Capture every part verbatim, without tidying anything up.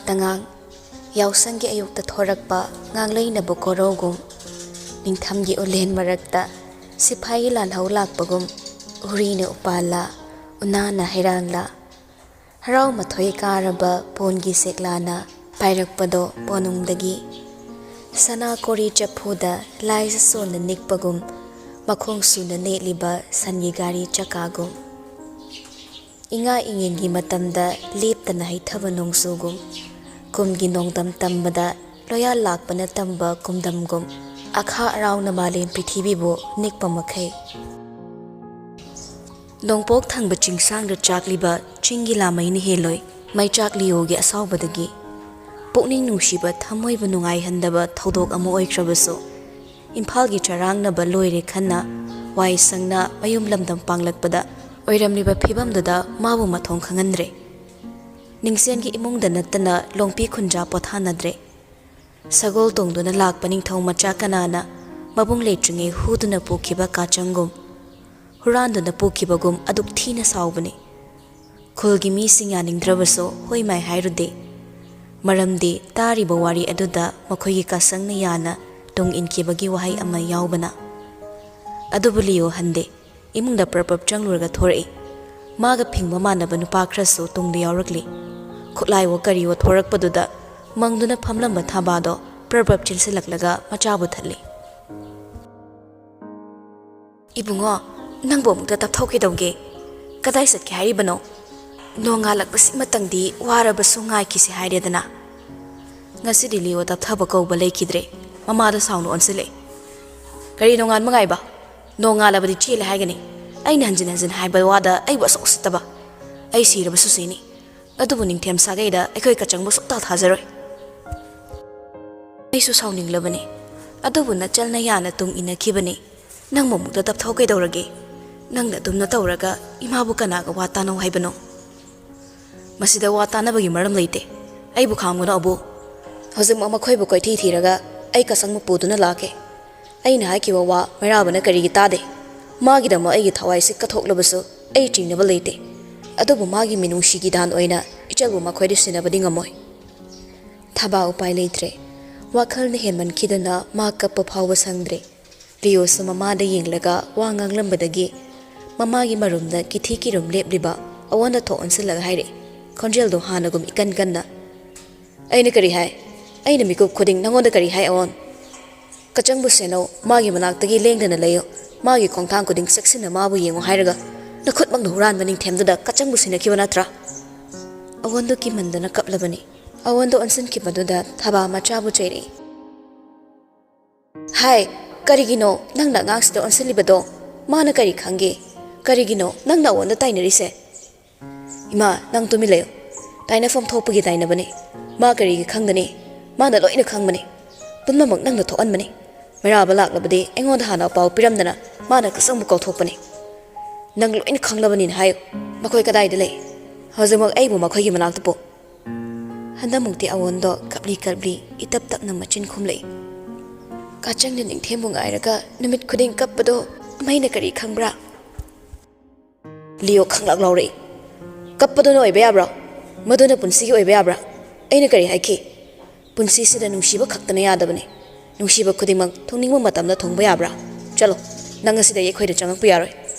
ꯇꯉꯥꯡ, ꯌꯥꯎꯁꯪꯒꯤ ꯑꯌꯨꯛꯇ ꯊꯣꯔꯛꯄ ꯉꯥꯡꯂꯩꯅꯕ ꯀꯣꯔꯧꯒꯨꯝ, ꯅꯤꯡꯊꯝꯒꯤ ꯎꯂꯦꯟ ꯃꯔꯛꯇ ꯁꯤꯐꯥꯏꯒꯤ ꯂꯥꯜꯍꯧ ꯂꯥꯛꯄꯒꯨꯝ, ꯎꯔꯤꯅ ꯎꯄꯥꯜꯂ, ꯎꯅꯥꯅ ꯍꯩꯔꯥꯡꯂ, ꯍꯔꯥꯎ ꯃꯊꯣꯏ ꯀꯥꯔꯕ ꯄꯣꯟꯒꯤ ꯁꯦꯛꯂꯥꯅ ꯄꯥꯏꯔꯛꯄꯗꯣ ꯄꯣꯅꯨꯡꯗꯒꯤ꯫ ꯁꯅꯥ ꯀꯣꯔꯤ ꯆꯐꯨꯗ ꯂꯥꯏꯖ ꯁꯣꯟꯅ ꯅꯤꯛꯄꯒꯨꯝ, ꯃꯈꯣꯡ ꯁꯨꯅ ꯅꯦꯠꯂꯤꯕ ꯁꯟꯒꯤ ꯒꯥꯔꯤ ꯆꯀꯥꯒꯨꯝ꯫ ꯏꯉꯥ ꯏꯉꯦꯟꯒꯤ ꯃꯇꯝꯗ ꯂꯦꯞꯇꯅ ꯍꯩꯊꯕ ꯅꯣꯡꯖꯨꯒꯨꯝ, ꯀꯨꯝꯒꯤ ꯅꯣꯡꯗꯝ ꯇꯝꯕꯗ ꯂꯣꯌꯥꯜ ꯂꯥꯛꯄꯅ ꯇꯝꯕ ꯀꯨꯝꯗꯝꯒꯨꯝ, ꯑꯈꯥ ꯑꯔꯥꯎꯅ ꯃꯥꯂꯦꯝ ꯄ꯭ꯔꯤꯊꯤꯕꯤꯕꯨ ꯅꯤꯛꯄ ꯃꯈꯩ꯫ ꯅꯣꯡꯄꯣꯛ ꯊꯪꯕ ꯆꯤꯡꯁꯥꯡꯗ ꯆꯥꯛꯂꯤꯕ ꯆꯤꯡꯒꯤ ꯂꯥꯃꯩꯅ ꯍꯦꯜꯂꯣꯏ ꯃꯩꯆꯥꯛ ꯂꯤꯌꯣꯒꯤ ꯑꯁꯥꯎꯕꯗꯒꯤ꯫ ꯄꯨꯛꯅꯤꯡ ꯅꯨꯡꯁꯤꯕ ꯊꯃꯣꯏꯕꯨ ꯅꯨꯡꯉꯥꯏꯍꯟꯗꯕ ꯊꯧꯗꯣꯛ ꯑꯃ ꯑꯣꯏꯈ꯭ꯔꯕꯁꯨ, ꯏꯝꯐꯥꯜꯒꯤ ꯆꯔꯥꯡꯅꯕ ꯂꯣꯏꯔꯦ ꯈꯟꯅ ꯋꯥꯏ ꯁꯪꯅ ꯃꯌꯨꯝ ꯂꯝꯗꯝ ꯄꯥꯡꯂꯛꯄꯗ ꯑꯣꯏꯔꯝꯂꯤꯕ ꯐꯤꯕꯝꯗꯨꯗ ꯃꯥꯕꯨ ꯃꯊꯣꯡ ꯈꯪꯍꯟꯗ꯭ꯔꯦ꯫ ꯅꯤꯡꯁꯦꯟꯒꯤ ꯏꯃꯨꯡꯗ ꯅꯠꯇꯅ ꯂꯣꯡꯄꯤ ꯈꯨꯟꯖꯥ ꯄꯣꯊꯥꯅꯗ꯭ꯔꯦ꯫ ꯁꯒꯣꯜ ꯇꯣꯡꯗꯨꯅ ꯂꯥꯛꯄ ꯅꯤꯡꯊꯧ ꯃꯆꯥ ꯀꯅꯥꯅ ꯃꯕꯨꯡ ꯂꯩꯇ꯭ꯔꯤꯉꯩ ꯍꯨꯗꯨꯅ ꯄꯨꯈꯤꯕ ꯀꯥꯆꯪꯒꯨꯝ, ꯍꯨꯔꯥꯟꯗꯨꯅ ꯄꯨꯈꯤꯕꯒꯨꯝ ꯑꯗꯨꯛ ꯊꯤꯅ ꯁꯥꯎꯕꯅꯤ꯫ ꯈꯨꯜꯒꯤ ꯃꯤꯁꯤꯡ ꯌꯥꯅꯤꯡꯗ꯭ꯔꯕꯁꯨ ꯍꯣꯏ ꯃꯥꯏ ꯍꯥꯏꯔꯨꯗꯦ꯫ ꯃꯔꯝꯗꯤ ꯇꯥꯔꯤꯕ ꯋꯥꯔꯤ ꯑꯗꯨꯗ ꯃꯈꯣꯏꯒꯤ ꯀꯥꯁꯪꯅ ꯌꯥꯅ ꯇꯨꯡ ꯏꯟꯈꯤꯕꯒꯤ ꯋꯥꯍꯩ ꯑꯃ ꯌꯥꯎꯕꯅ꯫ ꯑꯗꯨꯕꯨ ꯂꯤꯌꯣ ꯍꯟꯗꯦ꯫ ꯏꯃꯨꯡꯗ ꯄ꯭ꯔꯞ ꯄ꯭ꯔꯞ ꯆꯪꯂꯨꯔꯒ ꯊꯣꯔꯛꯏ꯫ ꯃꯥꯒ ꯐꯤꯡꯕ ꯃꯥꯟꯅꯕ ꯅꯨꯄꯥ ꯈꯔꯁꯨ ꯇꯨꯡꯗ ꯌꯥꯎꯔꯛꯂꯤ꯫ ꯈꯨꯠꯂꯥꯏꯋꯣ ꯀꯔꯤꯋꯣ ꯊꯣꯔꯛꯄꯗꯨꯗ ꯃꯪꯗꯨꯅ ꯐꯝꯂꯝꯕ ꯊꯥꯕꯥꯗꯣ ꯄ꯭ꯔꯞ ꯄ꯭ꯔꯞ ꯆꯦꯟꯁꯤꯜꯂꯛꯂꯒ ꯃꯆꯥꯕꯨ ꯊꯠꯂꯤ꯫ "ꯏꯕꯨꯡꯉꯣ, ꯅꯪꯕꯨ ꯑꯃꯨꯛꯇ ꯇꯞꯊꯧ ꯀꯩꯗꯧꯒꯦ? ꯀꯗꯥꯏ ꯆꯠꯀꯦ ꯍꯥꯏꯔꯤꯕꯅꯣ? ꯅꯣꯡꯉꯥꯜꯂꯛꯄꯁꯤꯃꯇꯪꯗꯤ ꯋꯥꯔꯕꯁꯨ ꯉꯥꯏꯈꯤꯁꯤ ꯍꯥꯏꯔꯦꯗꯅ꯫" ꯉꯁꯤꯗꯤ ꯂꯤꯌꯣ ꯇꯞꯊꯕ ꯀꯧꯕ ꯂꯩꯈꯤꯗ꯭ꯔꯦ꯫ ꯃꯃꯥꯗ ꯁꯥꯎꯅ ꯑꯣꯟꯁꯤꯜꯂꯛꯏ꯫ "ꯀꯔꯤ ꯅꯣꯡꯉꯥꯟꯕ ꯉꯥꯏꯕ? ꯅꯣꯡꯉꯥꯜꯂꯕꯗꯤ ꯆꯦꯜꯂꯦ ꯍꯥꯏꯒꯅꯤ꯫ ꯑꯩꯅ ꯍꯟꯖꯤꯟ ꯍꯟꯖꯤꯟ ꯍꯥꯏꯕ ꯋꯥꯗ ꯑꯩꯕꯨ ꯑꯁꯨꯛ ꯎꯁꯤꯠꯇꯕ? ꯑꯩ ꯁꯤꯔꯕꯁꯨ ꯁꯤꯅꯤ꯫ ꯑꯗꯨꯕꯨ ꯅꯤꯡꯊꯦꯝ ꯁꯥꯒꯩꯗ ꯑꯩꯈꯣꯏ ꯀꯆꯪꯕꯨ ꯁꯨꯛꯊꯥ ꯊꯥꯖꯔꯣꯏ꯫" ꯑꯩꯁꯨ ꯁꯥꯎꯅꯤꯡꯂꯕꯅꯤ꯫ ꯑꯗꯨꯕꯨ ꯅꯆꯜꯅ ꯌꯥꯅ ꯇꯨꯡ ꯏꯟꯅꯈꯤꯕꯅꯤ꯫ ꯅꯪꯕꯨ ꯑꯃꯨꯛꯇ ꯇꯞꯊꯧ ꯀꯩꯗꯧꯔꯒꯦ? ꯅꯪꯅ ꯑꯗꯨꯝꯅ ꯇꯧꯔꯒ ꯏꯃꯥꯕꯨ ꯀꯅꯥꯒ ꯋꯥ ꯇꯥꯅꯧ ꯍꯥꯏꯕꯅꯣ? ꯃꯁꯤꯗ ꯋꯥ ꯇꯥꯅꯕꯒꯤ ꯃꯔꯝ ꯂꯩꯇꯦ꯫ ꯑꯩꯕꯨ ꯈꯥꯝꯒꯅꯨ ꯑꯕꯣꯛ꯫ ꯍꯧꯖꯤꯛꯃꯛ ꯃꯈꯣꯏꯕꯨ ꯀꯣꯏꯊꯤ ꯊꯤꯔꯒ ꯑꯩ ꯀꯁꯪꯕꯨ ꯄꯨꯗꯨꯅ ꯂꯥꯛꯀꯦ꯫ ꯑꯩꯅ ꯍꯥꯏꯈꯤꯕ ꯋꯥ ꯃꯩꯔꯥꯕꯅ ꯀꯔꯤꯒꯤ ꯇꯥꯗꯦ? ꯃꯥꯒꯤꯗꯃꯛ ꯑꯩꯒꯤ ꯊꯋꯥꯏꯁꯤ ꯀꯠꯊꯣꯛꯂꯕꯁꯨ ꯑꯩ ꯆꯤꯡꯅꯕ ꯂꯩꯇꯦ꯫ ꯑꯗꯨꯕꯨ ꯃꯥꯒꯤ ꯃꯤꯅꯨꯡꯁꯤꯒꯤ ꯗꯥꯟ ꯑꯣꯏꯅ ꯏꯆꯜꯕꯨ ꯃꯈꯣꯏꯗ ꯁꯤꯟꯅꯕꯗꯤ ꯉꯝꯃꯣꯏ꯫ ꯊꯕꯥ ꯎꯄꯥꯏ ꯂꯩꯇ꯭ꯔꯦ꯫ ꯋꯥꯈꯜꯅ ꯍꯦꯟꯃꯟꯈꯤꯗꯅ ꯃꯥ ꯀꯞꯄ ꯐꯥꯎꯕ ꯁꯪꯗ꯭ꯔꯦ꯫ ꯂꯤꯌꯣꯁꯨ ꯃꯃꯥꯗ ꯌꯦꯡꯂꯒ ꯋꯥ ꯉꯥꯡꯂꯝꯕꯗꯒꯤ ꯃꯃꯥꯒꯤ ꯃꯔꯨꯝꯗ ꯀꯤꯊꯤ ꯀꯤꯔꯨꯝ ꯂꯦꯞꯂꯤꯕ ꯑꯋꯣꯟꯗ ꯊꯣꯛ ꯑꯣꯟꯁꯤꯜꯂꯒ ꯍꯥꯏꯔꯛꯏ, ꯈꯣꯟꯖꯦꯜꯗꯣ ꯍꯥꯟꯅꯒꯨꯝ ꯏꯀꯟ ꯀꯟꯅ꯫ "ꯑꯩꯅ ꯀꯔꯤ ꯍꯥꯏ? ꯑꯩꯅ ꯃꯤꯀꯨꯞ ꯈꯨꯗꯤꯡ ꯅꯉꯣꯟꯗ ꯀꯔꯤ ꯍꯥꯏ, ꯑꯋꯣꯟ? ꯀꯆꯪꯕꯨ ꯁꯦꯟꯅꯧ, ꯃꯥꯒꯤ ꯃꯅꯥꯛꯇꯒꯤ ꯂꯦꯡꯗꯅ ꯂꯩꯌꯨ, ꯃꯥꯒꯤ ꯈꯣꯡꯊꯥꯡ ꯈꯨꯗꯤꯡ ꯆꯦꯛꯁꯤꯟꯅ ꯃꯥꯕꯨ ꯌꯦꯡꯉꯨ ꯍꯥꯏꯔꯒ ꯅꯈꯨꯠꯃꯛꯅ ꯍꯨꯔꯥꯟꯕ ꯅꯤꯡꯊꯦꯝꯗꯨꯗ ꯀꯆꯪꯕꯨ ꯁꯦꯟꯅꯈꯤꯕ ꯅꯠꯇ꯭ꯔꯥ?" ꯑꯋꯣꯟꯗꯣ ꯀꯤꯃꯟꯗꯅ ꯀꯞꯂꯕꯅꯤ꯫ ꯑꯋꯣꯟꯗꯣ ꯑꯣꯟꯁꯤꯟꯈꯤꯕꯗꯨꯗ ꯊꯕꯥ ꯃꯆꯥꯕꯨ ꯆꯩꯔꯛꯏ꯫ "ꯍꯥꯏ, ꯀꯔꯤꯒꯤꯅꯣ ꯅꯪꯅ ꯑꯉꯥꯡꯁꯤꯗ ꯑꯣꯟꯁꯤꯜꯂꯤꯕꯗꯣ? ꯃꯥꯅ ꯀꯔꯤ ꯈꯪꯒꯦ? ꯀꯔꯤꯒꯤꯅꯣ ꯅꯪꯅ ꯑꯋꯣꯟꯗ ꯇꯥꯏꯅꯔꯤꯁꯦ?" "ꯏꯃꯥ, ꯅꯪ ꯇꯨꯃꯤꯟ ꯂꯩꯌꯨ꯫ ꯇꯥꯏꯅꯐꯝ ꯊꯣꯛꯄꯒꯤ ꯇꯥꯏꯅꯕꯅꯤ꯫ ꯃꯥ ꯀꯔꯤꯒꯤ ꯈꯪꯒꯅꯤ? ꯃꯥꯅ ꯂꯣꯏꯅ ꯈꯪꯕꯅꯤ꯫ ꯄꯨꯝꯅꯃꯛ ꯅꯪꯅ ꯊꯣꯛꯍꯟꯕꯅꯤ꯫ ꯃꯩꯔꯥꯕ ꯂꯥꯛꯂꯕꯗꯤ ꯑꯩꯉꯣꯟꯗ ꯍꯥꯟꯅ ꯄꯥꯎ ꯄꯤꯔꯝꯗꯅ ꯃꯥꯅ ꯀꯆꯪꯕꯨ ꯀꯥꯎꯊꯣꯛꯄꯅꯤ꯫ ꯅꯪ ꯂꯣꯏꯅ ꯈꯪꯂꯕꯅꯤꯅ ꯍꯥꯏꯌꯨ꯫ ꯃꯈꯣꯏ ꯀꯗꯥꯏꯗ ꯂꯩ? ꯍꯧꯖꯤꯛꯃꯛ ꯑꯩꯕꯨ ꯃꯈꯣꯏꯒꯤ ꯃꯅꯥꯛꯇ ꯄꯨ꯫" ꯍꯟꯗꯛꯃꯨꯛꯇꯤ ꯑꯋꯣꯟꯗꯣ ꯀꯞꯂꯤ ꯀꯞꯂꯤ ꯏꯇꯞ ꯇꯞꯅ ꯃꯆꯤꯟ ꯈꯨꯝꯂꯛꯏ꯫ "ꯀꯥꯆꯪꯅ ꯅꯤꯡꯊꯦꯝꯕꯨ ꯉꯥꯏꯔꯒ ꯅꯨꯃꯤꯠ ꯈꯨꯗꯤꯡ ꯀꯞꯄꯗꯣ ꯃꯩꯅ ꯀꯔꯤ ꯈꯪꯕ꯭ꯔꯥ?" ꯂꯤꯌꯣ ꯈꯪꯂꯥꯛ ꯂꯥꯎꯔꯛꯏ꯫ "ꯀꯞꯄꯗꯨꯅ ꯑꯣꯏꯕ ꯌꯥꯕ꯭ꯔꯣ? ꯃꯗꯨꯅ ꯄꯨꯟꯁꯤꯒꯤ ꯑꯣꯏꯕ ꯌꯥꯕ꯭ꯔꯥ? ꯑꯩꯅ ꯀꯔꯤ ꯍꯥꯏꯈꯤ? ꯄꯨꯟꯁꯤꯁꯤꯗ ꯅꯨꯡꯁꯤꯕ ꯈꯛꯇꯅ ꯌꯥꯗꯕꯅꯤ꯫ ꯅꯨꯡꯁꯤꯕ ꯈꯨꯗꯤꯡꯃꯛ ꯊꯨꯡꯅꯤꯡꯕ ꯃꯇꯝꯗ ꯊꯨꯡꯕ ꯌꯥꯕ꯭ꯔꯥ? ꯆꯠꯂꯣ, ꯅꯪ ꯉꯁꯤꯗꯒꯤ ꯑꯩꯈꯣꯏꯗ ꯆꯪꯉꯛꯄ ꯌꯥꯔꯣꯏ꯫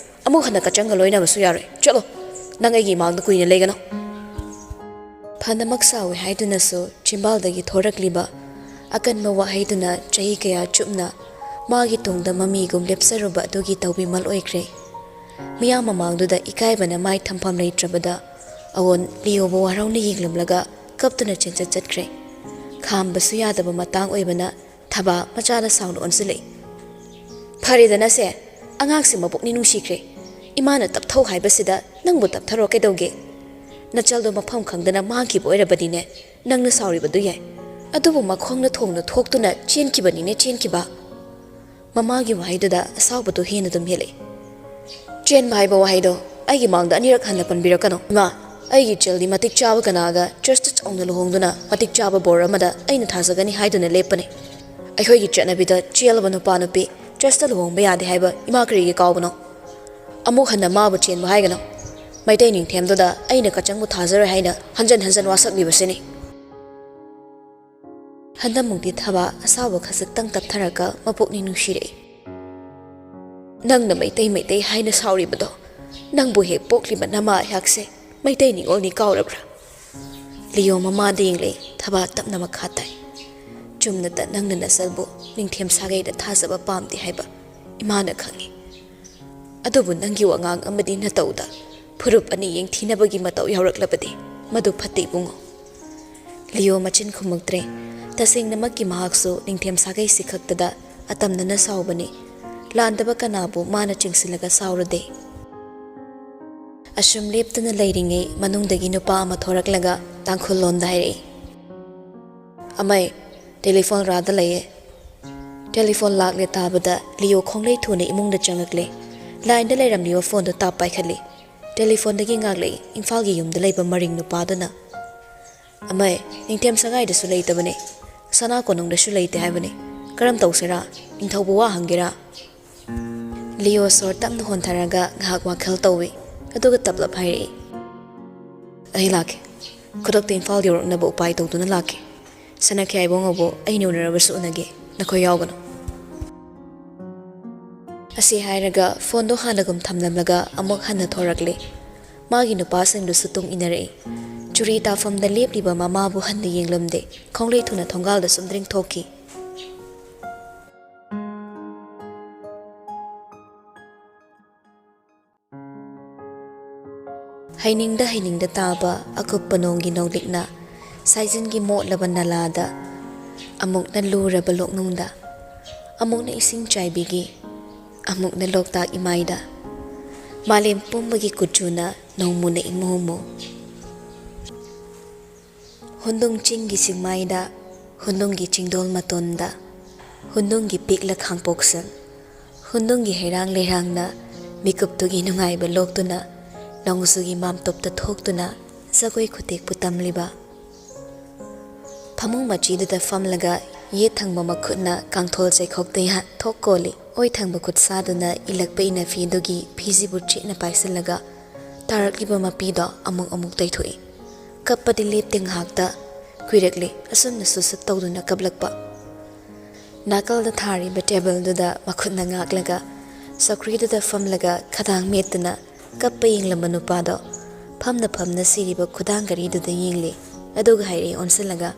ꯑꯃꯨꯛ ꯍꯟꯅ ꯀꯆꯪꯒ ꯂꯣꯏꯅꯕꯁꯨ ꯌꯥꯔꯣꯏ꯫ ꯆꯠꯂꯣ, ꯅꯪ ꯑꯩꯒꯤ ꯏꯃꯥꯡꯗ ꯀꯨꯏꯅ ꯂꯩꯒꯅꯨ꯫" ꯐꯅꯃꯛ ꯁꯥꯎꯏ ꯍꯥꯏꯗꯨꯅꯁꯨ ꯆꯤꯝꯕꯥꯜꯗꯒꯤ ꯊꯣꯔꯛꯂꯤꯕ ꯑꯀꯟꯕ ꯋꯥꯍꯩꯗꯨꯅ ꯆꯍꯤ ꯀꯌꯥ ꯆꯨꯞꯅ ꯃꯥꯒꯤ ꯇꯨꯡꯗ ꯃꯃꯤꯒꯨꯝ ꯂꯦꯞꯆꯔꯨꯕ ꯑꯗꯨꯒꯤ ꯇꯧꯕꯤꯃꯜ ꯑꯣꯏꯈ꯭ꯔꯦ꯫ ꯃꯤꯌꯥꯝ ꯃꯃꯥꯡꯗꯨꯗ ꯏꯀꯥꯏꯕꯅ ꯃꯥꯏ ꯊꯝꯐꯝ ꯂꯩꯇ꯭ꯔꯕꯗ ꯑꯋꯣꯟ ꯂꯤꯌꯣꯕꯨ ꯋꯥꯔꯧꯅ ꯌꯦꯡꯂꯝꯂꯒ ꯀꯞꯇꯨꯅ ꯆꯦꯟꯆꯠ ꯆꯠꯈ꯭ꯔꯦ꯫ ꯈꯥꯝꯕꯁꯨ ꯌꯥꯗꯕ ꯃꯇꯥꯡ ꯑꯣꯏꯕꯅ ꯊꯕꯥ ꯃꯆꯥꯗ ꯁꯥꯎꯅ ꯑꯣꯟꯁꯤꯜꯂꯛꯏ꯫ "ꯐꯔꯦꯗꯅꯁꯦ, ꯑꯉꯥꯡꯁꯦ ꯃꯕꯨꯛꯅꯤ ꯅꯨꯡꯁꯤꯈ꯭ꯔꯦ꯫ ꯏꯃꯥꯅ ꯇꯞꯊꯧ ꯍꯥꯏꯕꯁꯤꯗ ꯅꯪꯕꯨ ꯇꯞꯊꯔꯣ ꯀꯩꯗꯧꯒꯦ? ꯅꯆꯜꯗꯣ ꯃꯐꯝ ꯈꯪꯗꯅ ꯃꯥꯡꯈꯤꯕ ꯑꯣꯏꯔꯕꯗꯤꯅꯦ, ꯅꯪꯅ ꯁꯥꯎꯔꯤꯕꯗꯨ ꯌꯥꯏ꯫ ꯑꯗꯨꯕꯨ ꯃꯈꯣꯡꯅ ꯊꯣꯡꯅ ꯊꯣꯛꯇꯨꯅ ꯆꯦꯟꯈꯤꯕꯅꯤꯅꯦ, ꯆꯦꯟꯈꯤꯕ꯫" ꯃꯃꯥꯒꯤ ꯋꯥꯍꯩꯗꯨꯗ ꯑꯁꯥꯎꯕꯗꯨ ꯍꯦꯟꯅ ꯑꯗꯨꯝ ꯍꯦꯜꯂꯛꯏ꯫ "ꯆꯦꯟꯕ ꯍꯥꯏꯕ ꯋꯥꯍꯩꯗꯣ ꯑꯩꯒꯤ ꯃꯥꯡꯗ ꯑꯅꯤꯔꯛ ꯍꯟꯅ ꯄꯟꯕꯤꯔꯛꯀꯅꯨ꯫ ꯏꯃꯥ, ꯑꯩꯒꯤ ꯏꯆꯜꯗꯤ ꯃꯇꯤꯛ ꯆꯥꯕ ꯀꯅꯥꯒ ꯆꯔꯆꯇ ꯆꯥꯎꯅ ꯂꯨꯍꯣꯡꯗꯨꯅ ꯃꯇꯤꯛ ꯆꯥꯕ ꯕꯣꯔ ꯑꯃꯗ ꯑꯩꯅ ꯊꯥꯖꯒꯅꯤ ꯍꯥꯏꯗꯨꯅ ꯂꯦꯞꯄꯅꯤ꯫ ꯑꯩꯈꯣꯏꯒꯤ ꯆꯠꯅꯕꯤꯗ ꯆꯦꯜꯂꯕ ꯅꯨꯄꯥ ꯅꯨꯄꯤ ꯆꯔꯆꯇ ꯂꯨꯍꯣꯡꯕ ꯌꯥꯗꯦ ꯍꯥꯏꯕ ꯏꯃꯥ ꯀꯔꯤꯒꯤ ꯀꯥꯎꯕꯅꯣ? ꯑꯃꯨꯛ ꯍꯟꯅ ꯃꯥꯕꯨ ꯆꯦꯟꯕ ꯍꯥꯏꯒꯅꯨ꯫ ꯃꯩꯇꯩ ꯅꯤꯡꯊꯦꯝꯗꯨꯗ ꯑꯩꯅ ꯀꯆꯪꯕꯨ ꯊꯥꯖꯔꯣꯏ ꯍꯥꯏꯅ ꯍꯟꯖꯟ ꯍꯟꯖꯟ ꯋꯥꯁꯛꯂꯤꯕꯁꯤꯅꯤ꯫" ꯍꯟꯗꯛꯃꯨꯛꯇꯤ ꯊꯕꯥ ꯑꯁꯥꯎꯕ ꯈꯖꯤꯛꯇꯪ ꯇꯞꯊꯔꯒ ꯃꯄꯨꯛꯅꯤꯡ ꯅꯨꯡꯁꯤꯔꯛꯏ꯫ "ꯅꯪꯅ ꯃꯩꯇꯩ ꯃꯩꯇꯩ ꯍꯥꯏꯅ ꯁꯥꯎꯔꯤꯕꯗꯣ, ꯅꯪꯕꯨ ꯍꯦꯛ ꯄꯣꯛꯂꯤꯕ ꯅꯃꯥ ꯑꯩꯍꯥꯛꯁꯦ ꯃꯩꯇꯩ ꯅꯤꯉꯣꯜꯅꯤ ꯀꯥꯎꯔꯕ꯭ꯔꯥ?" ꯂꯤꯌꯣ ꯃꯃꯥꯗ ꯌꯦꯡꯂꯛꯏ꯫ ꯊꯕꯥ ꯇꯞꯅ ꯃꯈꯥ ꯇꯥꯏ꯫ "ꯆꯨꯝꯅꯇ ꯅꯪꯅ ꯅꯆꯜꯕꯨ ꯅꯤꯡꯊꯦꯝ ꯁꯥꯒꯩꯗ ꯊꯥꯖꯕ ꯄꯥꯝꯗꯦ ꯍꯥꯏꯕ ꯏꯃꯥꯅ ꯈꯪꯏ꯫ ꯑꯗꯨꯕꯨ ꯅꯪꯒꯤ ꯋꯥꯉꯥꯡ ꯑꯃꯗꯤ ꯅꯇꯧꯗ ꯐꯨꯔꯨꯞ ꯑꯅꯤ ꯌꯦꯡꯊꯤꯅꯕꯒꯤ ꯃꯇꯧ ꯌꯥꯎꯔꯛꯂꯕꯗꯤ ꯃꯗꯨ ꯐꯠꯇꯦ, ꯏꯕꯨꯡꯉꯣ꯫" ꯂꯤꯌꯣ ꯃꯆꯤꯟ ꯈꯨꯝꯃꯛꯇ꯭ꯔꯦ꯫ ꯇꯁꯦꯡꯅꯃꯛꯀꯤ ꯃꯍꯥꯛꯁꯨ ꯅꯤꯡꯊꯦꯝ ꯁꯥꯒꯩꯁꯤ ꯈꯛꯇꯗ ꯑꯇꯝꯅꯅ ꯁꯥꯎꯕꯅꯤ꯫ ꯂꯥꯟꯗꯕ ꯀꯅꯥꯕꯨ ꯃꯥꯅ ꯆꯤꯡꯁꯤꯜꯂꯒ ꯁꯥꯎꯔꯨꯗꯦ꯫ ꯑꯁꯨꯝ ꯂꯦꯞꯇꯨꯅ ꯂꯩꯔꯤꯉꯩ ꯃꯅꯨꯡꯗꯒꯤ ꯅꯨꯄꯥ ꯑꯃ ꯊꯣꯔꯛꯂꯒ ꯇꯥꯡꯈꯨꯜ ꯂꯣꯟꯗ ꯍꯥꯏꯔꯛꯏ, "ꯑꯃꯩ, ꯇꯦꯂꯤꯐꯣꯟ ꯔꯥꯗ ꯂꯩꯌꯦ꯫" ꯇꯦꯂꯤꯐꯣꯟ ꯂꯥꯛꯂꯦ ꯇꯥꯕꯗ ꯂꯤꯌꯣ ꯈꯣꯡꯂꯩ ꯊꯨꯅ ꯏꯃꯨꯡꯗ ꯆꯪꯂꯛꯂꯦ꯫ ꯂꯥꯏꯟꯗ ꯂꯩꯔꯝꯂꯤꯕ ꯐꯣꯟꯗꯨ ꯇꯥꯞ ꯄꯥꯏꯈꯠꯂꯤ꯫ ꯇꯦꯂꯤꯐꯣꯟꯗꯒꯤ ꯉꯥꯛꯂꯛꯏ ꯏꯝꯐꯥꯜꯒꯤ ꯌꯨꯝꯗ ꯂꯩꯕ ꯃꯔꯤꯡ ꯅꯨꯄꯥꯗꯨꯅ꯫ "ꯑꯃꯩ, ꯅꯤꯡꯊꯦꯝ ꯁꯒꯥꯏꯗꯁꯨ ꯂꯩꯇꯕꯅꯦ꯫ ꯁꯅꯥ ꯀꯣꯅꯨꯡꯗꯁꯨ ꯂꯩꯇꯦ ꯍꯥꯏꯕꯅꯦ꯫ ꯀꯔꯝ ꯇꯧꯁꯤꯔꯥ? ꯅꯤꯡꯊꯧꯕꯨ ꯋꯥ ꯍꯪꯒꯦꯔꯥ?" ꯂꯤꯌꯣ ꯁꯣꯔ ꯇꯞꯅ ꯍꯣꯟꯊꯔꯒ ꯉꯥꯏꯍꯥꯛ ꯋꯥꯈꯜ ꯇꯧꯏ꯫ ꯑꯗꯨꯒ ꯇꯞꯂꯞ ꯍꯥꯏꯔꯛꯏ, "ꯑꯩ ꯂꯥꯛꯀꯦ꯫ ꯈꯨꯗꯛꯇ ꯏꯝꯐꯥꯜ ꯌꯧꯔꯛꯅꯕ ꯎꯄꯥꯏ ꯇꯧꯗꯨꯅ ꯂꯥꯛꯀꯦ꯫ ꯁꯅꯥꯈ꯭ꯌꯥꯏꯕꯣꯡ ꯑꯕꯨ ꯑꯩꯅ ꯎꯅꯔꯕꯁꯨ ꯎꯅꯒꯦ꯫ ꯅꯈꯣꯏ ꯌꯥꯎꯒꯅꯨ꯫" ꯑꯁꯤ ꯍꯥꯏꯔꯒ ꯐꯣꯟꯗꯣ ꯍꯥꯟꯅꯒꯨꯝ ꯊꯝꯂꯝꯂꯒ ꯑꯃꯨꯛ ꯍꯟꯅ ꯊꯣꯔꯛꯂꯦ꯫ ꯃꯥꯒꯤ ꯅꯨꯄꯥꯁꯤꯡꯗꯨꯁꯨ ꯇꯨꯡ ꯏꯟꯅꯔꯛꯏ꯫ ꯆꯨꯔꯤ ꯇꯥꯐꯝꯗ ꯂꯦꯞꯂꯤꯕ ꯃꯃꯥꯕꯨ ꯍꯟꯅ ꯌꯦꯡꯂꯝꯗꯦ꯫ ꯈꯣꯡꯂꯩ ꯊꯨꯅ ꯊꯣꯡꯒꯥꯜꯗ ꯆꯨꯝꯗ꯭ꯔꯤꯡ ꯊꯣꯛꯈꯤ꯫ ꯍꯩꯅꯤꯡꯗ ꯍꯩꯅꯤꯡꯗ ꯇꯥꯕ ꯑꯀꯨꯞꯄ ꯅꯣꯡꯒꯤ ꯅꯧꯂꯤꯛꯅ ꯁꯥꯏꯖꯤꯟꯒꯤ ꯃꯣꯠꯂꯕ ꯅꯂꯥꯗ, ꯑꯃꯨꯛꯅ ꯂꯨꯔꯕ ꯂꯣꯛꯅꯨꯡꯗ, ꯑꯃꯨꯛꯅ ꯏꯁꯤꯡ ꯆꯥꯏꯕꯤꯒꯤ, ꯑꯃꯨꯛꯅ ꯂꯣꯛꯇꯥꯛ ꯏꯃꯥꯏꯗ, ꯃꯥꯂꯦꯝ ꯄꯨꯝꯕꯒꯤ ꯀꯨꯆꯨꯅ ꯅꯣꯡꯃꯨꯅ ꯏꯃꯨ ꯃꯨ꯫ ꯍꯨꯟꯗꯨꯡ ꯆꯤꯡꯒꯤ ꯆꯤꯡꯃꯥꯏꯗ, ꯍꯨꯟꯗꯨꯡꯒꯤ ꯆꯤꯡꯗꯣꯜ ꯃꯇꯣꯟꯗ, ꯍꯨꯟꯗꯨꯡꯒꯤ ꯄꯤꯛꯂ ꯈꯥꯡꯄꯣꯛꯁꯪ, ꯍꯨꯟꯗꯨꯡꯒꯤ ꯍꯩꯔꯥꯡ ꯂꯩꯔꯥꯡꯅ ꯃꯤꯀꯨꯞꯇꯨꯒꯤ ꯅꯨꯡꯉꯥꯏꯕ ꯂꯣꯛꯇꯨꯅ ꯅꯣꯡꯖꯨꯒꯤ ꯃꯥꯝꯇꯣꯞꯇ ꯊꯣꯛꯇꯨꯅ ꯖꯒꯣꯏ ꯈꯨꯇꯦꯛꯄꯨ ꯇꯝꯂꯤꯕ꯫ ꯐꯃꯨꯡ ꯃꯆꯤꯗꯨꯗ ꯐꯝꯂꯒ ꯌꯦꯠ ꯊꯪꯕ ꯃꯈꯨꯠꯅ ꯀꯥꯡꯊꯣꯜ ꯆꯩꯈꯣꯛꯇ ꯌꯥꯟ ꯊꯣꯛ ꯀꯣꯜꯂꯤ꯫ ꯑꯣꯏ ꯊꯪꯕ ꯈꯨꯠꯁꯥꯗꯨꯅ ꯏꯜꯂꯛꯄ ꯏꯅꯐꯤꯗꯨꯒꯤ ꯐꯤꯖꯤꯕꯨ ꯆꯦꯠꯅ ꯄꯥꯏꯁꯤꯜꯂꯒ ꯇꯥꯔꯛꯂꯤꯕ ꯃꯄꯤꯗꯣ ꯑꯃꯨꯛ ꯑꯃꯨꯛ ꯇꯩꯊꯣꯛꯏ꯫ ꯀꯞꯄꯗꯤ ꯂꯦꯞꯇꯦ ꯉꯥꯏꯍꯥꯛꯇ꯫ ꯀꯨꯏꯔꯛꯂꯦ ꯑꯁꯨꯝꯅ ꯁꯨꯠ ꯁꯨꯠ ꯇꯧꯗꯨꯅ ꯀꯞꯂꯛꯄ꯫ ꯅꯥꯀꯜꯗ ꯊꯥꯔꯤꯕ ꯇꯦꯕꯜꯗꯨꯗ ꯃꯈꯨꯠꯅ ꯉꯥꯛꯂꯒ, ꯆꯧꯀ꯭ꯔꯤꯗꯨꯗ ꯐꯝꯂꯒ ꯈꯗꯥꯡ ꯃꯦꯠꯇꯨꯅ ꯀꯞꯄ ꯌꯦꯡꯂꯝꯕ ꯅꯨꯄꯥꯗꯣ ꯐꯝꯅ ꯐꯝꯅ ꯁꯤꯔꯤꯕ ꯈꯨꯗꯥꯡ ꯘꯔꯤꯗꯨꯗ ꯌꯦꯡꯂꯦ꯫ ꯑꯗꯨꯒ ꯍꯥꯏꯔꯛꯑꯦ ꯑꯣꯟꯁꯤꯜꯂꯒ,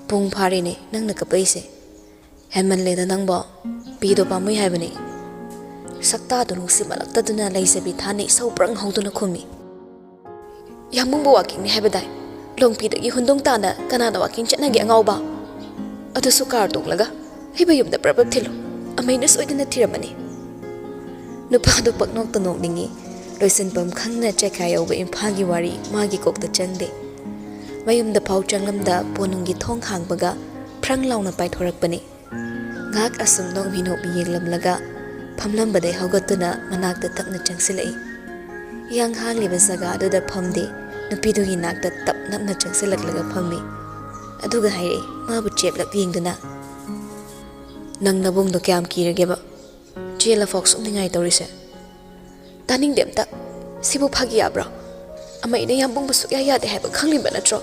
"ꯄꯨꯡ ꯐꯥꯔꯦꯅꯦ ꯅꯪꯅ ꯀꯞꯄꯛꯏꯁꯦ꯫ ꯍꯦꯟꯃꯜꯂꯦꯗ ꯅꯪꯕꯣ꯫ ꯄꯤꯗꯣ ꯄꯥꯝꯃꯨꯏ ꯍꯥꯏꯕꯅꯦ꯫" ꯁꯛꯇꯥꯗꯨ ꯅꯨꯡꯁꯤꯃꯜꯂꯛꯇꯗꯨꯅ ꯂꯩꯖꯕꯤ ꯊꯥꯅ ꯏꯁꯧ ꯄ꯭ꯔꯪ ꯍꯧꯗꯨꯅ ꯈꯨꯝꯃꯤ꯫ "ꯌꯥꯝꯕꯨꯡꯕ ꯋꯥꯀꯤꯡꯅꯤ ꯍꯥꯏꯕꯗꯥꯏ? ꯂꯣꯡꯄꯤꯗꯒꯤ ꯍꯨꯟꯗꯨꯡ ꯇꯥꯅ ꯀꯅꯥꯅ ꯋꯥꯀꯤꯡ ꯆꯠꯅꯒꯦ ꯑꯉꯥꯎꯕ? ꯑꯗꯨꯁꯨ ꯀꯥꯔ ꯇꯣꯡꯂꯒ꯫ ꯑꯩꯕꯨ ꯌꯨꯝꯗ ꯄ꯭ꯔꯞ ꯄ꯭ꯔꯞ ꯊꯤꯜꯂꯨ꯫ ꯑꯃꯩꯅ ꯁꯣꯏꯗꯅ ꯊꯤꯔꯝꯃꯅꯤ꯫" ꯅꯨꯄꯥꯗꯨ ꯄꯛꯅꯣꯛꯇ ꯅꯣꯛꯅꯤꯡꯉꯤ꯫ ꯂꯣꯏꯁꯤꯟꯐꯝ ꯈꯪꯅ ꯆꯦꯈꯥ ꯌꯧꯕ ꯏꯝꯐꯥꯜꯒꯤ ꯋꯥꯔꯤ ꯃꯥꯒꯤ ꯀꯣꯛꯇ ꯆꯪꯗꯦ꯫ ꯃꯌꯨꯝꯗ ꯐꯥꯎ ꯆꯪꯂꯝꯗ ꯄꯣꯅꯨꯡꯒꯤ ꯊꯣꯡ ꯍꯥꯡꯕꯒ ꯐ꯭ꯔꯪ ꯂꯥꯎꯅ ꯄꯥꯏꯊꯣꯔꯛꯄꯅꯤ꯫ ꯉꯥꯏꯍꯥꯛ ꯑꯁꯨꯝ ꯅꯣꯛꯃꯤ ꯅꯣꯛꯃꯤ ꯌꯦꯡꯂꯝꯂꯒ ꯐꯝꯂꯝꯕꯗꯩ ꯍꯧꯒꯠꯇꯨꯅ ꯃꯅꯥꯛꯇ ꯇꯞꯅ ꯆꯪꯁꯤꯜꯂꯛꯏ꯫ ꯏꯍꯥꯡ ꯍꯥꯡꯂꯤꯕ ꯖꯒꯥ ꯑꯗꯨꯗ ꯐꯝꯗꯦ, ꯅꯨꯄꯤꯗꯨꯒꯤ ꯅꯥꯛꯇ ꯇꯞ ꯅꯞꯅ ꯆꯪꯁꯤꯜꯂꯛꯂꯒ ꯐꯝꯃꯤ꯫ ꯑꯗꯨꯒ ꯍꯥꯏꯔꯛꯏ ꯃꯥꯕꯨ ꯆꯦꯞꯂꯞ ꯌꯦꯡꯗꯨꯅ, "ꯅꯪ ꯅꯕꯨꯡꯗꯣ ꯀꯌꯥꯝ ꯀꯤꯔꯒꯦꯕ? ꯆꯦꯜꯂ ꯐꯥꯎ ꯁꯨꯝ ꯅꯤꯡꯉꯥꯏ ꯇꯧꯔꯤꯁꯦ?" "ꯇꯥꯅꯤꯡꯗꯦ ꯑꯝꯇ꯫ ꯁꯤꯕꯨ ꯐꯥꯒꯤ ꯌꯥꯕ꯭ꯔꯣ? ꯑꯃꯩꯅ ꯌꯥꯝꯕꯨꯡꯕ ꯁꯨꯛꯌꯥ ꯌꯥꯗꯦ ꯍꯥꯏꯕ ꯈꯪꯂꯤꯕ ꯅꯠꯇ꯭ꯔꯣ?"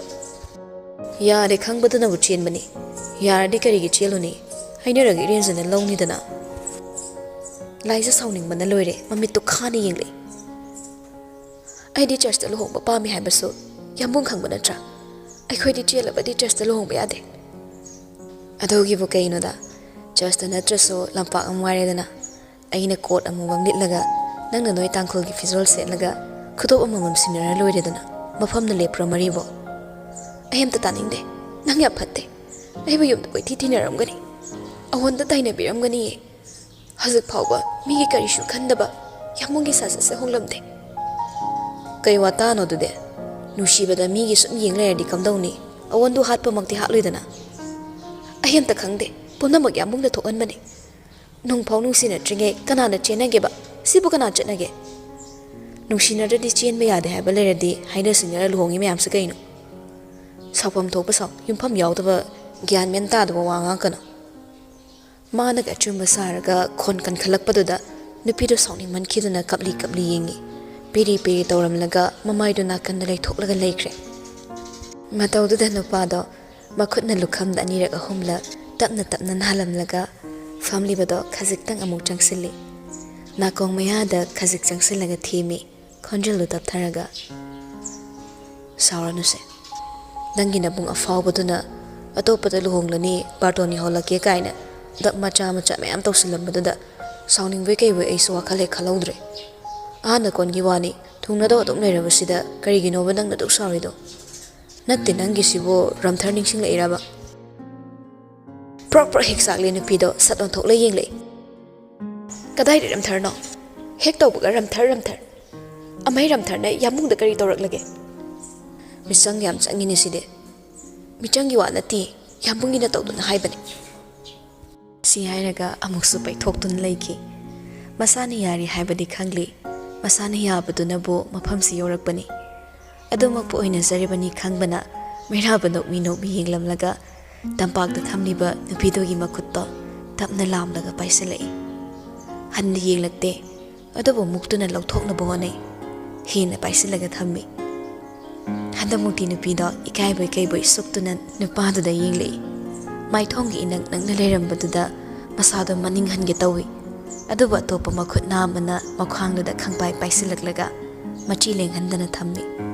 "ꯌꯥꯗꯦ ꯈꯪꯕꯗꯨꯅꯕꯨ ꯆꯦꯟꯕꯅꯤ꯫ ꯌꯥꯔꯗꯤ ꯀꯔꯤꯒꯤ ꯆꯦꯜꯂꯨꯅꯤ? ꯍꯥꯏꯅꯔꯒ ꯏꯔꯦꯟꯖꯅ ꯂꯧꯅꯤꯗꯅ꯫" ꯂꯥꯏꯖ ꯁꯥꯎꯅꯤꯡꯕꯅ ꯂꯣꯏꯔꯦ, ꯃꯃꯤꯠꯇꯨ ꯈꯥꯅ ꯌꯦꯡꯂꯛꯏ꯫ "ꯑꯩꯗꯤ ꯆꯔꯆꯇ ꯂꯨꯍꯣꯡꯕ ꯄꯥꯝꯃꯤ ꯍꯥꯏꯕꯁꯨ ꯌꯥꯝꯕꯨꯡ ꯈꯪꯕ ꯅꯠꯇ꯭ꯔꯥ? ꯑꯩꯈꯣꯏꯗꯤ ꯆꯦꯜꯂꯕꯗꯤ ꯆꯔꯆꯇ ꯂꯨꯍꯣꯡꯕ ꯌꯥꯗꯦ꯫" "ꯑꯗꯨꯒꯤꯕꯨ ꯀꯩꯅꯣꯗ, ꯆꯔꯆꯇ ꯅꯠꯇ꯭ꯔꯁꯨ ꯂꯝꯄꯥꯛ ꯑꯃ ꯋꯥꯏꯔꯦꯗꯅ꯫ ꯑꯩꯅ ꯀꯣꯠ ꯑꯃꯨꯕ ꯑꯃ ꯂꯤꯠꯂꯒ ꯅꯪꯅ ꯅꯣꯏ ꯇꯥꯡꯈꯨꯜꯒꯤ ꯐꯤꯖꯣꯜ ꯁꯦꯠꯂꯒ ꯈꯨꯗꯣꯞ ꯑꯃꯃꯝ ꯁꯤꯟꯅꯔ ꯂꯣꯏꯔꯦꯗꯅ꯫ ꯃꯐꯝꯗ ꯂꯦꯞꯄ꯭ꯔꯣ ꯃꯔꯤꯕꯣ?" "ꯑꯩ ꯑꯝꯇ ꯇꯥꯅꯤꯡꯗꯦ꯫ ꯅꯪ ꯌꯥꯝ ꯐꯠꯇꯦ꯫ ꯑꯩꯕꯨ ꯌꯨꯝꯗ ꯀꯣꯏꯊꯤ ꯊꯤꯅꯔꯝꯒꯅꯤ꯫ ꯑꯋꯣꯟꯗ ꯇꯥꯏꯅꯕꯤꯔꯝꯒꯅꯤꯌꯦ꯫ ꯍꯧꯖꯤꯛ ꯐꯥꯎꯕ ꯃꯤꯒꯤ ꯀꯔꯤꯁꯨ ꯈꯟꯗꯕ ꯌꯥꯝꯕꯨꯡꯒꯤ ꯁꯥꯖꯠꯁꯦ ꯍꯣꯡꯂꯝꯗꯦ꯫" "ꯀꯩ ꯋꯥꯇꯥꯅꯣ ꯑꯗꯨꯗꯤ? ꯅꯨꯡꯁꯤꯕꯗ ꯃꯤꯒꯤ ꯁꯨꯝ ꯌꯦꯡ ꯂꯩꯔꯗꯤ ꯀꯝꯗꯧꯅꯤ? ꯑꯋꯣꯟꯗꯨ ꯍꯥꯠꯄꯃꯛꯇꯤ ꯍꯥꯠꯂꯣꯏꯗꯅ꯫" "ꯑꯩ ꯑꯝꯇ ꯈꯪꯗꯦ꯫ ꯄꯨꯝꯅꯃꯛ ꯌꯥꯝꯕꯨꯡꯗ ꯊꯣꯛꯍꯟꯕꯅꯤ꯫ ꯅꯨꯡꯐꯥꯎ ꯅꯨꯡꯁꯤꯅꯗ꯭ꯔꯤꯉꯩ ꯀꯅꯥꯅ ꯆꯦꯟꯅꯒꯦꯕ? ꯁꯤꯕꯨ ꯀꯅꯥ ꯆꯠꯅꯒꯦ? ꯅꯨꯡꯁꯤꯅꯗ꯭ꯔꯗꯤ ꯆꯦꯟꯕ ꯌꯥꯗꯦ ꯍꯥꯏꯕ ꯂꯩꯔꯗꯤ ꯍꯥꯏꯅ ꯁꯤꯡꯅꯔ ꯂꯨꯍꯣꯡꯉꯤ ꯃꯌꯥꯝꯁꯦ ꯀꯩꯅꯣ?" "ꯁꯥꯎꯐꯝ ꯊꯣꯛꯄ ꯁꯥꯎ, ꯌꯨꯝꯐꯝ ꯌꯥꯎꯗꯕ ꯒ꯭ꯌꯥꯟ ꯃꯦꯟ ꯇꯥꯗꯕ ꯋꯥ ꯉꯥꯡꯀꯅꯨ꯫" ꯃꯥꯅꯒ ꯑꯆꯨꯝꯕ ꯁꯥꯔꯒ ꯈꯣꯟ ꯀꯟꯈꯠꯂꯛꯄꯗꯨꯗ ꯅꯨꯄꯤꯗꯨ ꯁꯥꯎꯅꯤꯡꯃꯟꯈꯤꯗꯨꯅ ꯀꯞꯂꯤ ꯀꯞꯂꯤ ꯌꯦꯡꯉꯤ꯫ ꯄꯦꯔꯤ ꯄꯦꯔꯤ ꯇꯧꯔꯝꯂꯒ ꯃꯃꯥꯏꯗꯨ ꯅꯥꯀꯟꯗ ꯂꯩꯊꯣꯛꯂꯒ ꯂꯩꯈ꯭ꯔꯦ꯫ ꯃꯇꯧꯗꯨꯗ ꯅꯨꯄꯥꯗꯣ ꯃꯈꯨꯠꯅ ꯂꯨꯈꯝꯗ ꯑꯅꯤꯔꯛ ꯑꯍꯨꯝꯂꯛ ꯇꯞꯅ ꯇꯞꯅ ꯅꯥꯜꯂꯝꯂꯒ ꯐꯝꯂꯤꯕꯗꯣ ꯈꯖꯤꯛꯇꯪ ꯑꯃꯨꯛ ꯆꯪꯁꯤꯜꯂꯤ꯫ ꯅꯥꯀꯣꯡ ꯃꯌꯥꯗ ꯈꯖꯤꯛ ꯆꯪꯁꯤꯜꯂꯒ ꯊꯦꯝꯃꯤ, ꯈꯣꯟꯖꯦꯜꯗꯨ ꯇꯞꯊꯔꯒ, "ꯁꯥꯎꯔꯅꯨꯁꯦ꯫ ꯅꯪꯒꯤ ꯅꯕꯨꯡ ꯑꯐꯥꯎꯕꯗꯨꯅ ꯑꯇꯣꯞꯄꯗ ꯂꯨꯍꯣꯡꯂꯅꯤ, ꯕꯥꯔꯇꯣꯟ ꯌꯧꯍꯜꯂꯛꯀꯦ ꯀꯥꯏꯅ ꯗꯞ ꯃꯆꯥ ꯃꯆꯥ ꯃꯌꯥꯝ ꯇꯧꯁꯤꯜꯂꯝꯕꯗꯨꯗ ꯁꯥꯎꯅꯤꯡꯕꯣꯏ ꯀꯩꯕꯣꯏ ꯑꯩꯁꯨ ꯋꯥꯈꯜ ꯍꯦꯛ ꯈꯜꯍꯧꯗ꯭ꯔꯦ꯫ ꯑꯍꯥꯟꯅ ꯀꯣꯟꯒꯤ ꯋꯥꯅꯤ, ꯊꯨꯡꯅꯗꯧ ꯑꯗꯨꯝ ꯂꯩꯔꯕꯁꯤꯗ ꯀꯔꯤꯒꯤꯅꯣꯕ ꯅꯪꯅ ꯑꯗꯨꯛ ꯁꯥꯎꯔꯤꯗꯣ? ꯅꯠꯇꯦ, ꯅꯪꯒꯤꯁꯤꯕꯨ ꯔꯝꯊꯔ ꯅꯤꯡꯁꯤꯡꯂꯛꯏꯔꯕ?" ꯄ꯭ꯔꯣꯛ ꯄ꯭ꯔꯣꯛ ꯍꯦꯛ ꯆꯥꯛꯂꯦ ꯅꯨꯄꯤꯗꯣ ꯁꯠ ꯑꯣꯟꯊꯣꯛꯂ ꯌꯦꯡꯂꯛꯏ꯫ "ꯀꯗꯥꯏꯗ ꯔꯝꯊꯔꯅꯣ? ꯍꯦꯛ ꯇꯧꯕꯒ ꯔꯝꯊꯔ, ꯔꯝꯊꯔ꯫ ꯑꯃꯩ ꯔꯝꯊꯔꯅ ꯌꯥꯝꯕꯨꯡꯗ ꯀꯔꯤ ꯇꯧꯔꯛꯂꯒꯦ? ꯃꯤꯆꯪ ꯌꯥꯝ ꯆꯪꯉꯤꯅꯦ ꯁꯤꯗꯤ꯫ ꯃꯤꯆꯪꯒꯤ ꯋꯥ ꯅꯠꯇꯦ, ꯌꯥꯝꯕꯨꯡꯒꯤꯅ ꯇꯧꯗꯨꯅ ꯍꯥꯏꯕꯅꯤ"꯫ ꯁꯤ ꯍꯥꯏꯔꯒ ꯑꯃꯨꯛꯁꯨ ꯄꯩꯊꯣꯛꯇꯨꯅ ꯂꯩꯈꯤ꯫ ꯃꯁꯥꯅ ꯌꯥꯔꯤ ꯍꯥꯏꯕꯗꯤ ꯈꯪꯂꯤ, ꯃꯁꯥꯅ ꯌꯥꯕꯗꯨꯅꯕꯨ ꯃꯐꯝꯁꯤ ꯌꯧꯔꯛꯄꯅꯤ꯫ ꯑꯗꯨꯃꯛꯄꯨ ꯑꯣꯏꯅꯖꯔꯤꯕꯅꯤ ꯈꯪꯕꯅ ꯃꯩꯔꯥꯕ ꯅꯣꯛꯃꯤ ꯅꯣꯛꯃꯤ ꯌꯦꯡꯂꯝꯂꯒ ꯇꯝꯄꯥꯛꯇ ꯊꯝꯂꯤꯕ ꯅꯨꯄꯤꯗꯨꯒꯤ ꯃꯈꯨꯠꯇꯣ ꯇꯞꯅ ꯂꯥꯝꯂꯒ ꯄꯥꯏꯁꯤꯜꯂꯛꯏ꯫ ꯍꯟꯅ ꯌꯦꯡꯂꯛꯇꯦ, ꯑꯗꯨꯕꯨ ꯃꯨꯛꯇꯨꯅ ꯂꯧꯊꯣꯛꯅꯕ ꯍꯣꯠꯅꯩ꯫ ꯍꯦꯟꯅ ꯄꯥꯏꯁꯤꯜꯂꯒ ꯊꯝꯃꯤ꯫ ꯍꯟꯗꯛꯃꯨꯛꯇꯤ ꯅꯨꯄꯤꯗꯣ ꯏꯀꯥꯏꯕꯣꯏ ꯀꯩꯕꯣꯏ ꯁꯨꯛꯇꯨꯅ ꯅꯨꯄꯥꯗꯨꯗ ꯌꯦꯡꯂꯛꯏ꯫ ꯃꯥꯏꯊꯣꯡꯒꯤ ꯏꯅꯛ ꯅꯛꯅ ꯂꯩꯔꯝꯕꯗꯨꯗ ꯃꯁꯥꯗꯣ ꯃꯅꯤꯡ ꯍꯟꯒꯦ ꯇꯧꯏ꯫ ꯑꯗꯨꯕꯨ ꯑꯇꯣꯞꯄ ꯃꯈꯨꯠ ꯅꯥ ꯑꯃꯅ ꯃꯈ꯭ꯋꯥꯡꯗꯨꯗ ꯈꯪꯄꯥꯏ ꯄꯥꯏꯁꯤꯜꯂꯛꯂꯒ ꯃꯆꯤ ꯂꯦꯡꯍꯟꯗꯅ ꯊꯝꯃꯤ꯫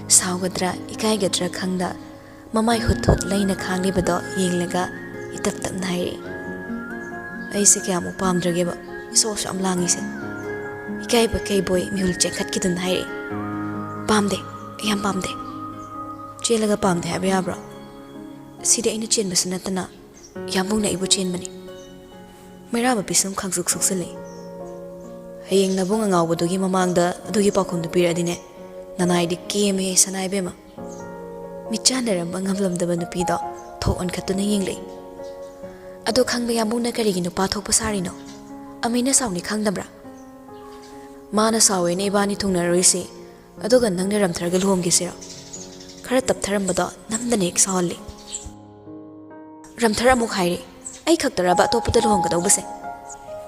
ꯁꯥꯎꯒꯗ꯭ꯔꯥ ꯏꯀꯥꯏꯒꯗ꯭ꯔꯥ ꯈꯪꯗ ꯃꯃꯥꯏ ꯍꯨꯠ ꯍꯨꯠ ꯂꯩꯅ ꯈꯥꯡꯂꯤꯕꯗꯣ ꯌꯦꯡꯂꯒ ꯏꯇꯞ ꯇꯞꯅ ꯍꯥꯏꯔꯛꯏ, "ꯑꯩꯁꯦ ꯀꯌꯥꯃꯨꯛ ꯄꯥꯝꯗ꯭ꯔꯒꯦꯕ ꯏꯁꯣꯛ ꯁꯨꯛ ꯌꯥꯝ ꯂꯥꯡꯉꯤꯁꯦ? ꯏꯀꯥꯏꯕ ꯀꯩꯕꯣꯏ ꯃꯤꯍꯨꯜ ꯆꯦꯟꯈꯠꯈꯤꯗꯨꯅ ꯍꯥꯏꯔꯛꯏ, "ꯄꯥꯝꯗꯦ, ꯌꯥꯝ ꯄꯥꯝꯗꯦ꯫ ꯆꯦꯜꯂꯒ ꯄꯥꯝꯗꯦ ꯍꯥꯏꯕ ꯌꯥꯕ꯭ꯔꯣ? ꯁꯤꯗꯤ ꯑꯩꯅ ꯆꯦꯟꯕꯁꯨ ꯅꯠꯇꯅ ꯌꯥꯝꯕꯨꯡꯅ ꯑꯩꯕꯨ ꯆꯦꯟꯕꯅꯤ"꯫ ꯃꯩꯔꯥꯕ ꯄꯤꯁꯨꯝ ꯈꯪꯁꯨꯛ ꯁꯨꯛꯆꯤꯜꯂꯤ꯫ "ꯍꯌꯦꯡ ꯅꯕꯨꯡ ꯑꯉꯥꯎꯕꯗꯨꯒꯤ ꯃꯃꯥꯡꯗ ꯑꯗꯨꯒꯤ ꯄꯥꯎꯈꯨꯝꯗꯨ ꯄꯤꯔꯛꯑꯗꯤꯅꯦ, ꯅꯅꯥꯏꯗꯤ ꯀꯦꯝꯃꯦꯍꯦ ꯁꯅꯥ ꯏꯕꯦꯝꯃ"꯫ ꯃꯤꯠꯆꯥꯟꯅꯔꯝꯕ ꯉꯝꯂꯝꯗꯕ ꯅꯨꯄꯤꯗꯣ ꯊꯣꯛ ꯑꯣꯟꯈꯠꯇꯨꯅ ꯌꯦꯡꯂꯛꯏ꯫ "ꯑꯗꯣ ꯈꯪꯕ ꯌꯥꯝꯕꯨꯡꯅ ꯀꯔꯤꯒꯤ ꯅꯨꯄꯥ ꯊꯣꯛꯄ ꯁꯥꯔꯤꯅꯣ? ꯑꯃꯤꯅ ꯁꯥꯎꯅꯤ ꯈꯪꯗꯕ꯭ꯔꯥ? ꯃꯥꯅ ꯁꯥꯎꯋꯦꯅ ꯏꯕꯥꯅꯤ ꯊꯨꯡꯅꯔꯣꯏꯁꯤ, ꯑꯗꯨꯒ ꯅꯪꯅ ꯔꯝꯊꯔꯒ ꯂꯨꯍꯣꯡꯒꯦꯁꯤꯔꯣ?" ꯈꯔ ꯇꯞꯊꯔꯝꯕꯗꯣ ꯅꯝꯗꯅ ꯍꯦꯛ ꯁꯥꯎꯍꯜꯂꯤ꯫ "ꯔꯝꯊꯔ ꯑꯃꯨꯛ ꯍꯥꯏꯔꯦ, ꯑꯩ ꯈꯛꯇꯔꯕ ꯑꯇꯣꯞꯄꯗ ꯂꯨꯍꯣꯡꯒꯗꯧꯕꯁꯦ?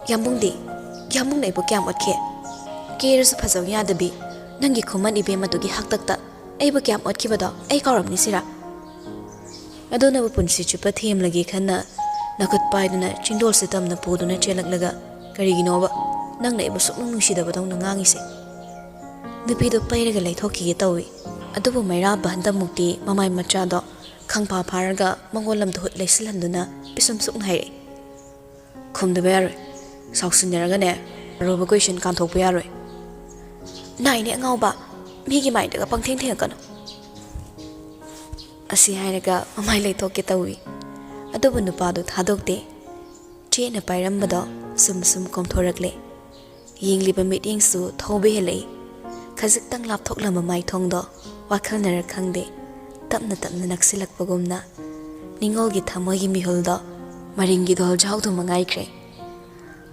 ꯌꯥꯝꯕꯨꯡꯗꯤ, ꯌꯥꯝꯕꯨꯡꯅ ꯑꯩꯕꯨ ꯀꯌꯥꯝ ꯑꯣꯠꯈꯤ? ꯀꯦꯔꯁꯨ ꯐꯖꯧ ꯌꯥꯗꯕꯤ, ꯅꯪꯒꯤ ꯈꯨꯃꯟ ꯏꯕꯦꯝꯃꯗꯨꯒꯤ ꯍꯥꯛꯇꯛꯇ ꯑꯩꯕꯨ ꯀꯌꯥꯝ ꯑꯣꯠꯈꯤꯕꯗꯣ ꯑꯩ ꯀꯥꯎꯔꯝꯅꯤ ꯁꯤꯔꯥ? ꯑꯗꯨꯅꯕꯨ ꯄꯨꯟꯁꯤ ꯆꯨꯞꯄ ꯊꯦꯝꯂꯒꯦ ꯈꯟꯅ ꯅꯈꯨꯠ ꯄꯥꯏꯗꯨꯅ ꯆꯤꯡꯗꯣꯜꯁꯦ ꯇꯝꯅ ꯄꯨꯗꯨꯅ ꯆꯦꯜꯂꯛꯂꯒ, "ꯀꯔꯤꯒꯤꯅꯣꯕ ꯅꯪꯅ ꯑꯩꯕꯨ ꯁꯨꯛꯅꯨꯡ ꯅꯨꯡꯁꯤꯗꯕꯗꯧꯅ ꯉꯥꯡꯉꯤꯁꯦ?" ꯅꯨꯄꯤꯗꯣ ꯄꯩꯔꯒ ꯂꯩꯊꯣꯛꯈꯤꯒꯦ ꯇꯧꯏ꯫ ꯑꯗꯨꯕꯨ ꯃꯩꯔꯥꯕ ꯍꯟꯗꯛꯃꯨꯛꯇꯤ ꯃꯃꯥꯏ ꯃꯆꯥꯗꯣ ꯈꯪꯐꯥ ꯐꯥꯔꯒ ꯃꯉꯣꯟ ꯂꯝꯗ ꯍꯨꯠ ꯂꯩꯁꯤꯜꯍꯟꯗꯨꯅ ꯄꯤꯁꯨꯝ ꯁꯨꯛꯅ ꯍꯥꯏꯔꯛꯏ, "ꯈꯨꯝꯗꯕ ꯌꯥꯔꯣꯏ꯫ ꯁꯥꯎꯁꯤꯟꯅꯔꯒꯅꯦ, ꯑꯔꯨꯕ ꯀꯣꯏꯁꯟ ꯀꯥꯟꯊꯣꯛꯄ ꯌꯥꯔꯣꯏ꯫ ꯅꯥꯏꯅꯦ ꯑꯉꯥꯎꯕ, ꯃꯤꯒꯤ ꯃꯥꯏꯟꯗꯒ ꯄꯪꯊꯦꯡ ꯊꯦꯡꯉꯛꯀꯅꯨ꯫" ꯑꯁꯤ ꯍꯥꯏꯔꯒ ꯃꯃꯥꯏ ꯂꯩꯊꯣꯛꯀꯦ ꯇꯧꯏ꯫ ꯑꯗꯨꯕꯨ ꯅꯨꯄꯥꯗꯨ ꯊꯥꯗꯣꯛꯇꯦ꯫ ꯆꯦꯠꯅ ꯄꯥꯏꯔꯝꯕꯗꯣ ꯁꯨꯝ ꯁꯨꯝ ꯀꯣꯝꯊꯣꯔꯛꯂꯦ꯫ ꯌꯦꯡꯂꯤꯕ ꯃꯤꯠꯌꯦꯡꯁꯨ ꯊꯧꯕ ꯍꯦꯜꯂꯛꯏ꯫ ꯈꯖꯤꯛꯇꯪ ꯂꯥꯞꯊꯣꯛꯂꯝꯕ ꯃꯥꯏꯊꯣꯡꯗꯣ ꯋꯥꯈꯜꯅꯔ ꯈꯪꯗꯦ, ꯇꯞꯅ ꯇꯞꯅ ꯅꯛꯁꯤꯜꯂꯛꯄꯒꯨꯝꯅ ꯅꯤꯡꯉꯣꯜꯒꯤ ꯊꯃꯣꯏꯒꯤ ꯃꯤꯍꯨꯜꯗꯣ ꯃꯔꯤꯡꯒꯤ ꯗꯣꯜꯖꯥꯎꯗꯨ ꯃꯉꯥꯏꯈ꯭ꯔꯦ꯫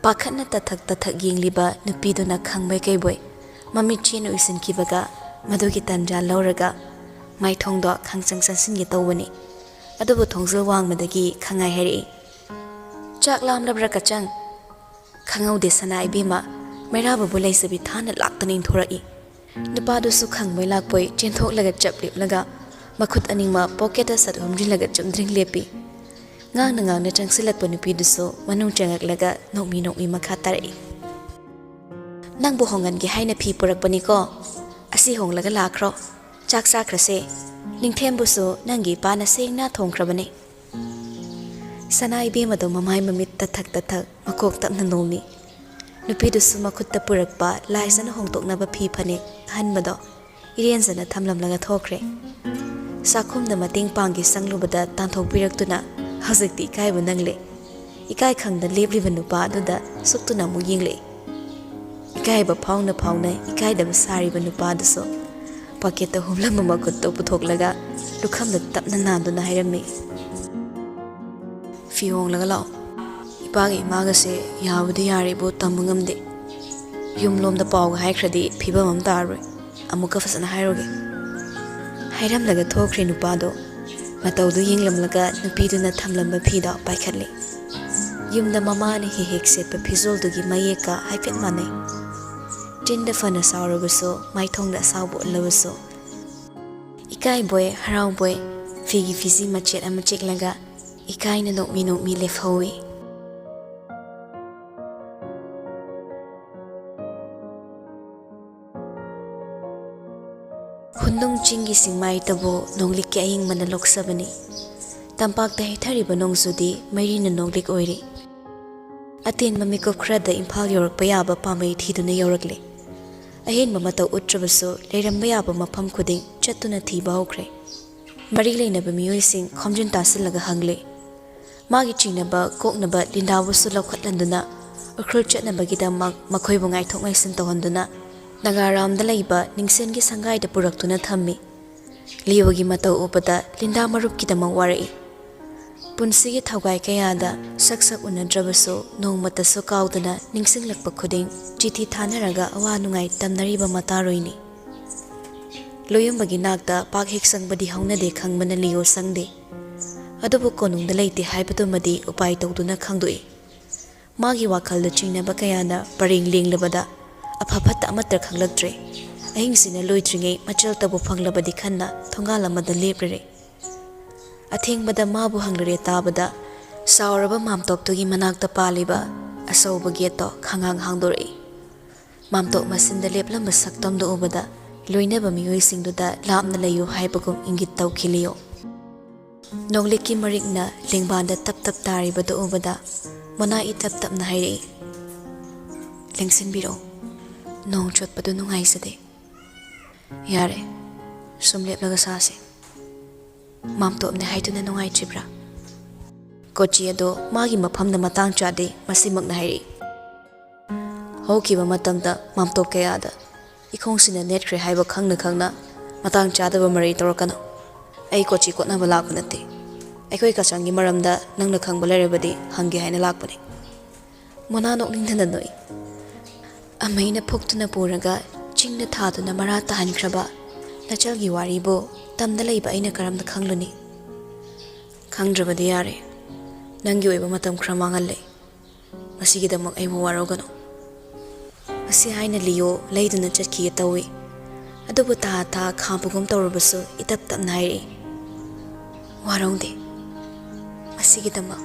ꯄꯥꯈꯠꯅ ꯇꯊꯛ ꯇꯊꯛ ꯌꯦꯡꯂꯤꯕ ꯅꯨꯄꯤꯗꯨꯅ ꯈꯪꯕꯣꯏ ꯀꯩꯕꯣꯏ ꯃꯃꯤꯠ ꯆꯦꯅ ꯎꯏꯁꯤꯟꯈꯤꯕꯒ ꯃꯗꯨꯒꯤ ꯇꯟꯖꯥ ꯂꯧꯔꯒ ꯃꯥꯏꯊꯣꯡꯗꯣ ꯈꯪꯆꯪ ꯆꯪꯁꯤꯟꯒꯦ ꯇꯧꯕꯅꯤ꯫ ꯑꯗꯨꯕꯨ ꯊꯣꯡꯖꯤꯜ ꯋꯥꯡꯃꯗꯒꯤ ꯈꯪꯉꯥꯏ ꯍꯥꯏꯔꯛꯏ, "ꯆꯥꯛ ꯂꯥꯝꯂꯕ꯭ꯔꯥ ꯀꯆꯪ?" ꯈꯪꯍꯧꯗꯦ ꯁꯅꯥ ꯏꯕꯦꯝꯃ, ꯃꯩꯔꯥꯕꯕꯨ ꯂꯩꯖꯕꯤ ꯊꯥꯅ ꯂꯥꯛꯇꯅ ꯏꯟꯊꯣꯔꯛꯏ꯫ ꯅꯨꯄꯥꯗꯨꯁꯨ ꯈꯪꯕꯣꯏ ꯂꯥꯛꯄꯣꯏ ꯆꯦꯟꯊꯣꯛꯂꯒ ꯆꯞ ꯂꯦꯞꯂꯒ ꯃꯈꯨꯠ ꯑꯅꯤꯃꯛ ꯄꯣꯀꯦꯠꯇ ꯁꯠ ꯍꯨꯝꯖꯤꯜꯂꯒ ꯆꯨꯝꯗ꯭ꯔꯤꯡ ꯂꯦꯞꯄꯤ꯫ ꯉꯥꯡꯅ ꯉꯥꯡꯅ ꯆꯪꯁꯤꯜꯂꯛꯄ ꯅꯨꯄꯤꯗꯨꯁꯨ ꯃꯅꯨꯡ ꯆꯪꯉꯛꯂꯒ ꯅꯣꯛꯃꯤ ꯅꯣꯛꯃꯤ ꯃꯈꯥ ꯇꯥꯔꯛꯏ, "ꯅꯪꯕꯨ ꯍꯣꯡꯍꯟꯒꯦ ꯍꯥꯏꯅ ꯐꯤ ꯄꯨꯔꯛꯄꯅꯤꯀꯣ꯫ ꯑꯁꯤ ꯍꯣꯡꯂꯒ ꯂꯥꯛꯈ꯭ꯔꯣ꯫ ꯆꯥꯛ ꯆꯥꯈ꯭ꯔꯁꯦ꯫ ꯅꯤꯡꯊꯦꯝꯕꯨꯁꯨ ꯅꯪꯒꯤ ꯏꯄꯥꯅ ꯁꯦꯡꯅ ꯊꯣꯡꯈ꯭ꯔꯕꯅꯤ꯫" ꯁꯅꯥ ꯏꯕꯦꯝꯃꯗꯣ ꯃꯃꯥꯏ ꯃꯃꯤꯠ ꯇꯊꯛ ꯇꯊꯛ ꯃꯀꯣꯛ ꯇꯞꯅ ꯅꯣꯝꯃꯤ꯫ ꯅꯨꯄꯤꯗꯨꯁꯨ ꯃꯈꯨꯠꯇ ꯄꯨꯔꯛꯄ ꯂꯥꯏꯖꯅ ꯍꯣꯡꯗꯣꯛꯅꯕ ꯐꯤ ꯐꯅꯦꯛ ꯑꯍꯟꯕꯗꯣ ꯏꯔꯦꯟꯖꯅ ꯊꯝꯂꯝꯂꯒ ꯊꯣꯛꯈ꯭ꯔꯦ꯫ ꯆꯥꯛꯈꯨꯝꯗ ꯃꯇꯦꯡ ꯄꯥꯡꯒꯦ ꯆꯪꯂꯨꯕꯗ ꯇꯥꯟꯊꯣꯛꯄꯤꯔꯛꯇꯨꯅ ꯍꯧꯖꯤꯛꯇꯤ ꯏꯀꯥꯏꯕ ꯅꯪꯂꯦ꯫ ꯏꯀꯥꯏ ꯈꯪꯗ ꯂꯦꯞꯂꯤꯕ ꯅꯨꯄꯥ ꯑꯗꯨꯗ ꯁꯨꯛꯇꯨꯅ ꯑꯃꯨꯛ ꯌꯦꯡꯂꯛꯏ꯫ ꯏꯀꯥꯏꯕ ꯐꯥꯎꯅ ꯐꯥꯎꯅ ꯏꯀꯥꯏꯗꯕ ꯁꯥꯔꯤꯕ ꯅꯨꯄꯥꯗꯨꯁꯨ ꯄꯣꯀꯦꯠꯇ ꯍꯨꯝꯂꯝꯕ ꯃꯈꯨꯠꯇꯨ ꯄꯨꯊꯣꯛꯂꯒ ꯂꯨꯈꯝꯗ ꯇꯞꯅ ꯅꯥꯟꯗꯨꯅ ꯍꯥꯏꯔꯝꯃꯤ, "ꯐꯤ ꯍꯣꯡꯂꯒ ꯂꯥꯛꯑꯣ꯫ ꯏꯄꯥꯒ ꯏꯃꯥꯒꯁꯦ ꯌꯥꯕꯨꯗꯤ ꯌꯥꯔꯦꯕꯨ ꯇꯝꯕ ꯉꯝꯗꯦ꯫ ꯌꯨꯝꯂꯣꯝꯗ ꯄꯥꯎꯒ ꯍꯥꯏꯈ꯭ꯔꯗꯤ ꯐꯤꯕꯝ ꯑꯃ ꯇꯥꯔꯣꯏ꯫ ꯑꯃꯨꯛꯀ ꯐꯖꯅ ꯍꯥꯏꯔꯨꯒꯦ꯫" ꯍꯥꯏꯔꯝꯂꯒ ꯊꯣꯛꯈ꯭ꯔꯦ ꯅꯨꯄꯥꯗꯣ꯫ ꯃꯇꯧꯗꯨ ꯌꯦꯡꯂꯝꯂꯒ ꯅꯨꯄꯤꯗꯨꯅ ꯊꯝꯂꯝꯕ ꯐꯤꯗꯣ ꯄꯥꯏꯈꯠꯂꯦ꯫ ꯌꯨꯝꯗ ꯃꯃꯥꯅ ꯍꯦꯛ ꯍꯦꯛ ꯁꯦꯠꯄ ꯐꯤꯖꯣꯜꯗꯨꯒꯤ ꯃꯌꯦꯛꯀ ꯍꯥꯏꯐꯦꯠ ꯃꯥꯟꯅꯩ꯫ ꯆꯤꯟꯗ ꯐꯅ ꯁꯥꯎꯔꯕꯁꯨ, ꯃꯥꯏꯊꯣꯡꯗ ꯑꯁꯥꯎꯕ ꯎꯠꯂꯕꯁꯨ, ꯏꯀꯥꯏꯕꯣꯏ ꯍꯔꯥꯎꯕꯣꯏ, ꯐꯤꯒꯤ ꯐꯤꯖꯤ ꯃꯆꯦꯠ ꯑꯃ ꯆꯤꯛꯂꯒ ꯏꯀꯥꯏꯅ ꯅꯣꯛꯃꯤ ꯅꯣꯛꯃꯤ ꯂꯦꯞꯍꯧꯏ꯫ ꯍꯨꯟꯗꯨꯡ ꯆꯤꯡꯒꯤ ꯆꯤꯡꯃꯥꯏꯇꯕꯨ ꯅꯣꯡꯂꯤꯛꯀꯤ ꯑꯌꯤꯡꯕꯅ ꯂꯣꯛꯆꯕꯅꯤ꯫ ꯇꯝꯄꯥꯛꯇ ꯍꯩꯊꯔꯤꯕ ꯅꯣꯡꯖꯨꯗꯤ ꯃꯩꯔꯤꯅ ꯅꯣꯡꯂꯤꯛ ꯑꯣꯏꯔꯤ꯫ ꯑꯇꯦꯟꯕ ꯃꯤꯀꯨꯞ ꯈꯔꯗ ꯏꯝꯐꯥꯜ ꯌꯧꯔꯛꯄ ꯌꯥꯕ ꯄꯥꯝꯕꯩ ꯊꯤꯗꯨꯅ ꯌꯧꯔꯛꯂꯦ꯫ ꯑꯍꯦꯟꯕ ꯃꯇꯧ ꯎꯠꯇ꯭ꯔꯕꯁꯨ ꯂꯩꯔꯝꯕ ꯌꯥꯕ ꯃꯐꯝ ꯈꯨꯗꯤꯡ ꯆꯠꯇꯨꯅ ꯊꯤꯕ ꯍꯧꯈ꯭ꯔꯦ꯫ ꯃꯔꯤ ꯂꯩꯅꯕ ꯃꯤꯑꯣꯏꯁꯤꯡ ꯈꯣꯝꯖꯤꯟ ꯇꯥꯁꯤꯜꯂꯒ ꯍꯪꯂꯦ꯫ ꯃꯥꯒꯤ ꯆꯤꯡꯅꯕ ꯀꯣꯛꯅꯕ ꯂꯤꯟꯗꯥꯕꯨꯁꯨ ꯂꯧꯈꯠꯍꯟꯗꯨꯅ ꯎꯈ꯭ꯔꯨꯜ ꯆꯠꯅꯕꯒꯤꯗꯃꯛ ꯃꯈꯣꯏꯕꯨ ꯉꯥꯏꯊꯣꯛ ꯉꯥꯏꯁꯤꯟ ꯇꯧꯍꯟꯗꯨꯅ ꯅꯥꯒꯥꯔꯥꯝꯗ ꯂꯩꯕ ꯅꯤꯡꯁꯦꯟꯒꯤ ꯁꯪꯒꯥꯏꯗ ꯄꯨꯔꯛꯇꯨꯅ ꯊꯝꯃꯤ꯫ ꯂꯤꯌꯣꯒꯤ ꯃꯇꯧ ꯎꯕꯗ ꯂꯤꯟꯗꯥ ꯃꯔꯨꯞꯀꯤꯗꯃꯛ ꯋꯥꯔꯛꯏ꯫ ꯄꯨꯟꯁꯤꯒꯤ ꯊꯧꯒꯥꯏ ꯀꯌꯥꯗ ꯁꯛ ꯁꯛ ꯎꯅꯗ꯭ꯔꯕꯁꯨ ꯅꯣꯡꯃꯇꯁꯨ ꯀꯥꯎꯗꯅ ꯅꯤꯡꯁꯤꯡꯂꯛꯄ ꯈꯨꯗꯤꯡ ꯆꯤꯊꯤ ꯊꯥꯅꯔꯒ ꯑꯋꯥ ꯅꯨꯡꯉꯥꯏ ꯇꯝꯅꯔꯤꯕ ꯃꯇꯥꯔꯣꯏꯅꯤ꯫ ꯂꯣꯌꯨꯝꯕꯒꯤ ꯅꯥꯛꯇ ꯄꯥꯛ ꯍꯦꯛ ꯆꯪꯕꯗꯤ ꯍꯧꯅꯗꯦ ꯈꯪꯕꯅ ꯂꯤꯌꯣ ꯆꯪꯗꯦ꯫ ꯑꯗꯨꯕꯨ ꯀꯣꯅꯨꯡꯗ ꯂꯩꯇꯦ ꯍꯥꯏꯕꯗꯨꯃꯗꯤ ꯎꯄꯥꯏ ꯇꯧꯗꯨꯅ ꯈꯪꯗꯣꯛꯏ꯫ ꯃꯥꯒꯤ ꯋꯥꯈꯜꯗ ꯆꯤꯡꯅꯕ ꯀꯌꯥꯅ ꯄꯔꯦꯡ ꯂꯦꯡꯂꯕꯗ ꯑꯐ ꯐꯠꯇ ꯑꯃꯠꯇ ꯈꯪꯂꯛꯇ꯭ꯔꯦ꯫ ꯑꯍꯤꯡꯁꯤꯅ ꯂꯣꯏꯗ꯭ꯔꯤꯉꯩ ꯃꯆꯜꯇꯕꯨ ꯐꯪꯂꯕꯗꯤ ꯈꯟꯅ ꯊꯣꯡꯒꯥꯜ ꯑꯃꯗ ꯂꯦꯞꯂꯔꯦ꯫ ꯑꯊꯦꯡꯕꯗ ꯃꯥꯕꯨ ꯍꯪꯂꯔꯦ ꯇꯥꯕꯗ ꯆꯥꯎꯔꯕ ꯃꯥꯝꯇꯣꯞꯇꯨꯒꯤ ꯃꯅꯥꯛꯇ ꯄꯥꯜꯂꯤꯕ ꯑꯆꯧꯕ ꯒꯦꯠꯇꯣ ꯈꯪꯍꯥꯡ ꯍꯥꯡꯗꯣꯔꯛꯏ꯫ ꯃꯥꯝꯇꯣꯞ ꯃꯆꯤꯟꯗ ꯂꯦꯞꯂꯝꯕ ꯁꯛꯇꯝꯗꯨ ꯎꯕꯗ ꯂꯣꯏꯅꯕ ꯃꯤꯑꯣꯏꯁꯤꯡꯗꯨꯗ ꯂꯥꯞꯅ ꯂꯩꯌꯨ ꯍꯥꯏꯕꯒꯨꯝ ꯏꯪꯒꯤꯠ ꯇꯧꯈꯤ ꯂꯤꯌꯣ꯫ ꯅꯣꯡꯂꯤꯛꯀꯤ ꯃꯔꯤꯛꯅ ꯂꯦꯡꯕꯥꯟꯗ ꯇꯞ ꯇꯞ ꯇꯥꯔꯤꯕꯗꯨ ꯎꯕꯗ ꯃꯣꯅꯥ ꯏ ꯇꯞ ꯇꯞꯅ ꯍꯥꯏꯔꯛꯏ, "ꯂꯦꯡꯁꯤꯟꯕꯤꯔꯛꯎ, ꯅꯣꯡ ꯆꯣꯠꯄꯗꯨ ꯅꯨꯡꯉꯥꯏꯖꯗꯦ꯫ ꯌꯥꯔꯦ, ꯁꯨꯝ ꯂꯦꯞꯂꯒ ꯁꯥꯁꯦ꯫ ꯃꯥꯝꯇꯣꯞꯅꯦ ꯍꯥꯏꯗꯨꯅ ꯅꯨꯡꯉꯥꯏꯇ꯭ꯔꯤꯕ꯭ꯔꯥ?" ꯀꯣꯆꯤ ꯑꯗꯣ ꯃꯥꯒꯤ ꯃꯐꯝꯗ ꯃꯇꯥꯡ ꯆꯥꯗꯦ, ꯃꯁꯤꯃꯛꯅ ꯍꯥꯏꯔꯛꯏ꯫ ꯍꯧꯈꯤꯕ ꯃꯇꯝꯗ ꯃꯥꯝꯇꯣꯞ ꯀꯌꯥꯗ ꯏꯈꯣꯡꯁꯤꯅ ꯅꯦꯠꯈ꯭ꯔꯦ ꯍꯥꯏꯕ ꯈꯪꯅ ꯈꯪꯅ ꯃꯇꯥꯡ ꯆꯥꯗꯕ ꯃꯔꯩ ꯇꯧꯔꯛꯀꯅꯨ꯫ ꯑꯩ ꯀꯣꯆꯤ ꯀꯣꯠꯅꯕ ꯂꯥꯛꯄ ꯅꯠꯇꯦ꯫ ꯑꯩꯈꯣꯏ ꯀꯆꯥꯡꯒꯤ ꯃꯔꯝꯗ ꯅꯪꯅ ꯈꯪꯕ ꯂꯩꯔꯕꯗꯤ ꯍꯪꯒꯦ ꯍꯥꯏꯅ ꯂꯥꯛꯄꯅꯤ꯫ ꯃꯣꯅꯥ ꯅꯣꯛꯅꯤꯡꯗꯅ ꯅꯣꯛꯏ꯫ ꯑꯃꯩꯅ ꯐꯨꯛꯇꯨꯅ ꯄꯨꯔꯒ ꯆꯤꯡꯗ ꯊꯥꯗꯨꯅ ꯃꯔꯥ ꯇꯥꯍꯟꯈ꯭ꯔꯕ ꯅꯆꯜꯒꯤ ꯋꯥꯔꯤꯕꯨ ꯇꯝꯗ ꯂꯩꯕ ꯑꯩꯅ ꯀꯔꯝꯅ ꯈꯪꯂꯨꯅꯤ? ꯈꯪꯗ꯭ꯔꯕꯗꯤ ꯌꯥꯔꯦ꯫ ꯅꯪꯒꯤ ꯑꯣꯏꯕ ꯃꯇꯝ ꯈꯔ ꯃꯥꯡꯍꯜꯂꯦ꯫ ꯃꯁꯤꯒꯤꯗꯃꯛ ꯑꯩꯕꯨ ꯋꯥꯔꯧꯒꯅꯨ꯫ ꯃꯁꯤ ꯍꯥꯏꯅ ꯂꯤꯌꯣ ꯂꯩꯗꯨꯅ ꯆꯠꯈꯤꯒꯦ ꯇꯧꯏ꯫ ꯑꯗꯨꯕꯨ ꯊꯥ ꯊꯥ ꯈꯥꯝꯕꯒꯨꯝ ꯇꯧꯔꯕꯁꯨ ꯏꯇꯞ ꯇꯞꯅ ꯍꯥꯏꯔꯛꯏ, "ꯋꯥꯔꯧꯗꯦ꯫ ꯃꯁꯤꯒꯤꯗꯃꯛ,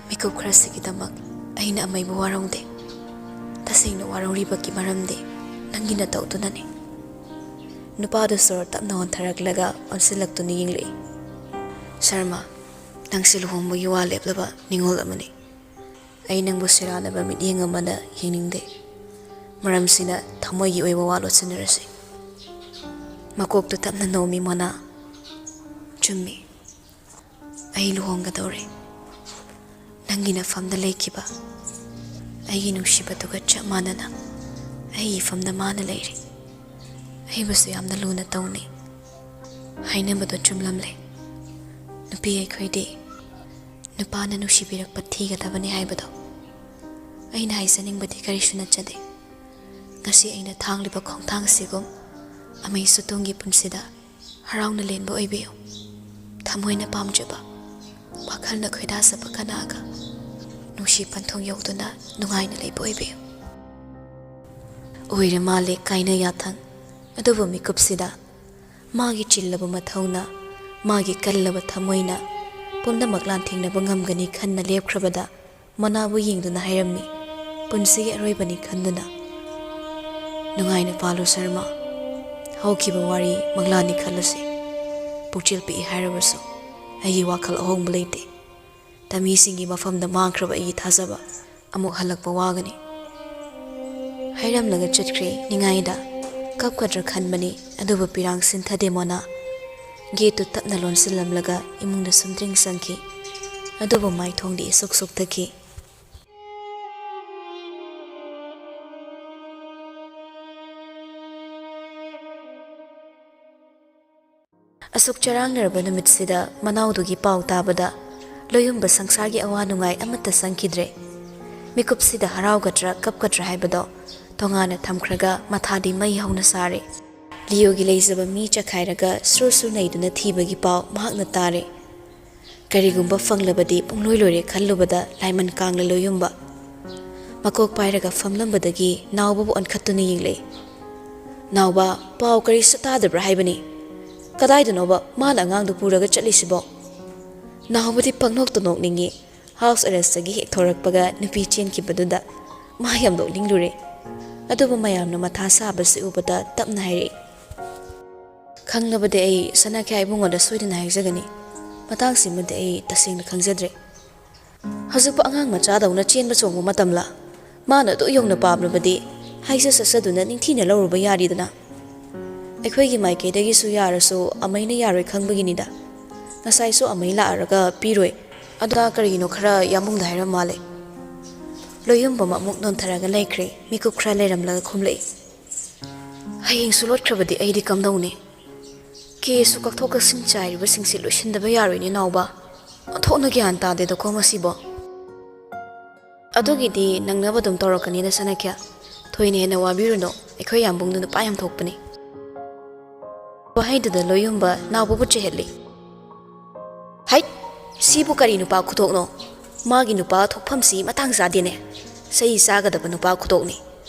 ꯃꯤꯀꯨꯞ ꯈꯔꯁꯤꯒꯤꯗꯃꯛ ꯑꯩꯅ ꯑꯃꯩꯕꯨ ꯋꯥꯔꯧꯗꯦ꯫ ꯇꯁꯦꯡꯅ ꯋꯥꯔꯧꯔꯤꯕꯒꯤ ꯃꯔꯝꯗꯤ ꯅꯪꯒꯤ ꯅꯇꯧꯗꯨꯅꯅꯤ꯫" ꯅꯨꯄꯥꯗꯨ ꯁꯣꯔ ꯇꯞꯅ ꯍꯣꯟꯊꯔꯛꯂꯒ ꯑꯣꯟꯁꯤꯜꯂꯛꯇꯨꯅ ꯌꯦꯡꯂꯛꯏ꯫ "ꯁꯔꯃ, ꯅꯪꯁꯦ ꯂꯨꯍꯣꯡꯕꯒꯤ ꯋꯥ ꯂꯦꯞꯂꯕ ꯅꯤꯉꯣꯜ ꯑꯃꯅꯤ꯫ ꯑꯩ ꯅꯪꯕꯨ ꯁꯦꯔꯥꯟꯅꯕ ꯃꯤꯠꯌꯦꯡ ꯑꯃꯅ ꯌꯦꯡꯅꯤꯡꯗꯦ꯫ ꯃꯔꯝꯁꯤꯅ ꯊꯃꯣꯏꯒꯤ ꯑꯣꯏꯕ ꯋꯥ ꯂꯣꯠꯁꯤꯟꯅꯔꯁꯤ꯫" ꯃꯀꯣꯛꯇꯨ ꯇꯞꯅ ꯅꯣꯝꯃꯤ ꯃꯣꯅꯥ꯫ "ꯆꯨꯝꯃꯤ, ꯑꯩ ꯂꯨꯍꯣꯡꯒꯗꯧꯔꯦ꯫ ꯅꯪꯒꯤ ꯅꯐꯝꯗ ꯂꯩꯈꯤꯕ ꯑꯩꯒꯤ ꯅꯨꯡꯁꯤꯕꯗꯨꯒ ꯆꯞ ꯃꯥꯟꯅꯅ ꯑꯩꯒꯤ ꯏꯐꯝꯗ ꯃꯥꯅ ꯂꯩꯔꯤ꯫ ꯑꯩꯕꯨꯁꯨ ꯌꯥꯝꯅ ꯂꯨꯅ ꯇꯧꯅꯤ꯫ ꯍꯥꯏꯅꯕꯗꯣ ꯆꯨꯝꯂꯝꯂꯦ꯫ ꯅꯨꯄꯤ ꯑꯩꯈꯣꯏꯗꯤ ꯅꯨꯄꯥꯅ ꯅꯨꯡꯁꯤꯕꯤꯔꯛꯄ ꯊꯤꯒꯗꯕꯅꯤ ꯍꯥꯏꯕꯗꯣ꯫ ꯑꯩꯅ ꯍꯥꯏꯖꯅꯤꯡꯕꯗꯤ ꯀꯔꯤꯁꯨ ꯅꯠꯆꯗꯦ꯫ ꯉꯁꯤ ꯑꯩꯅ ꯊꯥꯡꯂꯤꯕ ꯈꯣꯡꯊꯥꯡꯁꯤꯒꯨꯝ ꯑꯃꯩꯁꯨ ꯇꯨꯡꯒꯤ ꯄꯨꯟꯁꯤꯗ ꯍꯔꯥꯎꯅ ꯂꯦꯟꯕ ꯑꯣꯏꯕꯤꯌꯨ꯫ ꯊꯃꯣꯏꯅ ꯄꯥꯝꯖꯕ, ꯋꯥꯈꯜꯅ ꯈꯣꯏꯗꯥꯖꯕ ꯀꯅꯥꯒ ꯅꯨꯡꯁꯤ ꯄꯟꯊꯨꯡ ꯌꯧꯗꯨꯅ ꯅꯨꯡꯉꯥꯏꯅ ꯂꯩꯕ ꯑꯣꯏꯕꯤꯌꯨ꯫" ꯑꯣꯏꯔ ꯃꯥꯜꯂꯦ ꯀꯥꯏꯅ ꯌꯥꯊꯪ꯫ ꯑꯗꯨꯕꯨ ꯃꯤꯀꯨꯞꯁꯤꯗ ꯃꯥꯒꯤ ꯆꯤꯜꯂꯕ ꯃꯊꯧꯅ, ꯃꯥꯒꯤ ꯀꯜꯂꯕ ꯊꯃꯣꯏꯅ ꯄꯨꯝꯅꯃꯛ ꯂꯥꯟꯊꯦꯡꯅꯕ ꯉꯝꯒꯅꯤ ꯈꯟꯅ ꯂꯦꯞꯈ꯭ꯔꯕꯗ, ꯃꯣꯅꯥꯕꯨ ꯌꯦꯡꯗꯨꯅ ꯍꯥꯏꯔꯝꯃꯤ, "ꯄꯨꯟꯁꯤꯒꯤ ꯑꯔꯣꯏꯕꯅꯤ ꯈꯟꯗꯨꯅ꯫ ꯅꯨꯡꯉꯥꯏꯅ ꯄꯥꯜꯂꯨ ꯁꯔꯃ꯫ ꯍꯧꯈꯤꯕ ꯋꯥꯔꯤ ꯃꯪꯂꯥꯅꯤ ꯈꯜꯂꯁꯤ꯫ ꯄꯨꯛꯆꯦꯜ ꯄꯤꯛꯏ ꯍꯥꯏꯔꯕꯁꯨ ꯑꯩꯒꯤ ꯋꯥꯈꯜ ꯑꯍꯣꯡꯕ ꯂꯩꯇꯦ꯫ ꯇꯃꯤꯁꯤꯡꯒꯤ ꯃꯐꯝꯗ ꯃꯥꯡꯈ꯭ꯔꯕ ꯑꯩꯒꯤ ꯊꯥꯖꯕ ꯑꯃꯨꯛ ꯍꯜꯂꯛꯄ ꯋꯥꯒꯅꯤ꯫" ꯍꯥꯏꯔꯝꯂꯒ ꯆꯠꯈ꯭ꯔꯦ꯫ ꯅꯤꯡꯉꯥꯏꯗ ꯀꯞꯀꯗ꯭ꯔꯥ ꯈꯟꯕꯅꯤ, ꯑꯗꯨꯕꯨ ꯄꯤꯔꯥꯡ ꯁꯤꯟꯊꯗꯦ ꯃꯣꯅꯥ꯫ ꯒꯦꯠꯇꯨ ꯇꯞꯅ ꯂꯣꯟꯁꯤꯜꯂꯝꯂꯒ ꯏꯃꯨꯡꯗ ꯁꯨꯝꯗ꯭ꯔꯤꯡ ꯆꯪꯈꯤ꯫ ꯑꯗꯨꯕꯨ ꯃꯥꯏꯊꯣꯡꯗꯤ ꯏꯁꯨꯛ ꯁꯨꯛꯇꯈꯤ꯫ ꯑꯁꯨꯛ ꯆꯔꯥꯡꯅꯔꯕ ꯅꯨꯃꯤꯠꯁꯤꯗ ꯃꯅꯥꯎꯗꯨꯒꯤ ꯄꯥꯎ ꯇꯥꯕꯗ ꯂꯣꯌꯨꯝꯕ ꯁꯪꯁꯥꯔꯒꯤ ꯑꯋꯥ ꯅꯨꯡꯉꯥꯏ ꯑꯃꯠꯇ ꯆꯪꯈꯤꯗ꯭ꯔꯦ꯫ ꯃꯤꯀꯨꯞꯁꯤꯗ ꯍꯔꯥꯎꯒꯗ꯭ꯔꯥ ꯀꯞꯀꯗ꯭ꯔꯥ ꯍꯥꯏꯕꯗꯣ ꯇꯣꯉꯥꯟꯅ ꯊꯝꯈ꯭ꯔꯒ ꯃꯊꯥꯗꯤ ꯃꯩ ꯍꯧꯅ ꯁꯥꯔꯦ꯫ ꯂꯤꯌꯣꯒꯤ ꯂꯩꯖꯕ ꯃꯤ ꯆꯈꯥꯏꯔꯒ ꯁꯨꯔ ꯁꯨꯔ ꯅꯩꯗꯨꯅ ꯊꯤꯕꯒꯤ ꯄꯥꯎ ꯃꯍꯥꯛꯅ ꯇꯥꯔꯦ꯫ ꯀꯔꯤꯒꯨꯝꯕ ꯐꯪꯂꯕꯗꯤ ꯄꯨꯡꯂꯣꯏ ꯂꯣꯏꯔꯦ ꯈꯜꯂꯨꯕꯗ ꯂꯥꯏꯃꯟ ꯀꯥꯡꯂꯦ ꯂꯣꯌꯨꯝꯕ꯫ ꯃꯀꯣꯛ ꯄꯥꯏꯔꯒ ꯐꯝꯂꯝꯕꯗꯒꯤ ꯅꯥꯎꯕꯕꯨ ꯑꯣꯟꯈꯠꯇꯨꯅ ꯌꯦꯡꯂꯛꯏ꯫ "ꯅꯥꯎꯕ, ꯄꯥꯎ ꯀꯔꯤꯁꯨ ꯇꯥꯗꯕ꯭ꯔꯥ ꯍꯥꯏꯕꯅꯤ꯫ ꯀꯗꯥꯏꯗꯅꯣꯕ ꯃꯥꯅ ꯑꯉꯥꯡꯗꯨ ꯄꯨꯔꯒ ꯆꯠꯂꯤꯁꯤꯕꯣ?" ꯅꯥꯎꯕꯗꯤ ꯄꯪꯅꯣꯛꯇ ꯅꯣꯛꯅꯤꯡꯉꯤ꯫ ꯍꯥꯎꯁ ꯑꯦꯔꯦꯁꯇꯒꯤ ꯍꯦꯛ ꯊꯣꯔꯛꯄꯒ ꯅꯨꯄꯤ ꯆꯦꯟꯈꯤꯕꯗꯨꯗ ꯃꯥ ꯌꯥꯝ ꯅꯣꯛꯅꯤꯡꯂꯨꯔꯦ꯫ ꯑꯗꯨꯕꯨ ꯃꯌꯥꯝꯅ ꯃꯊꯥ ꯁꯥꯕꯁꯤ ꯎꯕꯗ ꯇꯞꯅ ꯍꯥꯏꯔꯛꯏ, "ꯈꯪꯂꯕꯗꯤ ꯑꯩ ꯁꯅꯥꯈ꯭ꯌꯥ ꯏꯕꯨꯡꯉꯣꯗ ꯁꯣꯏꯗꯅ ꯍꯥꯏꯖꯒꯅꯤ꯫ ꯃꯇꯥꯡꯁꯤꯃꯗꯤ ꯑꯩ ꯇꯁꯦꯡꯅ ꯈꯪꯖꯗ꯭ꯔꯦ꯫ ꯍꯧꯖꯤꯛꯄꯨ ꯑꯉꯥꯡ ꯃꯆꯥꯗꯧꯅ ꯆꯦꯟꯕ ꯆꯣꯡꯕ ꯃꯇꯝꯂꯥ? ꯃꯥꯅ ꯑꯗꯨ ꯌꯧꯅ ꯄꯥꯝꯂꯕꯗꯤ ꯍꯥꯏꯖ ꯁꯠꯆꯗꯨꯅ ꯅꯤꯡꯊꯤꯅ ꯂꯧꯔꯨꯕ ꯌꯥꯔꯤꯗꯅ꯫ ꯑꯩꯈꯣꯏꯒꯤ ꯃꯥꯏꯀꯩꯗꯒꯤꯁꯨ ꯌꯥꯔꯁꯨ ꯑꯃꯩꯅ ꯌꯥꯔꯣꯏ ꯈꯪꯕꯒꯤꯅꯤꯗ꯫ ꯉꯁꯥꯏꯁꯨ ꯑꯃꯩ ꯂꯥꯛꯑꯔꯒ ꯄꯤꯔꯣꯏ꯫ ꯑꯗꯨꯗ ꯀꯔꯤꯒꯤꯅꯣ ꯈꯔ ꯌꯥꯝꯕꯨꯡꯗ ꯍꯥꯏꯔꯝ ꯃꯥꯜꯂꯦ꯫" ꯂꯣꯌꯨꯝꯕꯝ ꯑꯃꯨꯛ ꯅꯣꯟꯊꯔꯒ ꯂꯩꯈ꯭ꯔꯦ꯫ ꯃꯤꯀꯨꯞ ꯈꯔ ꯂꯩꯔꯝꯂꯒ ꯈꯨꯝꯂꯛꯏ, "ꯍꯌꯦꯡꯁꯨ ꯂꯣꯠꯈ꯭ꯔꯕꯗꯤ ꯑꯩꯗꯤ ꯀꯝꯗꯧꯅꯤ? ꯀꯦꯁꯁꯨ ꯀꯛꯊꯣꯛ ꯀꯛꯁꯤꯟ ꯆꯥꯏꯔꯤꯕꯁꯤꯡꯁꯦ ꯂꯣꯏꯁꯤꯟꯗꯕ ꯌꯥꯔꯣꯏꯅꯦ ꯅꯥꯎꯕ꯫ ꯑꯣꯟꯊꯣꯛꯅ ꯒ꯭ꯌꯥꯟ ꯇꯥꯗꯦꯗꯀꯣ ꯃꯁꯤꯕꯣ꯫" "ꯑꯗꯨꯒꯤꯗꯤ ꯅꯪꯅꯕ ꯑꯗꯨꯝ ꯇꯧꯔꯛꯀꯅꯤꯗ ꯁꯅꯥꯈ꯭ꯌꯥ꯫ ꯊꯣꯏꯅ ꯍꯦꯟꯅ ꯋꯥꯕꯤꯔꯨꯅꯨ, ꯑꯩꯈꯣꯏ ꯌꯥꯝꯕꯨꯡꯗꯨ ꯅꯨꯄꯥ ꯌꯥꯝ ꯊꯣꯛꯄꯅꯤ꯫" ꯋꯥꯍꯩꯗꯨꯗ ꯂꯣꯌꯨꯝꯕ ꯅꯥꯎꯕꯕꯨ ꯆꯩꯍꯠꯂꯤ꯫ "ꯍꯩꯠ! ꯁꯤꯕꯨ ꯀꯔꯤ ꯅꯨꯄꯥ ꯈꯨꯊꯣꯛꯅꯣ? ꯃꯥꯒꯤ ꯅꯨꯄꯥ ꯊꯣꯛꯐꯝꯁꯤ ꯃꯇꯥꯡ ꯆꯥꯗꯦꯅꯦ꯫ ꯆꯩ ꯆꯥꯒꯗꯕ ꯅꯨꯄꯥ ꯈꯨꯊꯣꯛꯅꯤ꯫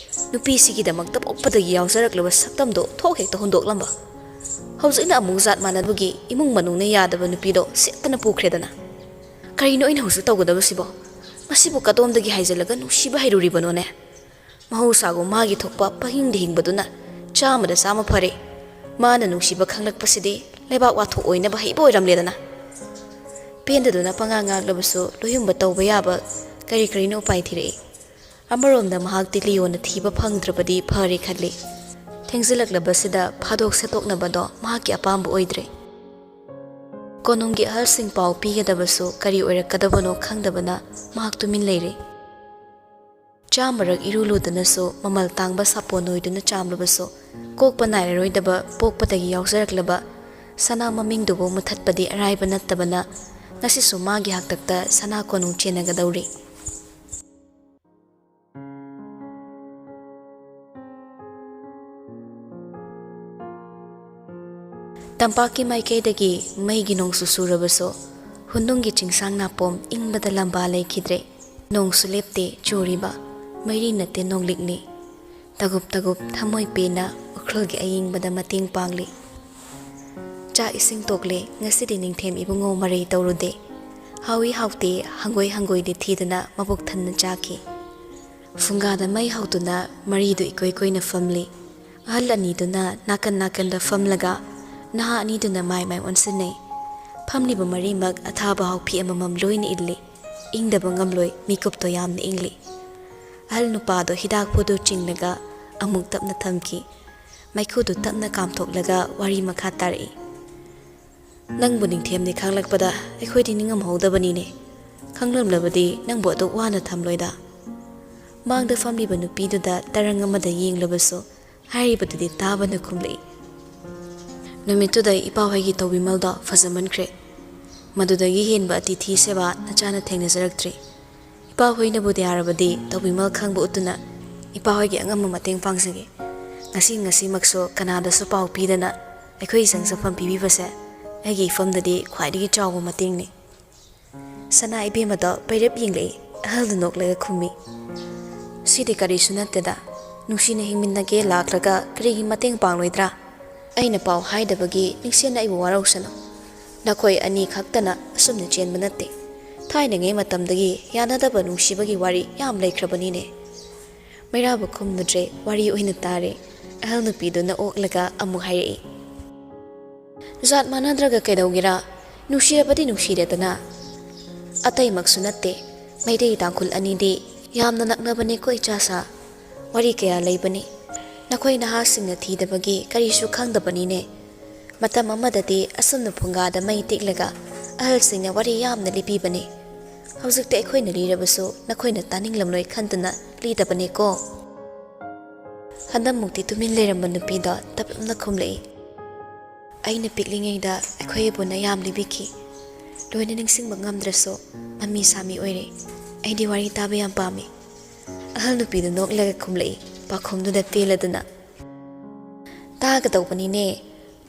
ꯅꯨꯄꯤꯁꯤꯒꯤꯗꯃꯛꯇ ꯄꯣꯛꯄꯗꯒꯤ ꯌꯥꯎꯖꯔꯛꯂꯕ ꯁꯛꯇꯝꯗꯣ ꯊꯣꯛ ꯍꯦꯛꯇ ꯍꯨꯟꯗꯣꯛꯂꯝꯕ꯫ ꯍꯧꯖꯤꯛꯅ ꯑꯃꯨꯛ ꯖꯥꯠ ꯃꯥꯟꯅꯕꯒꯤ ꯏꯃꯨꯡ ꯃꯅꯨꯡꯅ ꯌꯥꯗꯕ ꯅꯨꯄꯤꯗꯣ ꯁꯦꯠꯇꯅ ꯄꯨꯈ꯭ꯔꯦꯗꯅ꯫ ꯀꯔꯤꯅꯣ ꯑꯩꯅ ꯍꯧꯖꯤꯛ ꯇꯧꯒꯗꯕꯁꯤꯕꯣ? ꯃꯁꯤꯕꯨ ꯀꯗꯣꯝꯗꯒꯤ ꯍꯥꯏꯖꯤꯜꯂꯒ ꯅꯨꯡꯁꯤꯕ ꯍꯩꯔꯨꯔꯤꯕꯅꯣꯅꯦ?" ꯃꯍꯧꯁꯥꯒꯨꯝ ꯃꯥꯒꯤ ꯊꯣꯛꯄ ꯄꯪꯍꯤꯡꯗ ꯍꯤꯡꯕꯗꯨꯅ ꯆꯥꯝꯃꯗ ꯆꯥꯝꯃ ꯐꯔꯦ꯫ ꯃꯥꯅ ꯅꯨꯡꯁꯤꯕ ꯈꯪꯂꯛꯄꯁꯤꯗꯤ ꯂꯩꯕꯥꯛ ꯋꯥꯊꯣꯛ ꯑꯣꯏꯅꯕ ꯍꯩꯕ ꯑꯣꯏꯔꯝꯂꯦꯗꯅ꯫ ꯄꯦꯟꯗꯗꯨꯅ ꯄꯉꯥꯡ ꯉꯥꯡꯂꯕꯁꯨ ꯂꯣꯌꯨꯝꯕ ꯇꯧꯕ ꯌꯥꯕ ꯀꯔꯤ ꯀꯔꯤꯅꯣ ꯎꯄꯥꯏ ꯊꯤꯔꯛꯏ꯫ ꯑꯃꯔꯣꯝꯗ ꯃꯍꯥꯛꯇꯤ ꯂꯤꯌꯣꯅ ꯊꯤꯕ ꯐꯪꯗ꯭ꯔꯕꯗꯤ ꯐꯔꯦ ꯈꯜꯂꯤ꯫ ꯊꯦꯡꯖꯤꯜꯂꯛꯂꯕꯁꯤꯗ ꯐꯥꯗꯣꯛ ꯁꯦꯠꯇꯣꯛꯅꯕꯗꯣ ꯃꯍꯥꯛꯀꯤ ꯑꯄꯥꯝꯕ ꯑꯣꯏꯗ꯭ꯔꯦ꯫ ꯀꯣꯅꯨꯡꯒꯤ ꯑꯍꯜꯁꯤꯡ ꯄꯥꯎ ꯄꯤꯒꯗꯕꯁꯨ ꯀꯔꯤ ꯑꯣꯏꯔꯛꯀꯗꯕꯅꯣ ꯈꯪꯗꯕꯅ ꯃꯍꯥꯛ ꯇꯨꯃꯤꯟ ꯂꯩꯔꯦ꯫ ꯆꯥ ꯃꯔꯛ ꯏꯔꯨ ꯂꯨꯗꯅꯁꯨ ꯃꯃꯜ ꯇꯥꯡꯕ ꯁꯥꯄꯣꯟ ꯅꯣꯏꯗꯨꯅ ꯆꯥꯝꯂꯕꯁꯨ ꯀꯣꯛꯄ ꯅꯥꯏꯔꯔꯣꯏꯗꯕ ꯄꯣꯛꯄꯗꯒꯤ ꯌꯥꯎꯖꯔꯛꯂꯕ ꯁꯅꯥ ꯃꯃꯤꯡꯗꯨꯕꯨ ꯃꯨꯊꯠꯄꯗꯤ ꯑꯔꯥꯏꯕ ꯅꯠꯇꯕꯅ ꯉꯁꯤꯁꯨ ꯃꯥꯒꯤ ꯍꯥꯛꯇꯛꯇ ꯁꯅꯥ ꯀꯣꯅꯨꯡ ꯆꯦꯟꯅꯒꯗꯧꯔꯤ꯫ ꯇꯝꯄꯥꯛꯀꯤ ꯃꯥꯏꯀꯩꯗꯒꯤ ꯃꯩꯒꯤ ꯅꯣꯡꯁꯨ ꯆꯨꯔꯕꯁꯨ ꯍꯨꯟꯗꯨꯡꯒꯤ ꯆꯤꯡꯁꯥꯡ ꯅꯥꯄꯣꯝ ꯏꯪꯕꯗ ꯂꯝꯕꯥ ꯂꯩꯈꯤꯗ꯭ꯔꯦ꯫ ꯅꯣꯡꯁꯨ ꯂꯦꯞꯇꯦ ꯆꯨꯔꯤꯕ, ꯃꯩꯔꯤ ꯅꯠꯇꯦ ꯅꯣꯡꯂꯤꯛꯅꯤ꯫ ꯇꯒꯨꯞ ꯇꯒꯨꯞ ꯊꯃꯣꯏ ꯄꯦꯟꯅ ꯎꯈ꯭ꯔꯨꯜꯒꯤ ꯑꯌꯤꯡꯕꯗ ꯃꯇꯦꯡ ꯄꯥꯡꯂꯤ꯫ ꯆꯥꯛ ꯏꯁꯤꯡ ꯇꯣꯛꯂꯦ, ꯉꯁꯤꯗꯤ ꯅꯤꯡꯊꯦꯝ ꯏꯕꯨꯡꯉꯣ ꯃꯔꯩ ꯇꯧꯔꯨꯗꯦ꯫ ꯍꯥꯎꯏ ꯍꯥꯎꯇꯦ, ꯍꯪꯒꯣꯏ ꯍꯪꯒꯣꯏꯗꯤ ꯊꯤꯗꯅ ꯃꯕꯨꯛ ꯊꯟꯅ ꯆꯥꯈꯤ꯫ ꯐꯨꯡꯒꯥꯗ ꯃꯩ ꯍꯧꯗꯨꯅ ꯃꯔꯤꯗꯨ ꯏꯀꯣꯏ ꯀꯣꯏꯅ ꯐꯝꯂꯤ꯫ ꯑꯍꯜ ꯑꯅꯤꯗꯨꯅ ꯅꯥꯀꯟ ꯅꯥꯀꯟꯗ ꯐꯝꯂꯒ ꯅꯍꯥ ꯑꯅꯤꯗꯨꯅ ꯃꯥꯏ ꯃꯥꯏ ꯑꯣꯟꯁꯤꯟꯅꯩ꯫ ꯐꯝꯂꯤꯕ ꯃꯔꯤꯃꯛ ꯑꯊꯥꯕ ꯍꯥꯎꯐꯤ ꯑꯃꯃꯝ ꯂꯣꯏꯅ ꯏꯜꯂꯤ꯫ ꯏꯪꯗꯕ ꯉꯝꯂꯣꯏ, ꯃꯤꯀꯨꯞꯇꯣ ꯌꯥꯝꯅ ꯏꯪꯂꯤ꯫ ꯑꯍꯜ ꯅꯨꯄꯥꯗꯣ ꯍꯤꯗꯥꯛ ꯄꯨꯗꯨ ꯆꯤꯡꯂꯒ ꯑꯃꯨꯛ ꯇꯞꯅ ꯊꯝꯈꯤ꯫ ꯃꯩꯈꯨꯗꯨ ꯇꯞꯅ ꯀꯥꯝꯊꯣꯛꯂꯒ ꯋꯥꯔꯤ ꯃꯈꯥ ꯇꯥꯔꯛꯏ꯫ "ꯅꯪꯕꯨ ꯅꯤꯡꯊꯦꯝꯅꯤ ꯈꯪꯂꯛꯄꯗ ꯑꯩꯈꯣꯏꯗꯤ ꯅꯤꯡꯉꯝꯍꯧꯗꯕꯅꯤꯅꯦ꯫ ꯈꯪꯂꯝꯂꯕꯗꯤ ꯅꯪꯕꯨ ꯑꯗꯨꯛ ꯋꯥꯅ ꯊꯝꯂꯣꯏꯗ꯫" ꯃꯥꯡꯗ ꯐꯝꯂꯤꯕ ꯅꯨꯄꯤꯗꯨꯗ ꯇꯔꯪ ꯑꯃꯗ ꯌꯦꯡꯂꯕꯁꯨ ꯍꯥꯏꯔꯤꯕꯗꯨꯗꯤ ꯇꯥꯕꯅ ꯈꯨꯝꯂꯛꯏ꯫ "ꯅꯨꯃꯤꯠꯇꯨꯗ ꯏꯄꯥꯍꯣꯏꯒꯤ ꯇꯧꯕꯤꯃꯜꯗꯣ ꯐꯖꯃꯟꯈ꯭ꯔꯦ꯫ ꯃꯗꯨꯗꯒꯤ ꯍꯦꯟꯕ ꯑꯇꯤꯊꯤ ꯁꯦꯕꯥ ꯅꯆꯥꯅ ꯊꯦꯡꯅꯖꯔꯛꯇ꯭ꯔꯤ꯫ ꯏꯄꯥꯍꯣꯏꯅꯕꯨ ꯌꯥꯔꯕꯗꯤ ꯇꯧꯕꯤꯃꯜ ꯈꯪꯕ ꯎꯠꯇꯨꯅ ꯏꯄꯥꯍꯣꯏꯒꯤ ꯑꯉꯝꯕ ꯃꯇꯦꯡ ꯄꯥꯡꯖꯒꯦ꯫ ꯉꯁꯤ ꯉꯁꯤꯃꯛꯁꯨ ꯀꯅꯥꯗꯁꯨ ꯄꯥꯎ ꯄꯤꯗꯅ ꯑꯩꯈꯣꯏꯒꯤ ꯆꯪꯖꯐꯝ ꯄꯤꯕꯤꯕꯁꯦ ꯑꯩꯒꯤ ꯏꯐꯝꯗꯗꯤ ꯈ꯭ꯋꯥꯏꯗꯒꯤ ꯆꯥꯎꯕ ꯃꯇꯦꯡꯅꯤ꯫" ꯁꯅꯥ ꯏꯕꯦꯝꯃꯗꯣ ꯄꯩꯔꯞ ꯌꯦꯡꯂꯛꯏ꯫ ꯑꯍꯜꯗꯨ ꯅꯣꯛꯂꯒ ꯈꯨꯝꯃꯤ꯫ "ꯁꯤꯗꯤ ꯀꯔꯤꯁꯨ ꯅꯠꯇꯦꯗ꯫ ꯅꯨꯡꯁꯤꯅ ꯍꯤꯡꯃꯤꯟꯅꯒꯦ ꯂꯥꯛꯂꯒ ꯀꯔꯤꯒꯤ ꯃꯇꯦꯡ ꯄꯥꯡꯂꯣꯏꯗ꯭ꯔꯥ? ꯑꯩꯅ ꯄꯥꯎ ꯍꯥꯏꯗꯕꯒꯤ ꯅꯤꯡꯁꯦꯟꯅ ꯑꯩꯕꯨ ꯋꯥꯔꯧꯁꯅꯨ꯫ ꯅꯈꯣꯏ ꯑꯅꯤ ꯈꯛꯇꯅ ꯑꯁꯨꯝꯅ ꯆꯦꯟꯕ ꯅꯠꯇꯦ꯫ ꯊꯥꯏꯅꯉꯩ ꯃꯇꯝꯗꯒꯤ ꯌꯥꯅꯗꯕ ꯅꯨꯡꯁꯤꯕꯒꯤ ꯋꯥꯔꯤ ꯌꯥꯝ ꯂꯩꯈ꯭ꯔꯕꯅꯤꯅꯦ꯫" ꯃꯩꯔꯥꯕ ꯈꯨꯝꯅꯗ꯭ꯔꯦ, ꯋꯥꯔꯤ ꯑꯣꯏꯅ ꯇꯥꯔꯦ꯫ ꯑꯍꯜ ꯅꯨꯄꯤꯗꯨꯅ ꯑꯣꯛꯂꯒ ꯑꯃꯨꯛ ꯍꯥꯏꯔꯛꯏ꯫ "ꯖꯥꯠ ꯃꯥꯟꯅꯗ꯭ꯔꯒ ꯀꯩꯗꯧꯒꯦꯔꯥ? ꯅꯨꯡꯁꯤꯔꯕꯗꯤ ꯅꯨꯡꯁꯤꯔꯦꯗꯅ꯫ ꯑꯇꯩꯃꯛꯁꯨ ꯅꯠꯇꯦ, ꯃꯩꯇꯩ ꯇꯥꯡꯈꯨꯜ ꯑꯅꯤꯗꯤ ꯌꯥꯝꯅ ꯅꯛꯅꯕꯅꯦꯀꯣ ꯏꯆꯥꯁꯥ꯫ ꯋꯥꯔꯤ ꯀꯌꯥ ꯂꯩꯕꯅꯤ꯫ ꯅꯈꯣꯏ ꯅꯍꯥꯁꯤꯡꯅ ꯊꯤꯗꯕꯒꯤ ꯀꯔꯤꯁꯨ ꯈꯪꯗꯕꯅꯤꯅꯦ꯫ ꯃꯇꯝ ꯑꯃꯗꯗꯤ ꯑꯁꯨꯝꯅ ꯐꯨꯡꯒꯥꯗ ꯃꯩ ꯇꯤꯛꯂꯒ ꯑꯍꯜꯁꯤꯡꯅ ꯋꯥꯔꯤ ꯌꯥꯝꯅ ꯂꯤꯕꯤꯕꯅꯤ꯫ ꯍꯧꯖꯤꯛꯇꯤ ꯑꯩꯈꯣꯏꯅ ꯂꯤꯔꯕꯁꯨ ꯅꯈꯣꯏꯅ ꯇꯥꯅꯤꯡꯂꯝꯂꯣꯏ ꯈꯟꯗꯨꯅ ꯂꯤꯗꯕꯅꯦꯀꯣ꯫" ꯍꯟꯗꯛꯃꯨꯛꯇꯤ ꯇꯨꯃꯤꯟ ꯂꯩꯔꯝꯕ ꯅꯨꯄꯤꯗꯣ ꯇꯞꯅ ꯈꯨꯝꯂꯛꯏ꯫ "ꯑꯩꯅ ꯄꯤꯛꯂꯤꯉꯩꯗ ꯑꯩꯈꯣꯏ ꯏꯕꯨꯡꯅ ꯌꯥꯝ ꯂꯤꯕꯤꯈꯤ꯫ ꯂꯣꯏꯅ ꯅꯤꯡꯁꯤꯡꯕ ꯉꯝꯗ꯭ꯔꯁꯨ ꯃꯃꯤ ꯁꯥꯃꯤ ꯑꯣꯏꯔꯦ꯫ ꯑꯩꯗꯤ ꯋꯥꯔꯤ ꯇꯥꯕ ꯌꯥꯝ ꯄꯥꯝꯃꯤ꯫" ꯑꯍꯜ ꯅꯨꯄꯤꯗꯨ ꯅꯣꯛꯂꯒ ꯈꯨꯝꯂꯛꯏ, ꯄꯥꯎꯈꯨꯝꯗꯨꯗ ꯄꯦꯜꯂꯗꯨꯅ꯫ "ꯇꯥꯒꯗꯧꯕꯅꯤꯅꯦ꯫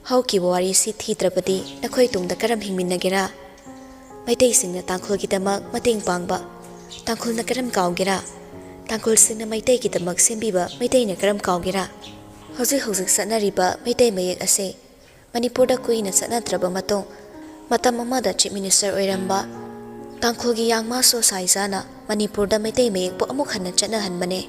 ꯍꯧꯈꯤꯕ ꯋꯥꯔꯤꯁꯤ ꯊꯤꯗ꯭ꯔꯕꯗꯤ ꯅꯈꯣꯏ ꯇꯨꯡꯗ ꯀꯔꯝ ꯍꯤꯡꯃꯤꯟꯅꯒꯦꯔꯥ? ꯃꯩꯇꯩꯁꯤꯡꯅ ꯇꯥꯡꯈꯨꯜꯒꯤꯗꯃꯛ ꯃꯇꯦꯡ ꯄꯥꯡꯕ ꯇꯥꯡꯈꯨꯜꯅ ꯀꯔꯝ ꯀꯥꯎꯒꯦꯔꯥ? ꯇꯥꯡꯈꯨꯜꯁꯤꯡꯅ ꯃꯩꯇꯩꯒꯤꯗꯃꯛ ꯁꯦꯝꯕꯤꯕ ꯃꯩꯇꯩꯅ ꯀꯔꯝ ꯀꯥꯎꯒꯦꯔꯥ?" ꯍꯧꯖꯤꯛ ꯍꯧꯖꯤꯛ ꯆꯠꯅꯔꯤꯕ ꯃꯩꯇꯩ ꯃꯌꯦꯛ ꯑꯁꯦ ꯃꯅꯤꯄꯨꯔꯗ ꯀꯨꯏꯅ ꯆꯠꯅꯗ꯭ꯔꯕ ꯃꯇꯨꯡ, ꯃꯇꯝ ꯑꯃꯗ Chief Minister ꯑꯣꯏꯔꯝꯕ ꯇꯥꯡꯈꯨꯜꯒꯤ ꯌꯥꯡꯃꯥ ꯁꯣ ꯁꯥꯏꯖꯥꯅ ꯃꯅꯤꯄꯨꯔꯗ ꯃꯩꯇꯩ ꯃꯌꯦꯛꯄꯨ ꯑꯃꯨꯛ ꯍꯟꯅ ꯆꯠꯅꯍꯟꯕꯅꯦ꯫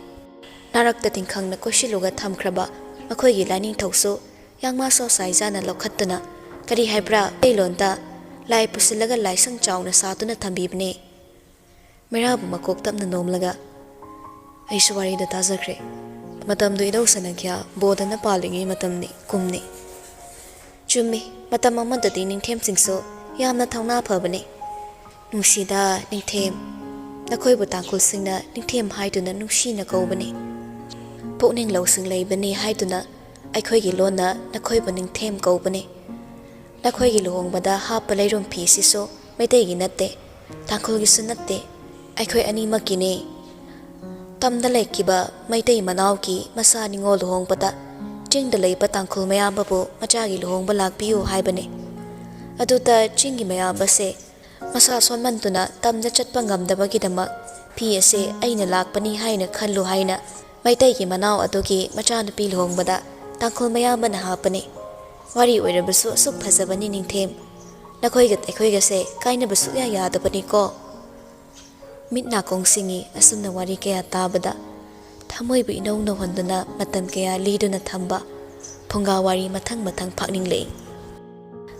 ꯅꯥꯔꯛꯇ ꯇꯤꯡꯈꯪꯅ ꯀꯣꯏꯁꯤꯜꯂꯨꯒ ꯊꯝꯈ꯭ꯔꯕ ꯃꯈꯣꯏꯒꯤ ꯂꯥꯏꯅꯤꯡꯊꯧꯁꯨ ꯌꯥꯡꯃꯥ ꯁꯣ ꯁꯥꯏꯖꯥꯅ ꯂꯧꯈꯠꯇꯨꯅ, ꯀꯔꯤ ꯍꯥꯏꯕ꯭ꯔꯥ, ꯃꯩꯇꯩꯂꯣꯟꯗ ꯂꯥꯏ ꯄꯨꯁꯤꯜꯂꯒ ꯂꯥꯏꯁꯪ ꯆꯥꯎꯅ ꯁꯥꯗꯨꯅ ꯊꯝꯕꯤꯕꯅꯦ꯫ ꯃꯩꯔꯥꯕꯨ ꯃꯀꯣꯛ ꯇꯞꯅ ꯅꯣꯝꯂꯒ, "ꯑꯩꯁꯨ ꯋꯥꯔꯤꯗ ꯇꯥꯖꯈ꯭ꯔꯦ꯫ ꯃꯇꯝꯗꯨ ꯏꯙꯧ ꯁꯅꯥꯈ꯭ꯌꯥ ꯕꯣꯙꯅ ꯄꯥꯜꯂꯤꯉꯩ ꯃꯇꯝꯅꯤ, ꯀꯨꯝꯅꯤ꯫ ꯆꯨꯝꯃꯤ, ꯃꯇꯝ ꯑꯃꯗꯗꯤ ꯅꯤꯡꯊꯦꯝꯁꯤꯡꯁꯨ ꯌꯥꯝꯅ ꯊꯧꯅꯥ ꯐꯕꯅꯤ꯫ ꯅꯨꯡꯁꯤꯗ ꯅꯤꯡꯊꯦꯝ, ꯅꯈꯣꯏꯕꯨ ꯇꯥꯡꯈꯨꯜꯁꯤꯡꯅ ꯅꯤꯡꯊꯦꯝ ꯍꯥꯏꯗꯨꯅ ꯅꯨꯡꯁꯤꯅ ꯀꯧꯕꯅꯤ꯫ ꯄꯨꯛꯅꯤꯡ ꯂꯧꯁꯤꯡ ꯂꯩꯕꯅꯤ ꯍꯥꯏꯗꯨꯅ ꯑꯩꯈꯣꯏꯒꯤ ꯂꯣꯟꯅ ꯅꯈꯣꯏꯕꯨ ꯅꯤꯡꯊꯦꯝ ꯀꯧꯕꯅꯤ꯫ ꯅꯈꯣꯏꯒꯤ ꯂꯨꯍꯣꯡꯕꯗ ꯍꯥꯞꯄ ꯂꯩꯔꯨꯝ ꯐꯤꯁꯤꯁꯨ ꯃꯩꯇꯩꯒꯤ ꯅꯠꯇꯦ, ꯇꯥꯡꯈꯨꯜꯒꯤꯁꯨ ꯅꯠꯇꯦ, ꯑꯩꯈꯣꯏ ꯑꯅꯤꯃꯛꯀꯤꯅꯦ꯫ ꯇꯝꯗ ꯂꯩꯈꯤꯕ ꯃꯩꯇꯩ ꯃꯅꯥꯎꯒꯤ ꯃꯆꯥ ꯅꯤꯉꯣꯜ ꯂꯨꯍꯣꯡꯕꯗ ꯆꯤꯡꯗ ꯂꯩꯕ ꯇꯥꯡꯈꯨꯜ ꯃꯌꯥꯝꯕꯕꯨ ꯃꯆꯥꯒꯤ ꯂꯨꯍꯣꯡꯕ ꯂꯥꯛꯄꯤꯌꯨ ꯍꯥꯏꯕꯅꯤ꯫ ꯑꯗꯨꯗ ꯆꯤꯡꯒꯤ ꯃꯌꯥꯝꯕꯁꯦ ꯃꯁꯥ ꯁꯣꯟꯃꯟꯗꯨꯅ ꯇꯝꯗ ꯆꯠꯄ ꯉꯝꯗꯕꯒꯤꯗꯃꯛ ꯐꯤ ꯑꯁꯦ ꯑꯩꯅ ꯂꯥꯛꯄꯅꯤ ꯍꯥꯏꯅ ꯈꯜꯂꯨ ꯍꯥꯏꯅ ꯃꯩꯇꯩꯒꯤ ꯃꯅꯥꯎ ꯑꯗꯨꯒꯤ ꯃꯆꯥꯅꯨꯄꯤ ꯂꯨꯍꯣꯡꯕꯗ ꯇꯥꯡꯈꯨꯜ ꯃꯌꯥꯝꯕꯅ ꯍꯥꯞꯄꯅꯤ꯫ ꯋꯥꯔꯤ ꯑꯣꯏꯔꯕꯁꯨ ꯑꯁꯨꯛ ꯐꯖꯕꯅꯤ ꯅꯤꯡꯊꯦꯝ꯫ ꯅꯈꯣꯏꯒ ꯑꯩꯈꯣꯏꯒꯁꯦ ꯀꯥꯏꯅꯕ ꯁꯨꯛꯌꯥ ꯌꯥꯗꯕꯅꯤꯀꯣ꯫ ꯃꯤꯠ ꯅꯥꯀꯣꯡ ꯁꯤꯡꯏ ꯑꯁꯨꯝꯅ ꯋꯥꯔꯤ ꯀꯌꯥ ꯇꯥꯕꯗ꯫ ꯊꯃꯣꯏꯕꯨ ꯏꯅꯧ ꯅꯧꯍꯟꯗꯨꯅ ꯃꯇꯝ ꯀꯌꯥ ꯂꯤꯗꯨꯅ ꯊꯝꯕ ꯐꯨꯡꯒꯥ ꯋꯥꯔꯤ ꯃꯊꯪ ꯃꯊꯪ ꯐꯥꯛꯅꯤꯡꯂꯛꯏ꯫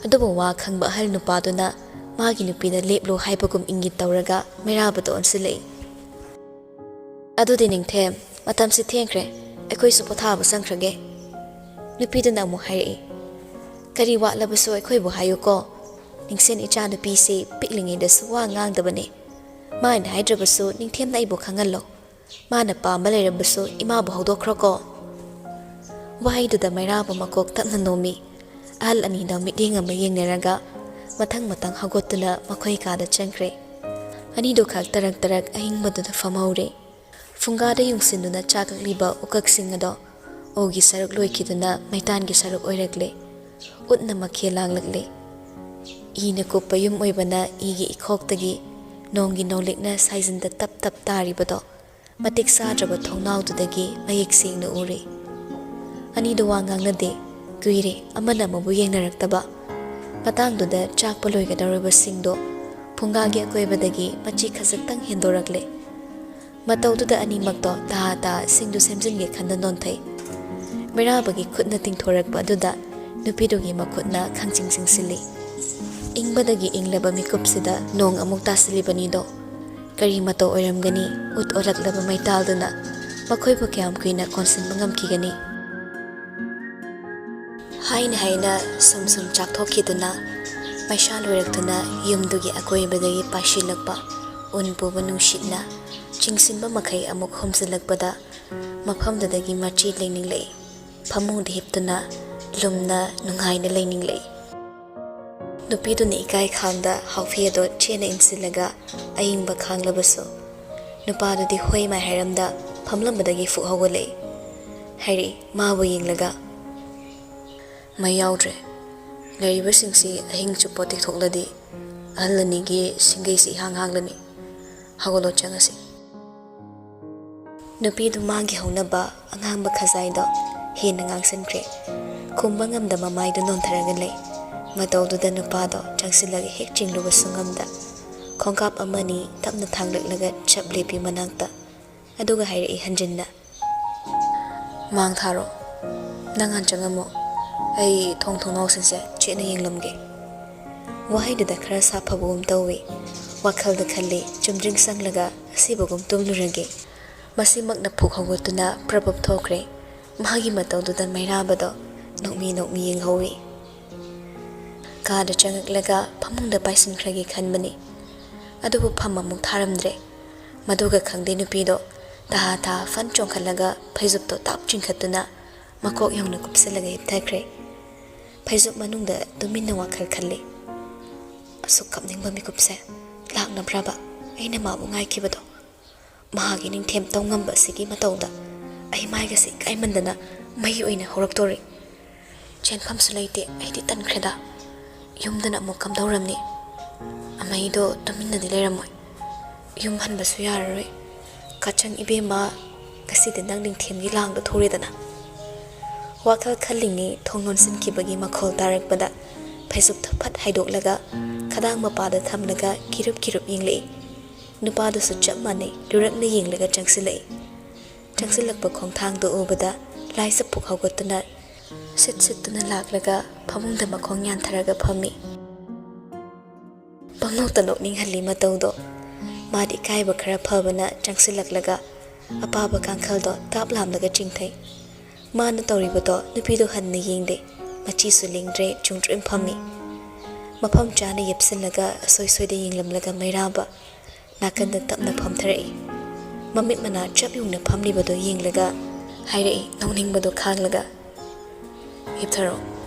ꯑꯗꯨꯕꯨ ꯋꯥ ꯈꯪꯕ ꯑꯍꯜ ꯅꯨꯄꯥꯗꯨꯅ ꯃꯥꯒꯤ ꯅꯨꯄꯤꯗ ꯂꯦꯞꯂꯨ ꯍꯥꯏꯕꯒꯨꯝ ꯏꯪꯒꯤꯠ ꯇꯧꯔꯒ ꯃꯩꯔꯥꯕꯗ ꯑꯣꯟꯁꯤꯜꯂꯛꯏ꯫ "ꯑꯗꯨꯗꯤ ꯅꯤꯡꯊꯦꯝ, ꯃꯇꯝꯁꯤ ꯊꯦꯡꯈ꯭ꯔꯦ, ꯑꯩꯈꯣꯏꯁꯨ ꯄꯣꯊꯥꯕ ꯆꯪꯈ꯭ꯔꯒꯦ꯫" ꯅꯨꯄꯤꯗꯨꯅ ꯑꯃꯨꯛ ꯍꯥꯏꯔꯛꯏ, "ꯀꯔꯤ ꯋꯥꯠꯂꯕꯁꯨ ꯑꯩꯈꯣꯏꯕꯨ ꯍꯥꯏꯌꯨꯀꯣ꯫ ꯅꯤꯡꯁꯦꯟ ꯏꯆꯥꯅꯨꯄꯤꯁꯤ ꯄꯤꯛꯂꯤꯉꯩꯗꯁꯨ ꯋꯥ ꯉꯥꯡꯗꯕꯅꯤ꯫ ꯃꯥꯅ ꯍꯥꯏꯗ꯭ꯔꯕꯁꯨ ꯅꯤꯡꯊꯦꯝꯅ ꯑꯩꯕꯨ ꯈꯪꯍꯜꯂꯣ꯫ ꯃꯥꯅ ꯄꯥꯝꯕ ꯂꯩꯔꯕꯁꯨ ꯏꯃꯥꯕꯨ ꯍꯧꯗꯣꯛꯈ꯭ꯔꯣꯀꯣ꯫" ꯋꯥꯍꯩꯗꯨꯗ ꯃꯩꯔꯥꯕ ꯃꯀꯣꯛ ꯇꯞꯅ ꯅꯣꯝꯃꯤ꯫ ꯑꯍꯜ ꯑꯅꯤꯗ ꯃꯤꯠꯌꯦꯡ ꯑꯃ ꯌꯦꯡꯅꯔꯒ ꯃꯊꯪ ꯃꯊꯪ ꯍꯧꯒꯠꯇꯨꯅ ꯃꯈꯣꯏ ꯀꯥꯗ ꯆꯪꯈ꯭ꯔꯦ꯫ ꯑꯅꯤꯗꯨ ꯈꯛ ꯇꯔꯛ ꯇꯔꯛ ꯑꯍꯤꯡꯕꯗꯨꯗ ꯐꯝꯍꯧꯔꯦ꯫ ꯐꯨꯡꯒꯥꯗ ꯌꯨꯡꯁꯤꯟꯗꯨꯅ ꯆꯥꯛ ꯀꯛꯂꯤꯕ ꯎꯀꯛꯁꯤꯡ ꯑꯗꯣ ꯎꯒꯤ ꯁꯔꯨꯛ ꯂꯣꯏꯈꯤꯗꯨꯅ ꯃꯩꯇꯥꯟꯒꯤ ꯁꯔꯨꯛ ꯑꯣꯏꯔꯛꯂꯦ꯫ ꯎꯠꯅ ꯃꯈꯦꯜ ꯂꯥꯡꯂꯛꯂꯦ꯫ ꯏꯅ ꯀꯨꯞꯄ ꯌꯨꯝ ꯑꯣꯏꯕꯅ ꯏꯒꯤ ꯏꯈꯣꯛꯇꯒꯤ ꯅꯣꯡꯒꯤ ꯅꯣꯡꯂꯤꯛꯅ ꯁꯥꯏꯖꯤꯟꯗ ꯇꯞ ꯇꯞ ꯇꯥꯔꯤꯕꯗꯣ ꯃꯇꯤꯛ ꯆꯥꯗ꯭ꯔꯕ ꯊꯣꯡꯅꯥꯎꯗꯨꯗꯒꯤ ꯃꯌꯦꯛ ꯁꯦꯡꯅ ꯎꯔꯤ꯫ ꯑꯅꯤꯗꯣ ꯋꯥ ꯉꯥꯡꯅꯗꯦ꯫ ꯀꯨꯏꯔꯦ ꯑꯃꯅ ꯑꯃꯕꯨ ꯌꯦꯡꯅꯔꯛꯇꯕ꯫ ꯃꯇꯥꯡꯗꯨꯗ ꯆꯥꯛꯄ ꯂꯣꯏꯒꯗꯧꯔꯕ ꯁꯤꯡꯗꯣ ꯐꯨꯡꯒꯥꯒꯤ ꯑꯀꯣꯏꯕꯗꯒꯤ ꯃꯆꯤ ꯈꯖꯤꯛꯇꯪ ꯍꯦꯟꯗꯣꯔꯛꯂꯦ꯫ ꯃꯇꯧꯗꯨꯗ ꯑꯅꯤꯃꯛꯇꯣ ꯇꯍꯥ ꯇꯍꯥ ꯁꯤꯡꯗꯨ ꯁꯦꯝꯖꯤꯟꯒꯦ ꯈꯟꯗ ꯅꯣꯟꯊꯩ꯫ ꯃꯩꯔꯥꯕꯒꯤ ꯈꯨꯠꯅ ꯇꯤꯡꯊꯣꯔꯛꯄ ꯑꯗꯨꯗ ꯅꯨꯄꯤꯗꯨꯒꯤ ꯃꯈꯨꯠꯅ ꯈꯪꯆꯤꯡ ꯆꯤꯡꯁꯤꯜꯂꯤ꯫ ꯏꯪꯕꯗꯒꯤ ꯏꯪꯂꯕ ꯃꯤꯀꯨꯞꯁꯤꯗ ꯅꯣꯡ ꯑꯃꯨꯛ ꯇꯥꯁꯤꯜꯂꯤꯕꯅꯤꯗꯣ꯫ ꯀꯔꯤ ꯃꯇꯧ ꯑꯣꯏꯔꯝꯒꯅꯤ? ꯎꯠ ꯑꯣꯜꯂꯛꯂꯕ ꯃꯩꯇꯥꯜꯗꯨꯅ ꯃꯈꯣꯏꯕꯨ ꯀꯌꯥꯝ ꯀꯨꯏꯅ ꯀꯣꯟꯁꯤꯟꯕ ꯉꯝꯈꯤꯒꯅꯤ? ꯍꯥꯏꯅ ꯍꯥꯏꯅ ꯁꯨꯝ ꯁꯨꯝ ꯆꯥꯛꯊꯣꯛꯈꯤꯗꯨꯅ, ꯃꯩꯁꯥ ꯂꯣꯏꯔꯛꯇꯨꯅ ꯌꯨꯝꯗꯨꯒꯤ ꯑꯀꯣꯏꯕꯗꯒꯤ ꯄꯥꯏꯁꯤꯜꯂꯛꯄ ꯎꯟ ꯄꯨꯕ ꯅꯨꯡꯁꯤꯠꯅ ꯆꯤꯡꯁꯤꯟꯕ ꯃꯈꯩ ꯑꯃꯨꯛ ꯍꯣꯝꯖꯤꯜꯂꯛꯄꯗ, ꯃꯐꯝꯗꯨꯗꯒꯤ ꯃꯆꯤ ꯂꯩꯅꯤꯡꯂꯛꯏ꯫ ꯐꯃꯨꯡꯗ ꯍꯤꯞꯇꯨꯅ ꯂꯨꯝꯅ ꯅꯨꯡꯉꯥꯏꯅ ꯂꯩꯅꯤꯡꯂꯛꯏ꯫ ꯅꯨꯄꯤꯗꯨꯅ ꯏꯀꯥꯏ ꯈꯥꯡꯗ ꯍꯥꯎꯐꯤ ꯑꯗꯣ ꯆꯦꯠꯅ ꯏꯟꯁꯤꯜꯂꯒ ꯑꯏꯪꯕ ꯈꯥꯡꯂꯕꯁꯨ, ꯅꯨꯄꯥꯗꯨꯗꯤ ꯍꯣꯏ ꯃꯥꯏ ꯍꯥꯏꯔꯝꯗ ꯐꯝꯂꯝꯕꯗꯒꯤ ꯐꯨꯛ ꯍꯧꯒꯠꯂꯛꯏ꯫ ꯍꯥꯏꯔꯛꯏ, ꯃꯥꯕꯨ ꯌꯦꯡꯂꯒ, "ꯃꯩ ꯌꯥꯎꯗ꯭ꯔꯦ꯫ ꯂꯩꯔꯤꯕꯁꯤꯡꯁꯤ ꯑꯍꯤꯡ ꯆꯨꯞꯄ ꯇꯦꯛꯊꯣꯛꯂꯗꯤ ꯑꯍꯜ ꯑꯅꯤꯒꯤ ꯁꯤꯡꯒꯩꯁꯤ ꯏꯍꯥꯡ ꯍꯥꯡꯂꯅꯤ꯫ ꯍꯧꯒꯠꯂꯣ, ꯆꯪꯉꯁꯤ꯫" ꯅꯨꯄꯤꯗꯨ ꯃꯥꯒꯤ ꯍꯧꯅꯕ ꯑꯉꯥꯡꯕ ꯈꯖꯥꯏꯗꯣ ꯍꯦꯟꯅ ꯉꯥꯡꯁꯤꯟꯈ꯭ꯔꯦ꯫ ꯈꯨꯝꯕ ꯉꯝꯗ ꯃꯃꯥꯏꯗꯨ ꯅꯣꯟꯊꯔꯒ ꯂꯩ꯫ ꯃꯇꯧꯗꯨꯗ ꯅꯨꯄꯥꯗꯣ ꯆꯪꯁꯤꯜꯂꯒ ꯍꯦꯛ ꯆꯤꯡꯂꯨꯕꯁꯨ ꯉꯝꯗ, ꯈꯣꯡꯀꯥꯞ ꯑꯃꯅꯤ ꯇꯞꯅ ꯊꯥꯡꯂꯛꯂꯒ ꯆꯞ ꯂꯦꯞꯄꯤ ꯃꯅꯥꯛꯇ꯫ ꯑꯗꯨꯒ ꯍꯥꯏꯔꯛꯏ ꯍꯟꯖꯤꯟꯅ, "ꯃꯥꯡ ꯊꯥꯔꯣ꯫ ꯅꯪ ꯍꯥꯟ ꯆꯪꯉꯝꯃꯣ꯫ ꯑꯩ ꯊꯣꯡ ꯊꯣꯡꯅꯥꯎꯁꯤꯡꯁꯦ ꯆꯦꯠꯅ ꯌꯦꯡꯂꯝꯒꯦ꯫" ꯋꯥꯍꯩꯗꯨꯗ ꯈꯔ ꯁꯥꯐꯕꯒꯨꯝ ꯇꯧꯏ꯫ ꯋꯥꯈꯜꯗ ꯈꯜꯂꯤ, ꯆꯨꯝꯗ꯭ꯔꯤꯡ ꯆꯪꯂꯒ ꯑꯁꯤꯕꯒꯨꯝ ꯇꯨꯝꯂꯨꯔꯒꯦ꯫ ꯃꯁꯤꯃꯛꯅ ꯐꯨꯛ ꯍꯧꯒꯠꯇꯨꯅ ꯄ꯭ꯔꯞ ꯄ꯭ꯔꯞ ꯊꯣꯛꯈ꯭ꯔꯦ꯫ ꯃꯍꯥꯛꯀꯤ ꯃꯇꯧꯗꯨꯗ ꯃꯩꯔꯥꯕꯗꯣ ꯅꯣꯛꯃꯤ ꯅꯣꯛꯃꯤ ꯌꯦꯡꯍꯧꯏ꯫ ꯀꯥꯗ ꯆꯪꯉꯛꯂꯒ ꯐꯃꯨꯡꯗ ꯄꯥꯏꯁꯤꯟꯈ꯭ꯔꯒꯦ ꯈꯟꯕꯅꯤ꯫ ꯑꯗꯨꯕꯨ ꯐꯝ ꯑꯃꯨꯛ ꯊꯥꯔꯝꯗ꯭ꯔꯦ꯫ ꯃꯗꯨꯒ ꯈꯪꯗꯦ ꯅꯨꯄꯤꯗꯣ ꯇꯍꯥ ꯇꯍꯥ ꯐꯟ ꯆꯣꯡꯈꯠꯂꯒ ꯐꯩꯖꯨꯞꯇꯣ ꯇꯥꯞ ꯆꯤꯡꯈꯠꯇꯨꯅ ꯃꯀꯣꯛ ꯌꯧꯅ ꯀꯨꯞꯁꯤꯜꯂꯒ ꯍꯤꯞꯊꯈ꯭ꯔꯦ꯫ ꯐꯩꯖꯨꯞ ꯃꯅꯨꯡꯗ ꯇꯨꯃꯤꯟꯅ ꯋꯥꯈꯜ ꯈꯜꯂꯤ꯫ ꯑꯁꯨꯛ ꯀꯞꯅꯤꯡꯕ ꯃꯤꯀꯨꯞꯁꯦ ꯂꯥꯛꯅꯕ꯭ꯔꯕ ꯑꯩꯅ ꯃꯥꯕꯨ ꯉꯥꯏꯈꯤꯕꯗꯣ? ꯃꯍꯥꯛꯀꯤ ꯅꯤꯡꯊꯦꯝ ꯇꯧ ꯉꯝꯕ ꯑꯁꯤꯒꯤ ꯃꯇꯧꯗ ꯑꯩ ꯃꯥꯏꯒꯁꯦ ꯏꯀꯥꯏꯃꯟꯗꯅ ꯃꯩ ꯑꯣꯏꯅ ꯍꯧꯔꯛꯇꯣꯔꯦ꯫ ꯆꯦꯟꯐꯝꯁꯨ ꯂꯩꯇꯦ, ꯑꯩꯗꯤ ꯇꯟꯈ꯭ꯔꯦꯗ꯫ ꯌꯨꯝꯗꯅ ꯑꯃꯨꯛ ꯀꯝꯗꯧꯔꯝꯅꯤ? ꯑꯃꯩꯗꯣ ꯇꯨꯃꯤꯟꯅꯗꯤ ꯂꯩꯔꯝꯃꯣꯏ꯫ ꯌꯨꯝ ꯍꯟꯕꯁꯨ ꯌꯥꯔꯔꯣꯏ꯫ ꯀꯥꯆꯪ ꯏꯕꯦꯝꯃ, ꯉꯁꯤꯗꯤ ꯅꯪ ꯅꯤꯡꯊꯦꯝꯒꯤ ꯂꯥꯡꯗ ꯊꯨꯔꯦꯗꯅ꯫ ꯋꯥꯈꯜ ꯈꯜꯂꯤꯉꯩ ꯊꯣꯡ ꯂꯣꯟꯁꯤꯟꯈꯤꯕꯒꯤ ꯃꯈꯣꯜ ꯇꯥꯔꯛꯄꯗ ꯐꯩꯖꯨꯞꯇꯨ ꯐꯠ ꯍꯥꯏꯗꯣꯛꯂꯒ ꯈꯗꯥꯡ ꯃꯄꯥꯗ ꯊꯝꯂꯒ ꯀꯤꯔꯨꯞ ꯀꯤꯔꯨꯞ ꯌꯦꯡꯂꯛꯏ꯫ ꯅꯨꯄꯥꯗꯨꯁꯨ ꯆꯞ ꯃꯥꯟꯅꯩ, ꯂꯨꯔꯛꯅ ꯌꯦꯡꯂꯒ ꯆꯪꯁꯤꯜꯂꯛꯏ꯫ ꯆꯪꯁꯤꯜꯂꯛꯄ ꯈꯣꯡꯊꯥꯡꯗꯨ ꯎꯕꯗ ꯂꯥꯏ ꯆꯐꯨ ꯍꯧꯒꯠꯇꯨꯅ ꯁꯤꯠ ꯁꯤꯠꯇꯨꯅ ꯂꯥꯛꯂꯒ ꯐꯃꯨꯡꯗ ꯃꯈꯣꯡ ꯌꯥꯟꯊꯔꯒ ꯐꯝꯃꯤ꯫ ꯄꯪꯅꯣꯛꯇ ꯅꯣꯛꯅꯤꯡꯍꯜꯂꯤ ꯃꯇꯧꯗꯣ꯫ ꯃꯥꯗꯤ ꯏꯀꯥꯏꯕ ꯈꯔ ꯐꯕꯅ ꯆꯪꯁꯤꯜꯂꯛꯂꯒ ꯑꯄꯥꯕ ꯀꯥꯡꯈꯜꯗꯣ ꯇꯥꯞ ꯂꯥꯝꯂꯒ ꯆꯤꯡꯊꯩ꯫ ꯃꯥꯅ ꯇꯧꯔꯤꯕꯗꯣ ꯅꯨꯄꯤꯗꯣ ꯍꯟꯅ ꯌꯦꯡꯗꯦ꯫ ꯃꯆꯤꯁꯨ ꯂꯦꯡꯗ꯭ꯔꯦ, ꯆꯨꯝꯗ꯭ꯔꯤꯡ ꯐꯝꯃꯤ꯫ ꯃꯐꯝ ꯆꯥꯅ ꯌꯦꯞꯁꯤꯜꯂꯒ ꯑꯁꯣꯏ ꯁꯣꯏꯗ ꯌꯦꯡꯂꯝꯂꯒ ꯃꯩꯔꯥꯕ ꯅꯥꯀꯟꯗ ꯇꯞꯅ ꯐꯝꯊꯔꯛꯏ꯫ ꯃꯃꯤꯠ ꯃꯅꯥ ꯆꯞ ꯌꯨꯡꯅ ꯐꯝꯂꯤꯕꯗꯨ ꯌꯦꯡꯂꯒ ꯍꯥꯏꯔꯛꯏ, ꯅꯣꯛꯅꯤꯡꯕꯗꯨ ꯈꯥꯡꯂꯒ, "ꯍꯤꯞꯊꯔꯣ,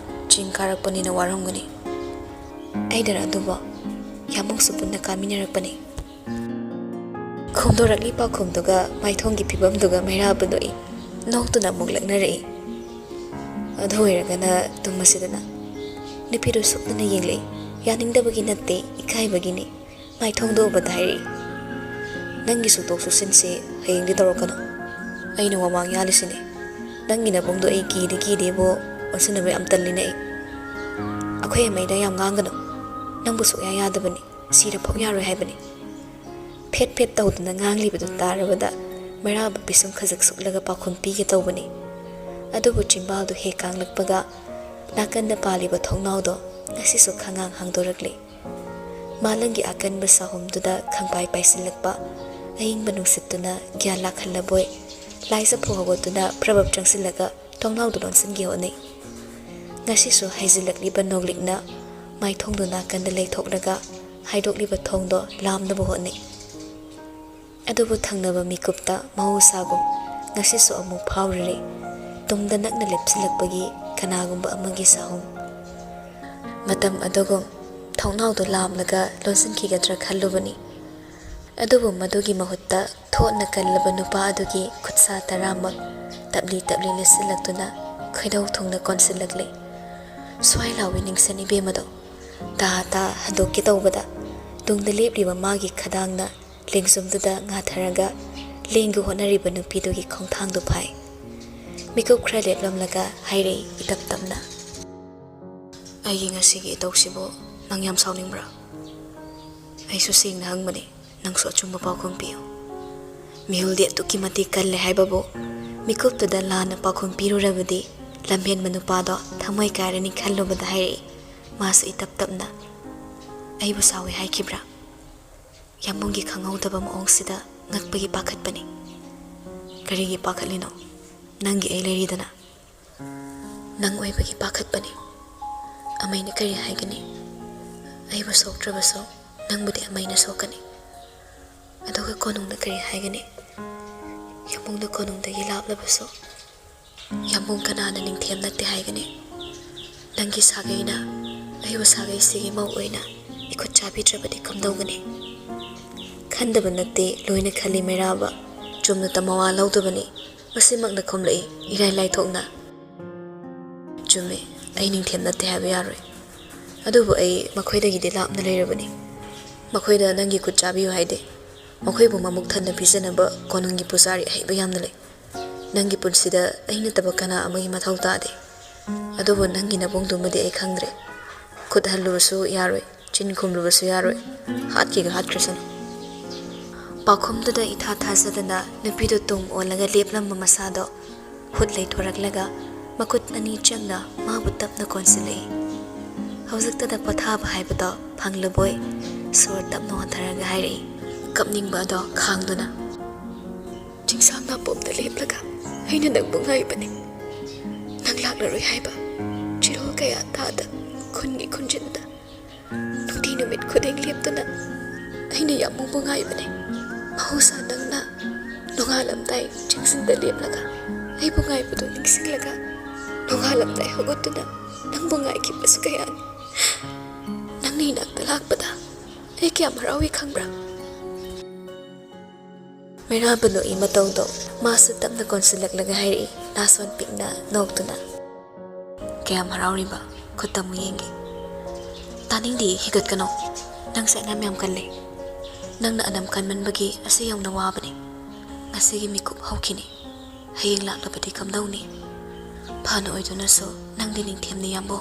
ꯆꯤꯡ ꯀꯥꯔꯛꯄꯅꯤꯅ ꯋꯥꯔꯝꯒꯅꯤ꯫ ꯑꯩꯗꯔ ꯑꯗꯨꯕꯣ? ꯌꯥꯝꯃꯨꯡꯁꯨ ꯄꯨꯟꯅ ꯀꯥꯃꯤꯟꯅꯔꯛꯄꯅꯤ"꯫ ꯈꯣꯝꯗꯣꯔꯛꯂꯤ ꯄꯥꯎꯈꯨꯝꯗꯨꯒ ꯃꯥꯏꯊꯣꯡꯒꯤ ꯐꯤꯕꯝꯗꯨꯒ ꯃꯩꯔꯥꯕ ꯅꯣꯛꯏ꯫ ꯅꯣꯛꯇꯨꯅ ꯑꯃꯨꯛ ꯂꯛꯅꯔꯛꯏ꯫ "ꯑꯗꯨ ꯑꯣꯏꯔꯒꯅ ꯇꯨꯝꯃꯁꯤꯗꯅ"꯫ ꯅꯨꯄꯤꯗꯨ ꯁꯨꯛꯇꯅ ꯌꯦꯡꯂꯛꯏ꯫ ꯌꯥꯅꯤꯡꯗꯕꯒꯤ ꯅꯠꯇꯦ, ꯏꯀꯥꯏꯕꯒꯤꯅꯤ꯫ ꯃꯥꯏꯊꯣꯡꯗ ꯎꯕꯗ ꯍꯥꯏꯔꯛꯏ, "ꯅꯪꯒꯤꯁꯨ ꯇꯣꯛꯁꯨ ꯁꯤꯟꯁꯦ, ꯍꯌꯦꯡꯗꯤ ꯇꯧꯔꯛꯀꯅꯨ꯫ ꯑꯩꯅ ꯋꯥꯃꯥꯡ ꯌꯥꯜꯂꯤꯁꯤꯅꯦ꯫ ꯅꯪꯒꯤ ꯅꯕꯨꯡꯗꯣ ꯑꯩ ꯀꯤꯗꯤ ꯀꯤꯗꯦꯕꯣ, ꯑꯣꯟꯁꯤꯟꯅꯕ ꯌꯥꯝ ꯇꯜꯂꯤꯅꯦ ꯑꯩ꯫ ꯑꯩꯈꯣꯏ ꯑꯃꯩꯗ ꯌꯥꯝ ꯉꯥꯡꯒꯅꯨ꯫ ꯅꯪꯕꯨ ꯁꯨꯛꯌꯥ ꯌꯥꯗꯕꯅꯤ, ꯁꯤꯔꯐꯥꯎ ꯌꯥꯔꯣꯏ ꯍꯥꯏꯕꯅꯤ"꯫ ꯐꯦꯠ ꯐꯦꯠ ꯇꯧꯗꯨꯅ ꯉꯥꯡꯂꯤꯕꯗꯨ ꯇꯥꯔꯕꯗ ꯃꯩꯔꯥꯕ ꯄꯤꯁꯨꯝ ꯈꯖꯤꯛ ꯁꯨꯛꯂꯒ ꯄꯥꯎꯈꯨꯝ ꯄꯤꯒꯦ ꯇꯧꯕꯅꯤ꯫ ꯑꯗꯨꯕꯨ ꯆꯤꯝꯕꯥꯜꯗꯨ ꯍꯦꯛ ꯀꯥꯡꯂꯛꯄꯒ ꯅꯥꯀꯟꯗ ꯄꯥꯜꯂꯤꯕ ꯊꯣꯡꯅꯥꯎꯗꯣ ꯉꯁꯤꯁꯨ ꯈꯪꯉꯥꯡ ꯍꯥꯡꯗꯣꯔꯛꯂꯤ꯫ ꯃꯥꯂꯪꯒꯤ ꯑꯀꯟꯕ ꯁꯥꯍꯨꯝꯗꯨꯗ ꯈꯪꯄꯥꯏ ꯄꯥꯏꯁꯤꯜꯂꯛꯄ ꯑꯏꯪꯕ ꯅꯨꯡꯁꯤꯠꯇꯨꯅ ꯒ꯭ꯌꯥꯟ ꯂꯥꯛꯍꯜꯂꯕꯣꯏ, ꯂꯥꯏ ꯆꯐꯨ ꯍꯧꯒꯠꯇꯨꯅ ꯄ꯭ꯔꯕꯞ ꯆꯪꯁꯤꯜꯂꯒ ꯊꯣꯡꯅꯥꯎꯗꯨ ꯂꯣꯟꯁꯤꯟꯒꯦ ꯍꯣꯠꯅꯩ꯫ ꯉꯁꯤꯁꯨ ꯍꯥꯏꯖꯤꯜꯂꯛꯂꯤꯕ ꯅꯣꯡꯂꯤꯛꯅ ꯃꯥꯏꯊꯣꯡꯗꯨ ꯅꯥꯀꯟꯗ ꯂꯩꯊꯣꯛꯂꯒ ꯍꯥꯏꯗꯣꯛꯂꯤꯕ ꯊꯣꯡꯗꯣ ꯂꯥꯝꯅꯕ ꯍꯣꯠꯅꯩ꯫ ꯑꯗꯨꯕꯨ ꯊꯪꯅꯕ ꯃꯤꯀꯨꯞꯇ ꯃꯍꯧꯁꯥꯒꯨꯝ ꯉꯁꯤꯁꯨ ꯑꯃꯨꯛ ꯐꯥꯎꯔꯔꯦ꯫ ꯇꯨꯡꯗ ꯅꯛꯅ ꯂꯦꯞꯁꯤꯜꯂꯛꯄꯒꯤ ꯀꯅꯥꯒꯨꯝꯕ ꯑꯃꯒꯤ ꯁꯥꯍꯨꯝ꯫ ꯃꯇꯝ ꯑꯗꯨꯒꯨꯝ ꯊꯣꯡꯅꯥꯎꯗꯨ ꯂꯥꯝꯂꯒ ꯂꯣꯟꯁꯤꯟꯈꯤꯒꯗ꯭ꯔꯥ ꯈꯜꯂꯨꯕꯅꯤ꯫ ꯑꯗꯨꯕꯨ ꯃꯗꯨꯒꯤ ꯃꯍꯨꯠꯇ ꯊꯣꯠꯅ ꯀꯜꯂꯕ ꯅꯨꯄꯥ ꯑꯗꯨꯒꯤ ꯈꯨꯠꯁꯥ ꯇꯔꯥꯃꯛ ꯇꯞꯂꯤ ꯇꯞꯂꯤ ꯂꯤꯠꯁꯤꯜꯂꯛꯇꯨꯅ ꯈꯣꯏꯗꯧ ꯊꯨꯡꯅ ꯀꯣꯟꯁꯤꯜꯂꯛꯂꯦ꯫ ꯁ꯭ꯋꯥꯏ ꯂꯥꯎꯏ ꯅꯤꯡꯁꯟ ꯏꯕꯦꯝꯃꯗꯣ꯫ ꯇꯥ ꯇꯥ ꯍꯟꯗꯣꯛꯀꯦ ꯇꯧꯕꯗ ꯇꯨꯡꯗ ꯂꯦꯞꯂꯤꯕ ꯃꯥꯒꯤ ꯈꯗꯥꯡꯅ ꯂꯦꯡꯖꯨꯝꯗꯨꯗ ꯉꯥꯊꯔꯒ ꯂꯦꯡꯒꯦ ꯍꯣꯠꯅꯔꯤꯕ ꯅꯨꯄꯤꯗꯨꯒꯤ ꯈꯣꯡꯊꯥꯡꯗꯨ ꯐꯥꯏ꯫ ꯃꯤꯀꯨꯞ ꯈꯔ ꯂꯦꯞꯂꯝꯂꯒ ꯍꯥꯏꯔꯛꯏ ꯏꯇꯞ ꯇꯞꯅ, "ꯑꯩꯒꯤ ꯉꯁꯤꯒꯤ ꯏꯇꯧꯁꯤꯕꯨ ꯅꯪ ꯌꯥꯝ ꯁꯥꯎꯅꯤꯡꯕ꯭ꯔꯥ? ꯑꯩꯁꯨ ꯁꯦꯡꯅ ꯍꯪꯕꯅꯤ, ꯅꯪꯁꯨ ꯑꯆꯨꯝꯕ ꯄꯥꯎꯈꯨꯝ ꯄꯤꯌꯨ꯫ ꯃꯤꯍꯨꯜꯗꯤ ꯑꯗꯨꯛꯀꯤ ꯃꯇꯤꯛ ꯀꯜꯂꯦ ꯍꯥꯏꯕꯕꯨ, ꯃꯤꯀꯨꯞꯇꯨꯗ ꯂꯥꯟꯅ ꯄꯥꯎꯈꯨꯝ ꯄꯤꯔꯨꯔꯕꯗꯤ ꯂꯝꯍꯦꯟꯕ ꯅꯨꯄꯥꯗꯣ ꯊꯃꯣꯏ ꯀꯥꯏꯔꯅꯤ ꯈꯜꯂꯨꯕꯗ ꯍꯥꯏꯔꯛꯏ ꯃꯥꯁꯨ ꯏꯇꯞ ꯇꯞꯅ꯫ ꯑꯩꯕꯨ ꯁꯥꯎꯏ ꯍꯥꯏꯈꯤꯕ꯭ꯔꯥ?" ꯌꯥꯝꯕꯨꯡꯒꯤ ꯈꯪꯍꯧꯗꯕ ꯃꯑꯣꯡꯁꯤꯗ ꯉꯛꯄꯒꯤ ꯄꯥꯈꯠꯄꯅꯤ꯫ "ꯀꯔꯤꯒꯤ ꯄꯥꯈꯠꯂꯤꯅꯣ? ꯅꯪꯒꯤ ꯑꯩ ꯂꯩꯔꯤꯗꯅ꯫" "ꯅꯪ ꯑꯣꯏꯕꯒꯤ ꯄꯥꯈꯠꯄꯅꯤ꯫ ꯑꯃꯩꯅ ꯀꯔꯤ ꯍꯥꯏꯒꯅꯤ? ꯑꯩꯕꯨ ꯁꯣꯛꯇ꯭ꯔꯕꯁꯨ ꯅꯪꯕꯨꯗꯤ ꯑꯃꯩꯅ ꯁꯣꯛꯀꯅꯤ꯫ ꯑꯗꯨꯒ ꯀꯣꯅꯨꯡꯅ ꯀꯔꯤ ꯍꯥꯏꯒꯅꯤ? ꯌꯥꯝꯕꯨꯡꯅ ꯀꯣꯅꯨꯡꯗꯒꯤ ꯂꯥꯞꯂꯕꯁꯨ ꯌꯥꯝꯕꯨꯡ ꯀꯅꯥꯅ ꯅꯤꯡꯊꯦꯝ ꯅꯠꯇꯦ ꯍꯥꯏꯒꯅꯤ? ꯅꯪꯒꯤ ꯁꯥꯒꯩꯅ ꯑꯩꯕꯨ ꯁꯥꯒꯩꯁꯤꯒꯤ ꯃꯧ ꯑꯣꯏꯅ ꯏꯈꯨꯠ ꯆꯥꯕꯤꯗ꯭ꯔꯕꯗꯤ ꯀꯝꯗꯧꯒꯅꯤ?" ꯈꯟꯗꯕ ꯅꯠꯇꯦ, ꯂꯣꯏꯅ ꯈꯜꯂꯤ ꯃꯩꯔꯥꯕ꯫ ꯆꯨꯝꯅꯇ ꯃꯋꯥ ꯂꯧꯗꯕꯅꯤ꯫ ꯃꯁꯤꯃꯛꯅ ꯈꯨꯝꯂꯛꯏ ꯏꯔꯥꯏ ꯂꯥꯏꯊꯣꯛꯅ꯫ "ꯆꯨꯝꯃꯤ, ꯑꯩ ꯅꯤꯡꯊꯦꯝ ꯅꯠꯇꯦ ꯍꯥꯏꯕ ꯌꯥꯔꯣꯏ꯫ ꯑꯗꯨꯕꯨ ꯑꯩ ꯃꯈꯣꯏꯗꯒꯤꯗꯤ ꯂꯥꯞꯅ ꯂꯩꯔꯕꯅꯤ꯫ ꯃꯈꯣꯏꯗ ꯅꯪꯒꯤ ꯈꯨꯠ ꯆꯥꯕꯤꯌꯨ ꯍꯥꯏꯗꯦ꯫ ꯃꯈꯣꯏꯕꯨ ꯃꯃꯨꯛ ꯊꯟꯅ ꯄꯤꯖꯅꯕ ꯀꯣꯅꯨꯡꯒꯤ ꯄꯨꯖꯥꯔꯤ ꯑꯍꯩꯕ ꯌꯥꯝꯅ ꯂꯩ꯫ ꯅꯪꯒꯤ ꯄꯨꯟꯁꯤꯗ ꯑꯩ ꯅꯠꯇꯕ ꯀꯅꯥ ꯑꯃꯒꯤ ꯃꯊꯧ ꯇꯥꯗꯦ꯫ ꯑꯗꯨꯕꯨ ꯅꯪꯒꯤ ꯅꯕꯨꯡꯗꯨꯃꯗꯤ ꯑꯩ ꯈꯪꯗ꯭ꯔꯦ꯫ ꯈꯨꯠ ꯍꯜꯂꯨꯕꯁꯨ ꯌꯥꯔꯣꯏ, ꯆꯤꯟ ꯈꯨꯝꯂꯨꯕꯁꯨ ꯌꯥꯔꯣꯏ꯫ ꯍꯥꯠꯈꯤꯒ ꯍꯥꯠꯈ꯭ꯔꯁꯅꯨ꯫" ꯄꯥꯎꯈꯨꯝꯗꯨꯗ ꯏꯊꯥ ꯊꯥꯖꯗꯅ ꯅꯨꯄꯤꯗꯨ ꯇꯨꯡ ꯑꯣꯜꯂꯒ ꯂꯦꯞꯂꯝꯕ ꯃꯁꯥꯗꯣ ꯍꯨꯠ ꯂꯩꯊꯣꯔꯛꯂꯒ ꯃꯈꯨꯠ ꯑꯅꯤ ꯆꯪꯅ ꯃꯥꯕꯨ ꯇꯞꯅ ꯀꯣꯟꯁꯤꯜꯂꯛꯏ꯫ ꯍꯧꯖꯤꯛꯇꯗ ꯄꯣꯊꯥꯕ ꯍꯥꯏꯕꯗꯣ ꯐꯪꯂꯕꯣꯏ ꯁꯣꯔ ꯇꯞꯅ ꯍꯣꯟꯊꯔꯒ ꯍꯥꯏꯔꯛꯏ, ꯀꯞꯅꯤꯡꯕ ꯑꯗꯣ ꯈꯥꯡꯗꯨꯅ꯫ "ꯆꯤꯡꯁꯥꯡ ꯅꯥꯄꯣꯝꯗ ꯂꯦꯞꯂꯒ ꯑꯩꯅ ꯅꯪꯕꯨ ꯉꯥꯏꯕꯅꯤ꯫ ꯅꯪ ꯂꯥꯛꯂꯔꯣꯏ ꯍꯥꯏꯕ ꯆꯤꯔꯣꯜ ꯀꯌꯥ ꯇꯥꯗ ꯈꯨꯟꯒꯤ ꯈꯨꯟꯖꯤꯟꯗ ꯅꯨꯡꯇꯤ ꯅꯨꯃꯤꯠ ꯈꯨꯗꯤꯡ ꯂꯦꯞꯇꯨꯅ ꯑꯩꯅ ꯌꯥꯝꯕꯨꯡꯕꯨ ꯉꯥꯏꯕꯅꯤ꯫ ꯃꯍꯧꯁꯥ ꯅꯪꯅ ꯅꯣꯡꯉꯥꯜꯂꯝꯗꯥꯏ ꯆꯤꯡꯖꯤꯟꯗ ꯂꯦꯞꯂꯒ ꯑꯩꯕꯨ ꯉꯥꯏꯕꯗꯨ ꯅꯤꯡꯁꯤꯡꯂꯒ ꯅꯣꯡꯉꯥꯜꯂꯝꯗꯥꯏ ꯍꯧꯒꯠꯇꯨꯅ ꯅꯪꯕꯨ ꯉꯥꯏꯈꯤꯕꯁꯨ ꯀꯌꯥꯅꯤ꯫ ꯅꯪꯅ ꯏꯅꯥꯛꯇ ꯂꯥꯛꯄꯗ ꯑꯩ ꯀꯌꯥꯝ ꯍꯔꯥꯎꯏ ꯈꯪꯕ꯭ꯔꯥ?" ꯃꯩꯔꯥꯕ ꯅꯣꯛꯏ ꯃꯇꯧꯗꯣ ꯃꯥꯁꯨ ꯇꯞꯅ ꯀꯣꯟꯁꯤꯜꯂꯛꯂꯒ ꯍꯥꯏꯔꯛꯏ, ꯅꯥꯁꯣꯟ ꯄꯤꯛꯅ ꯅꯣꯛꯇꯨꯅ꯫ "ꯀꯌꯥꯝ ꯍꯔꯥꯎꯔꯤꯕ? ꯈꯨꯠꯇ ꯑꯃꯨꯛ ꯌꯦꯡꯒꯦ꯫ ꯇꯥꯅꯤꯡꯗꯦ, ꯍꯤꯒꯠꯀꯅꯣ꯫ ꯅꯪꯁꯦ ꯑꯅꯝ ꯌꯥꯝ ꯀꯜꯂꯦ꯫ ꯅꯪꯅ ꯑꯅꯝ ꯀꯟꯃꯟꯕꯒꯤ ꯑꯁꯤ ꯌꯧꯅ ꯋꯥꯕꯅꯤ꯫ ꯉꯁꯤꯒꯤ ꯃꯤꯀꯨꯞ ꯍꯧꯈꯤꯅꯤ꯫" ꯍꯌꯦꯡ ꯂꯥꯛꯂꯕꯗꯤ ꯀꯝꯗꯧꯅꯤ? ꯐꯅ ꯑꯣꯏꯗꯨꯅꯁꯨ ꯅꯪꯗꯤ ꯅꯤꯡꯊꯦꯝꯅ ꯌꯥꯝꯕꯣ꯫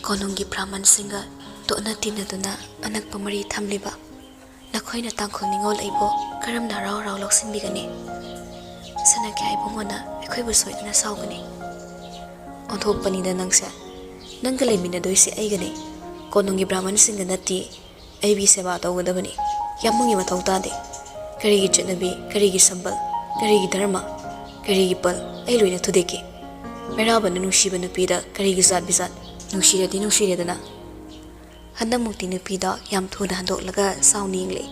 ꯀꯣꯅꯨꯡꯒꯤ ꯕ꯭ꯔꯥꯍꯃꯟꯁꯤꯡꯒ ꯇꯣꯠꯅ ꯇꯤꯟꯅꯗꯨꯅ ꯑꯅꯛꯄ ꯃꯔꯤ ꯊꯝꯂꯤꯕ ꯅꯈꯣꯏꯅ ꯇꯥꯡꯈꯨꯜ ꯅꯤꯉꯣꯜ ꯑꯩꯕꯨ ꯀꯔꯝꯅ ꯍꯔꯥꯎ ꯍꯔꯥꯎ ꯂꯧꯁꯤꯟꯕꯤꯒꯅꯤ? ꯁꯅꯥꯈ꯭ꯌꯥ ꯏꯕꯨꯡꯉꯣꯅ ꯑꯩꯈꯣꯏꯕꯨ ꯁꯣꯏꯗꯅ ꯁꯥꯎꯒꯅꯤ꯫ ꯑꯣꯟꯊꯣꯛꯄꯅꯤꯗ ꯅꯪꯁꯦ꯫ ꯅꯪꯒ ꯂꯩꯃꯤꯟꯅꯗꯣꯏꯁꯦ ꯑꯩꯒꯅꯤ꯫ ꯀꯣꯅꯨꯡꯒꯤ ꯕ꯭ꯔꯥꯍꯃꯟꯁꯤꯡꯒ ꯅꯠꯇꯦ꯫ ꯑꯩꯒꯤ ꯁꯦꯕꯥ ꯇꯧꯒꯗꯕꯅꯤ꯫ ꯌꯥꯝꯕꯨꯡꯒꯤ ꯃꯊꯧ ꯇꯥꯗꯦ꯫ ꯀꯔꯤꯒꯤ ꯆꯠꯅꯕꯤ, ꯀꯔꯤꯒꯤ ꯁꯝꯕꯜ, ꯀꯔꯤꯒꯤ ꯙꯔꯃ, ꯀꯔꯤꯒꯤ ꯄꯜ, ꯑꯩ ꯂꯣꯏꯅ ꯊꯨꯗꯦꯛꯀꯦ꯫ ꯃꯩꯔꯥꯕꯅ ꯅꯨꯡꯁꯤꯕ ꯅꯨꯄꯤꯗ ꯀꯔꯤꯒꯤ ꯖꯥꯠ ꯕꯤꯖꯥꯠ? ꯅꯨꯡꯁꯤꯔꯗꯤ ꯅꯨꯡꯁꯤꯔꯦꯗꯅ꯫ ꯍꯟꯗꯛꯃꯨꯛꯇꯤ ꯅꯨꯄꯤꯗꯣ ꯌꯥꯝ ꯊꯨꯅ ꯍꯟꯗꯣꯛꯂꯒ ꯁꯥꯎꯅ ꯌꯦꯡꯂꯛꯏ꯫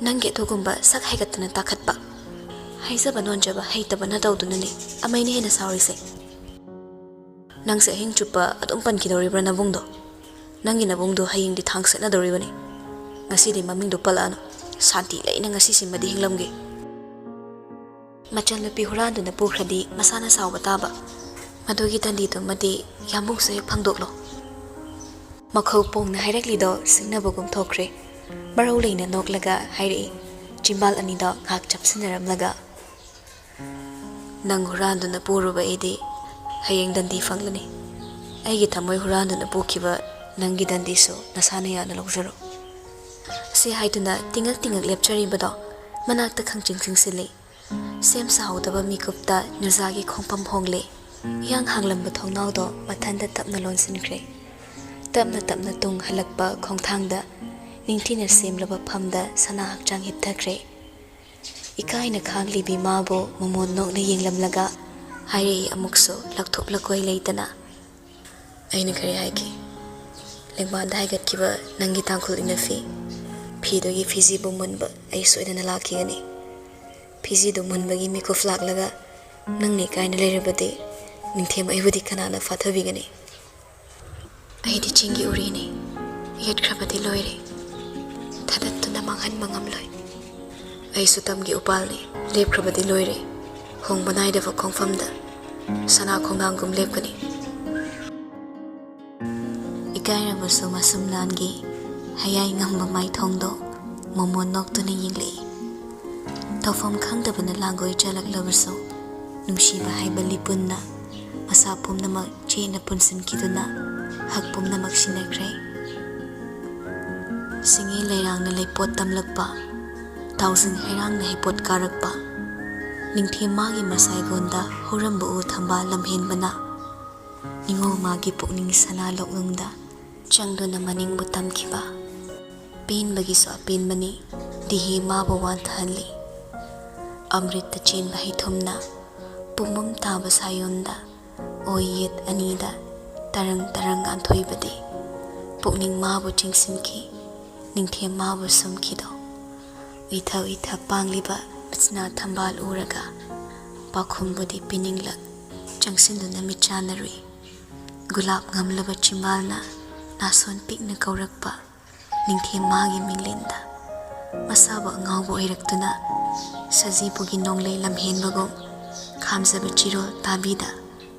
ꯅꯪꯒꯤ ꯑꯗꯨꯒꯨꯝꯕ ꯁꯛ ꯍꯥꯏꯒꯠꯇꯅ ꯇꯥꯈꯠꯄ, ꯍꯥꯏꯖꯕ ꯅꯣꯟꯖꯕ ꯍꯩꯇꯕꯅ ꯇꯧꯗꯨꯅꯅꯦ ꯑꯃꯩꯅ ꯍꯦꯟꯅ ꯁꯥꯎꯔꯤꯁꯦ꯫ ꯅꯪꯁꯦ ꯑꯍꯤꯡ ꯆꯨꯞꯄ ꯑꯗꯨꯝ ꯄꯟꯈꯤꯗꯧꯔꯤꯕ꯭ꯔꯥ ꯅꯕꯨꯡꯗꯣ? ꯅꯪꯒꯤ ꯅꯕꯨꯡꯗꯣ ꯍꯌꯦꯡꯗꯤ ꯊꯥꯡ ꯁꯦꯠꯅꯗꯧꯔꯤꯕꯅꯤ꯫ ꯉꯁꯤꯗꯤ ꯃꯃꯤꯡꯗꯣ ꯄꯜꯂꯛꯑꯅꯨ꯫ ꯁꯥꯟꯇꯤ ꯂꯩꯅ ꯉꯁꯤꯁꯤꯃꯗꯤ ꯍꯤꯡꯂꯝꯒꯦ꯫ ꯃꯆꯜ ꯅꯨꯄꯤ ꯍꯨꯔꯥꯟꯗꯨꯅ ꯄꯨꯈ꯭ꯔꯗꯤ ꯃꯁꯥꯅ ꯁꯥꯎꯕ ꯇꯥꯕ꯫ ꯃꯗꯨꯒꯤ ꯗꯟꯗꯤꯗꯨꯃꯗꯤ ꯌꯥꯝꯕꯨꯡꯁꯨ ꯍꯦꯛ ꯐꯪꯗꯣꯛꯂꯣ꯫ ꯃꯈꯧ ꯄꯣꯡꯅ ꯍꯥꯏꯔꯛꯂꯤꯗꯣ ꯁꯤꯡꯅꯕꯒꯨꯝ ꯊꯣꯛꯈ꯭ꯔꯦ꯫ ꯃꯔꯧ ꯂꯩꯅ ꯅꯣꯛꯂꯒ ꯍꯥꯏꯔꯛꯏ, ꯆꯤꯝꯕꯥꯜ ꯑꯅꯤꯗꯣ ꯉꯥꯏꯍꯥꯛ ꯆꯞꯁꯤꯟꯅꯔꯝꯂꯒ꯫ ꯅꯪ ꯍꯨꯔꯥꯟꯗꯨꯅ ꯄꯨꯔꯨꯕ ꯑꯩꯗꯤ ꯍꯌꯦꯡ ꯗꯟꯗꯤ ꯐꯪꯂꯅꯤ꯫ ꯑꯩꯒꯤ ꯊꯃꯣꯏ ꯍꯨꯔꯥꯟꯗꯨꯅ ꯄꯨꯈꯤꯕ ꯅꯪꯒꯤ ꯗꯟꯗꯤꯁꯨ ꯅꯁꯥꯅ ꯌꯥꯅ ꯂꯧꯖꯔꯣ꯫ ꯁꯤ ꯍꯥꯏꯗꯨꯅ ꯇꯤꯡꯉꯛ ꯇꯤꯡꯉꯛ ꯂꯦꯞꯆꯔꯤꯕꯗꯣ ꯃꯅꯥꯛꯇ ꯈꯪꯆꯤꯡ ꯆꯤꯡꯁꯤꯜꯂꯤ꯫ ꯁꯦꯝ ꯁꯥꯍꯧꯗꯕ ꯃꯤꯀꯨꯞꯇ ꯅꯨꯖꯥꯒꯤ ꯈꯣꯡꯐꯝ ꯍꯣꯡꯂꯦ꯫ ꯏꯌꯥꯡ ꯍꯥꯡꯂꯝꯕ ꯊꯣꯡꯅꯥꯎꯗꯣ ꯃꯊꯟꯇ ꯇꯞꯅ ꯂꯣꯟꯁꯤꯟꯈ꯭ꯔꯦ꯫ ꯇꯞꯅ ꯇꯞꯅ ꯇꯨꯡ ꯍꯜꯂꯛꯄ ꯈꯣꯡꯊꯥꯡꯗ ꯅꯤꯡꯊꯤꯅ ꯁꯦꯝꯂꯕ ꯐꯝꯗ ꯁꯅꯥ ꯍꯛꯆꯥꯡ ꯍꯤꯞꯊꯈ꯭ꯔꯦ꯫ ꯏꯀꯥꯏꯅ ꯈꯥꯡꯂꯤꯕꯤ ꯃꯥꯕꯨ ꯃꯃꯣꯟ ꯅꯣꯛꯅ ꯌꯦꯡꯂꯝꯂꯒ ꯍꯥꯏꯔꯛꯏ ꯑꯃꯨꯛꯁꯨ ꯂꯧꯊꯣꯛ ꯂꯀꯣꯏ ꯂꯩꯇꯅ, "ꯑꯩꯅ ꯀꯔꯤ ꯍꯥꯏꯈꯤ? ꯂꯦꯡꯕꯥꯟꯗ ꯍꯥꯏꯒꯠꯈꯤꯕ ꯅꯪꯒꯤ ꯇꯥꯡꯈꯨꯜ ꯏꯅꯐꯤ, ꯐꯤꯗꯨꯒꯤ ꯐꯤꯖꯤꯕꯨ ꯃꯨꯟꯕ ꯑꯩ ꯁꯣꯏꯗꯅ ꯂꯥꯛꯈꯤꯒꯅꯤ꯫ ꯐꯤꯖꯤꯗꯨ ꯃꯨꯟꯕꯒꯤ ꯃꯤꯀꯨꯞ ꯂꯥꯛꯂꯒ ꯅꯪꯅ ꯏꯀꯥꯏꯅ ꯂꯩꯔꯕꯗꯤ ꯅꯤꯡꯊꯦꯝ ꯑꯩꯕꯨꯗꯤ ꯀꯅꯥꯅ ꯐꯥꯊꯕꯤꯒꯅꯤ?" ꯑꯩꯗꯤ ꯆꯤꯡꯒꯤ ꯎꯔꯤꯅꯤ, ꯌꯦꯠꯈ꯭ꯔꯕꯗꯤ ꯂꯣꯏꯔꯦ꯫ ꯊꯗꯠꯇꯨꯅ ꯃꯥꯡꯍꯟꯕ ꯉꯝꯂꯣꯏ꯫ ꯑꯩꯁꯨ ꯇꯝꯒꯤ ꯎꯄꯥꯜꯅꯤ, ꯂꯦꯞꯈ꯭ꯔꯕꯗꯤ ꯂꯣꯏꯔꯦ꯫ ꯍꯣꯡꯕ ꯅꯥꯏꯗꯕ ꯈꯣꯡꯐꯝꯗ ꯁꯅꯥ ꯈꯣꯡꯅꯥꯡꯒꯨꯝ ꯂꯦꯞꯀꯅꯤ꯫ ꯏꯀꯥꯏꯔꯕꯁꯨ ꯃꯁꯨꯝ ꯂꯥꯟꯒꯤ ꯍꯌꯥꯏ ꯉꯝꯕ ꯃꯥꯏꯊꯣꯡꯗꯣ ꯃꯣꯃꯣꯟ ꯅꯣꯛꯇꯨꯅ ꯌꯦꯡꯂꯛꯏ꯫ ꯇꯧꯐꯝ ꯈꯪꯗꯕꯅ ꯂꯥꯡꯒꯣꯏ ꯆꯥꯂꯛꯂꯕꯁꯨ, ꯅꯨꯡꯁꯤꯕ ꯍꯥꯏꯕ ꯂꯤꯄꯨꯟꯅ ꯃꯁꯥ ꯄꯨꯝꯅꯃꯛ ꯆꯦꯠꯅ ꯄꯨꯟꯁꯤꯟꯈꯤꯗꯨꯅ ꯍꯛ ꯄꯨꯝꯅꯃꯛ ꯁꯤꯟꯅꯈ꯭ꯔꯦ꯫ ꯁꯤꯡꯉꯤ ꯂꯩꯔꯥꯡꯅ ꯂꯩꯄꯣꯠ ꯇꯝꯂꯛꯄ, ꯇꯥꯎꯖꯤꯡ ꯍꯩꯔꯥꯡꯅ ꯍꯩꯄꯣꯠ ꯀꯥꯔꯛꯄ, ꯅꯤꯡꯊꯦꯝ ꯃꯥꯒꯤ ꯃꯁꯥꯏꯒꯣꯟꯗ ꯍꯧꯔꯝꯕ ꯎ ꯊꯝꯕꯥꯜ ꯂꯝꯍꯦꯟꯕꯅ ꯅꯤꯉꯣꯜ ꯃꯥꯒꯤ ꯄꯨꯛꯅꯤꯡ ꯁꯅꯥ ꯂꯣꯛꯅꯨꯡꯗ ꯆꯪꯗꯨꯅ ꯃꯅꯤꯡꯕꯨ ꯇꯝꯈꯤꯕ꯫ ꯄꯦꯟꯕꯒꯤꯁꯨ ꯑꯄꯦꯟꯕꯅꯤ, ꯗꯤꯍꯤ ꯃꯥꯕꯨ ꯋꯥꯟꯊꯍꯜꯂꯤ꯫ ꯑꯃ꯭ꯔꯤꯠꯇ ꯆꯦꯟꯕ ꯍꯩꯊꯨꯝꯅ ꯄꯨꯝꯕꯝ ꯇꯥꯕ ꯁꯥꯌꯣꯟꯗ ꯑꯣꯏ ꯌꯦꯠ ꯑꯅꯤꯗ ꯇꯔꯪ ꯇꯔꯪ ꯉꯥꯟꯊꯣꯏꯕꯗꯤ ꯄꯨꯛꯅꯤꯡ ꯃꯥꯕꯨ ꯆꯤꯡꯁꯤꯟꯈꯤ, ꯅꯤꯡꯊꯦꯝ ꯃꯥꯕꯨ ꯁꯨꯝꯈꯤꯗꯣ꯫ ꯎꯏꯊ ꯎꯏꯊ ꯄꯥꯡꯂꯤꯕ ꯃꯆꯤꯟꯅꯥ ꯊꯝꯕꯥꯜ ꯎꯔꯒ ꯄꯥꯎꯈꯨꯝꯕꯨꯗꯤ ꯄꯤꯅꯤꯡꯂꯛ ꯆꯪꯁꯤꯟꯗꯨꯅ ꯃꯤꯠ ꯆꯥꯟꯅꯔꯨꯏ꯫ ꯒꯨꯂꯥꯞ ꯉꯝꯂꯕ ꯆꯤꯝꯕꯥꯜꯅ ꯅꯥꯁꯣꯟ ꯄꯤꯛꯅ ꯀꯧꯔꯛꯄ ꯅꯤꯡꯊꯦꯝ ꯃꯥꯒꯤ ꯃꯤꯡꯂꯦꯟꯗ ꯃꯁꯥꯕꯨ ꯑꯉꯥꯎꯕ ꯑꯣꯏꯔꯛꯇꯨꯅ ꯁꯖꯤꯕꯨꯒꯤ ꯅꯣꯡꯂꯩ ꯂꯝꯍꯦꯟꯕꯒꯨꯝ ꯈꯥꯝꯖꯕ ꯆꯤꯔꯣꯜ ꯇꯥꯕꯤꯗ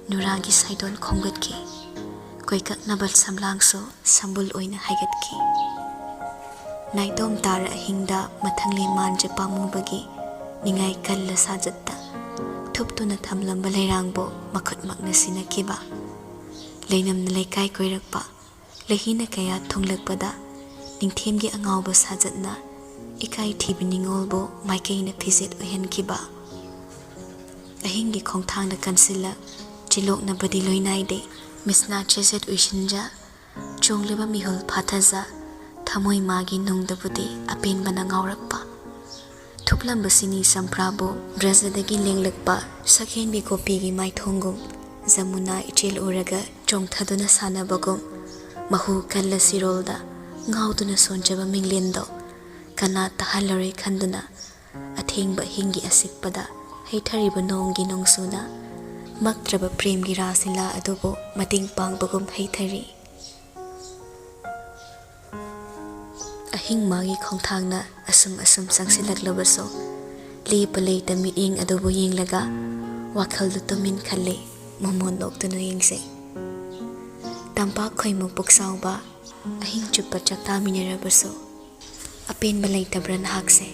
ꯅꯨꯔꯥꯒꯤ ꯁꯥꯏꯗꯣꯟ ꯈꯣꯝꯒꯠꯈꯤ꯫ ꯀꯣꯏꯀꯛꯅꯕ ꯁꯝꯂꯥꯡꯁꯨ ꯁꯝꯕꯨꯜ ꯑꯣꯏꯅ ꯍꯥꯏꯒꯠꯈꯤ꯫ ꯅꯥꯏꯇꯣꯝ ꯇꯥꯔ ꯑꯍꯤꯡꯗ ꯃꯊꯪꯂꯤ ꯃꯥꯟꯖ ꯄꯥꯝꯃꯨꯕꯒꯤ ꯅꯤꯡꯉꯥꯏ ꯀꯜꯂ ꯁꯥꯖꯠꯇ ꯊꯨꯞꯇꯨꯅ ꯊꯝꯂꯝꯕ ꯂꯩꯔꯥꯡꯕꯨ ꯃꯈꯨꯠꯃꯛꯅ ꯁꯤꯟꯅꯈꯤꯕ꯫ ꯂꯩꯅꯝꯅ ꯂꯩꯀꯥꯏ ꯀꯣꯏꯔꯛꯄ ꯂꯩꯍꯤꯅ ꯀꯌꯥ ꯊꯨꯡꯂꯛꯄꯗ ꯅꯤꯡꯊꯦꯝꯒꯤ ꯑꯉꯥꯎꯕ ꯁꯥꯖꯠꯅ ꯏꯀꯥꯏ ꯊꯤꯕ ꯅꯤꯉꯣꯜꯕꯨ ꯃꯥꯏꯀꯩꯅ ꯐꯤꯖꯦꯠ ꯑꯣꯏꯍꯟꯈꯤꯕ꯫ ꯑꯍꯤꯡꯒꯤ ꯈꯣꯡꯊꯥꯡꯗ ꯀꯟꯁꯤꯜꯂ ꯆꯤꯂꯣꯛꯅꯕꯗꯤ ꯂꯣꯏ ꯅꯥꯏꯗꯦ꯫ ꯃꯤꯠꯁꯅꯥ ꯆꯦꯖꯦꯠ ꯎꯏꯁꯤꯟꯖ ꯆꯣꯡꯂꯤꯕ ꯃꯤꯍꯨꯜ ꯐꯥꯊꯖ ꯊꯃꯣꯏ ꯃꯥꯒꯤ ꯅꯨꯡꯗꯕꯨꯗꯤ ꯑꯄꯦꯟꯕꯅ ꯉꯥꯎꯔꯛꯄ꯫ ꯊꯨꯞꯂꯝꯕ ꯁꯤꯅꯤ ꯆꯝꯄ꯭ꯔꯥꯕꯨ ꯕ꯭ꯔꯖꯗꯒꯤ ꯂꯦꯡꯂꯛꯄ ꯁꯛꯍꯦꯟꯕꯤ ꯒꯣꯄꯤꯒꯤ ꯃꯥꯏꯊꯣꯡꯒꯨꯝ ꯖꯃꯨꯅꯥ ꯏꯆꯦꯜ ꯎꯔꯒ ꯆꯣꯡꯊꯗꯨꯅ ꯁꯥꯟꯅꯕꯒꯨꯝ ꯃꯍꯨ ꯀꯜꯂ ꯁꯤꯔꯣꯜꯗ ꯉꯥꯎꯗꯨꯅ ꯁꯣꯟꯖꯕ ꯃꯤꯡꯂꯦꯟꯗꯣ ꯀꯅꯥ ꯇꯥꯍꯜꯂꯔꯣꯏ ꯈꯟꯗꯨꯅ ꯑꯊꯦꯡꯕ ꯑꯍꯤꯡꯒꯤ ꯑꯁꯤꯛꯄꯗ ꯍꯩꯊꯔꯤꯕ ꯅꯣꯡꯒꯤ ꯅꯣꯡꯖꯨꯅ ꯃꯛꯇ꯭ꯔꯕ ꯄ꯭ꯔꯦꯝꯒꯤ ꯔꯥꯁ ꯂꯤꯂꯥ ꯑꯗꯨꯕꯨ ꯃꯇꯦꯡ ꯄꯥꯡꯕꯒꯨꯝ ꯍꯩꯊꯔꯤ꯫ ꯑꯍꯤꯡ ꯃꯥꯒꯤ ꯈꯣꯡꯊꯥꯡꯅ ꯑꯁꯨꯝ ꯑꯁꯨꯝ ꯆꯪꯁꯤꯜꯂꯛꯂꯕꯁꯨ ꯂꯦꯞꯄ ꯂꯩꯇ ꯃꯤꯠꯌꯦꯡ ꯑꯗꯨꯕꯨ ꯌꯦꯡꯂꯒ ꯋꯥꯈꯜꯗꯨ ꯇꯨꯃꯤꯟ ꯈꯜꯂꯤ ꯃꯣꯃꯣꯟ ꯅꯣꯛꯇꯨꯅ ꯌꯦꯡꯁꯤ꯫ ꯇꯝꯄꯥꯛ ꯈꯣꯏꯃꯨ ꯄꯨꯛꯆꯥꯎꯕ ꯑꯍꯤꯡ ꯆꯨꯞꯄ ꯆꯥꯛꯇꯥꯃꯤꯟꯅꯔꯕꯁꯨ ꯑꯄꯦꯟꯕ ꯂꯩꯇꯕ꯭ꯔꯥ ꯅꯍꯥꯛꯁꯦ?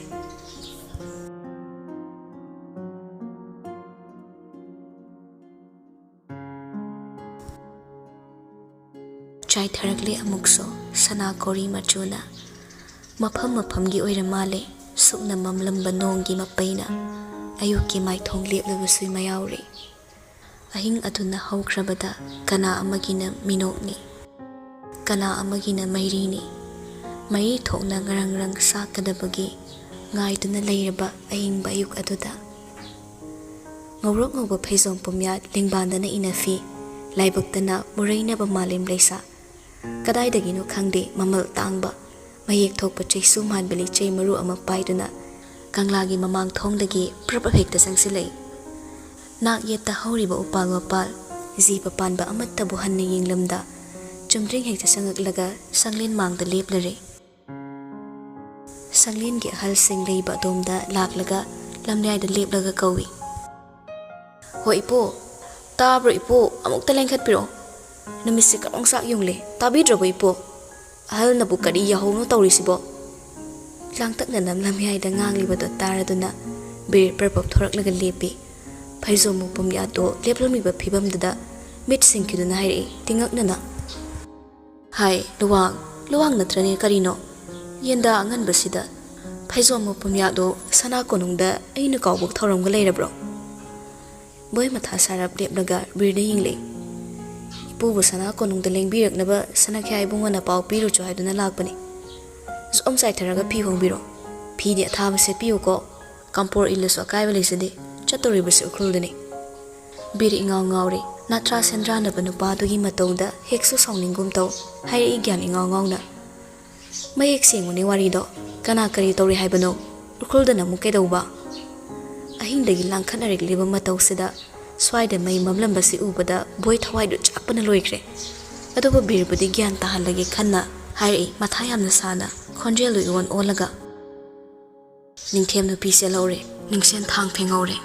ꯆꯥꯏꯊꯔꯛꯂꯦ ꯑꯃꯨꯛꯁꯨ ꯁꯅꯥ ꯀꯣꯔꯤ ꯃꯆꯨꯅ꯫ ꯃꯐꯝ ꯃꯐꯝꯒꯤ ꯑꯣꯏꯔ ꯃꯥꯜꯂꯦ, ꯁꯨꯛꯅ ꯃꯝꯂꯝꯕ ꯅꯣꯡꯒꯤ ꯃꯄꯩꯅ ꯑꯌꯨꯛꯀꯤ ꯃꯥꯏꯊꯣꯡ ꯂꯦꯞꯂꯕꯁꯨ ꯃꯌꯥꯎꯔꯦ꯫ ꯑꯍꯤꯡ ꯑꯗꯨꯅ ꯍꯧꯈ꯭ꯔꯕꯗ ꯀꯅꯥ ꯑꯃꯒꯤꯅ ꯃꯤꯅꯣꯛꯅꯤ, ꯀꯅꯥ ꯑꯃꯒꯤꯅ ꯃꯩꯔꯤꯅꯤ꯫ ꯃꯩ ꯊꯣꯛꯅ ꯉꯔꯪ ꯉꯔꯪ ꯁꯥꯛꯀꯗꯕꯒꯤ ꯉꯥꯏꯗꯨꯅ ꯂꯩꯔꯕ ꯑꯍꯤꯡꯕ ꯑꯌꯨꯛ ꯑꯗꯨꯗ꯫ ꯉꯧꯔꯣꯛ ꯉꯧꯕ ꯐꯩꯖꯣꯝ ꯄꯨꯝꯌꯥꯠ ꯂꯦꯡꯕꯥꯟꯗꯅ ꯏꯅꯐꯤ, ꯂꯥꯏꯕꯛꯇꯅ ꯃꯨꯔꯩꯅꯕ ꯃꯥꯂꯦꯝ ꯂꯩꯁꯥ꯫ ꯀꯗꯥꯏꯗꯒꯤꯅꯣ ꯈꯪꯗꯦ ꯃꯃꯜ ꯇꯥꯡꯕ, ꯃꯌꯦꯛ ꯊꯣꯛꯄ ꯆꯩꯁꯨ ꯃꯥꯟꯕ ꯂꯤꯆꯩ ꯃꯔꯨ ꯑꯃ ꯄꯥꯏꯗꯨꯅ ꯀꯪꯂꯥꯒꯤ ꯃꯃꯥꯡ ꯊꯣꯡꯗꯒꯤ ꯄ꯭ꯔꯞ ꯍꯦꯛꯇ ꯆꯪꯁꯤꯜꯂꯛꯏ꯫ ꯅꯥꯛ ꯌꯦꯠꯇ ꯍꯧꯔꯤꯕ ꯎꯄꯥꯜ ꯋꯥꯄꯥꯜ, ꯖꯤꯕ ꯄꯥꯟꯕ ꯑꯃꯠꯇꯕꯨ ꯍꯟꯅ ꯌꯦꯡꯂꯝꯗ, ꯆꯨꯝꯗ꯭ꯔꯤꯡ ꯍꯦꯛꯇ ꯆꯪꯉꯛꯂꯒ ꯁꯪꯂꯦꯟ ꯃꯥꯡꯗ ꯂꯦꯞꯂꯔꯦ꯫ ꯁꯪꯂꯦꯟꯒꯤ ꯑꯍꯜꯁꯤꯡ ꯂꯩꯕ ꯑꯗꯣꯝꯗ ꯂꯥꯛꯂꯒ ꯂꯝꯌꯥꯏꯗ ꯂꯦꯞꯂꯒ ꯀꯧꯏ꯫ "ꯍꯣ ꯏꯄꯨ, ꯇꯥꯕ꯭ꯔꯣ ꯏꯄꯨ? ꯑꯃꯨꯛꯇ ꯂꯦꯡꯈꯠꯄꯤꯔꯛꯑꯣ꯫ ꯅꯨꯃꯤꯠꯁꯦ ꯀꯔꯣꯡ ꯆꯥꯛ ꯌꯨꯡꯂꯦ, ꯇꯥꯕꯤꯗ꯭ꯔꯕꯣ ꯏꯄꯨ? ꯑꯍꯜꯅꯕꯨ ꯀꯔꯤ ꯌꯥꯍꯧꯅꯣ ꯇꯧꯔꯤꯁꯤꯕꯣ?" ꯂꯥꯡꯇꯛꯅꯅ ꯂꯝꯌꯥꯏꯗ ꯉꯥꯡꯂꯤꯕꯗꯣ ꯇꯥꯔꯗꯨꯅ ꯕꯤꯔ ꯄ꯭ꯔꯕꯞ ꯊꯣꯔꯛꯂꯒ ꯂꯦꯞꯄꯤ꯫ ꯐꯩꯖꯣꯝ ꯃꯄꯨꯝ ꯌꯥꯠꯇꯣ ꯂꯦꯞꯂꯝꯃꯤꯕ ꯐꯤꯕꯝꯗꯨꯗ ꯃꯤꯠ ꯁꯤꯡꯈꯤꯗꯨꯅ ꯍꯥꯏꯔꯛꯏ ꯇꯤꯡꯉꯛꯅꯅ꯫ "ꯍꯥꯏ, ꯂꯨꯋꯥꯡ, ꯂꯨꯋꯥꯡ ꯅꯠꯇ꯭ꯔꯅꯦ ꯀꯔꯤꯅꯣ? ꯌꯦꯟꯗꯥ ꯑꯉꯟꯕꯁꯤꯗ ꯐꯩꯖꯣꯝ ꯃꯄꯨꯝ ꯌꯥꯠꯂꯣ ꯁꯅꯥ ꯀꯣꯅꯨꯡꯗ ꯑꯩꯅ ꯀꯥꯎꯕ ꯊꯧꯔꯝꯒ ꯂꯩꯔꯕ꯭ꯔꯣ?" ꯕꯣꯏ ꯃꯊꯥ ꯁꯥꯔꯞ ꯂꯦꯞꯂꯒ ꯕꯤꯔꯗ ꯌꯦꯡꯂꯛꯏ꯫ "ꯏꯄꯨꯕꯨ ꯁꯅꯥ ꯀꯣꯅꯨꯡꯗ ꯂꯦꯡꯕꯤꯔꯛꯅꯕ ꯁꯅꯥꯈ꯭ꯌꯥ ꯏꯕꯨꯡꯉꯣꯅ ꯄꯥꯎ ꯄꯤꯔꯨꯆꯣ ꯍꯥꯏꯗꯨꯅ ꯂꯥꯛꯄꯅꯤ꯫ ꯖꯣꯝ ꯆꯥꯏꯊꯔꯒ ꯐꯤ ꯍꯣꯡꯕꯤꯔꯣ꯫ ꯐꯤꯗꯤ ꯑꯊꯥꯕ ꯁꯦꯠꯄꯤꯌꯨꯀꯣ꯫ ꯀꯥꯝꯄꯣꯔ ꯏꯜꯂꯁꯨ ꯑꯀꯥꯏꯕ ꯂꯩꯖꯗꯦ꯫ ꯆꯠꯇꯧꯔꯤꯕꯁꯤ ꯎꯈ꯭ꯔꯨꯜꯗꯅꯤ꯫" ꯕꯤꯔ ꯏꯉꯥꯎ ꯉꯥꯎꯔꯦ꯫ ꯅꯥꯇ꯭ꯔꯥ ꯁꯦꯟꯗ꯭ꯔꯥꯟꯅꯕ ꯅꯨꯄꯥꯗꯨꯒꯤ ꯃꯇꯧꯗ ꯍꯦꯛꯁꯨ ꯁꯥꯎꯅꯤꯡꯒꯨꯝ ꯇꯧ꯫ ꯍꯥꯏꯔꯛꯏ ꯒ꯭ꯌꯥꯟ ꯏꯉꯥꯎ ꯉꯥꯎꯅ꯫ "ꯃꯌꯦꯛ ꯁꯦꯡꯉꯨꯅꯦ ꯋꯥꯔꯤꯗꯣ꯫ ꯀꯅꯥ ꯀꯔꯤ ꯇꯧꯔꯤ ꯍꯥꯏꯕꯅꯣ? ꯎꯈ꯭ꯔꯨꯜꯗꯅ ꯑꯃꯨꯛ ꯀꯩꯗꯧꯕ?" ꯑꯍꯤꯡꯗꯒꯤ ꯂꯥꯡꯈꯠꯅꯔꯛꯂꯤꯕ ꯃꯇꯧꯁꯤꯗ ꯁ꯭ꯋꯥꯏꯗ ꯃꯩ ꯃꯝꯂꯝꯕꯁꯤ ꯎꯕꯗ ꯕꯣꯏ ꯊꯋꯥꯏꯗꯨ ꯆꯥꯛꯄꯅ ꯂꯣꯏꯈ꯭ꯔꯦ꯫ ꯑꯗꯨꯕꯨ ꯕꯤꯔꯕꯨꯗꯤ ꯒ꯭ꯌꯥꯟ ꯇꯥꯍꯜꯂꯒꯦ ꯈꯟꯅ ꯍꯥꯏꯔꯛꯏ, ꯃꯊꯥ ꯌꯥꯝꯅ ꯁꯥꯅ, ꯈꯣꯟꯖꯦꯜꯗꯨ ꯏꯑꯣꯟ ꯑꯣꯜꯂꯒ꯫ "ꯅꯤꯡꯊꯦꯝ ꯅꯨꯄꯤ ꯆꯦꯜꯍꯧꯔꯦ, ꯅꯤꯡꯁꯦꯟ ꯊꯥꯡ ꯊꯦꯡꯍꯧꯔꯦ꯫"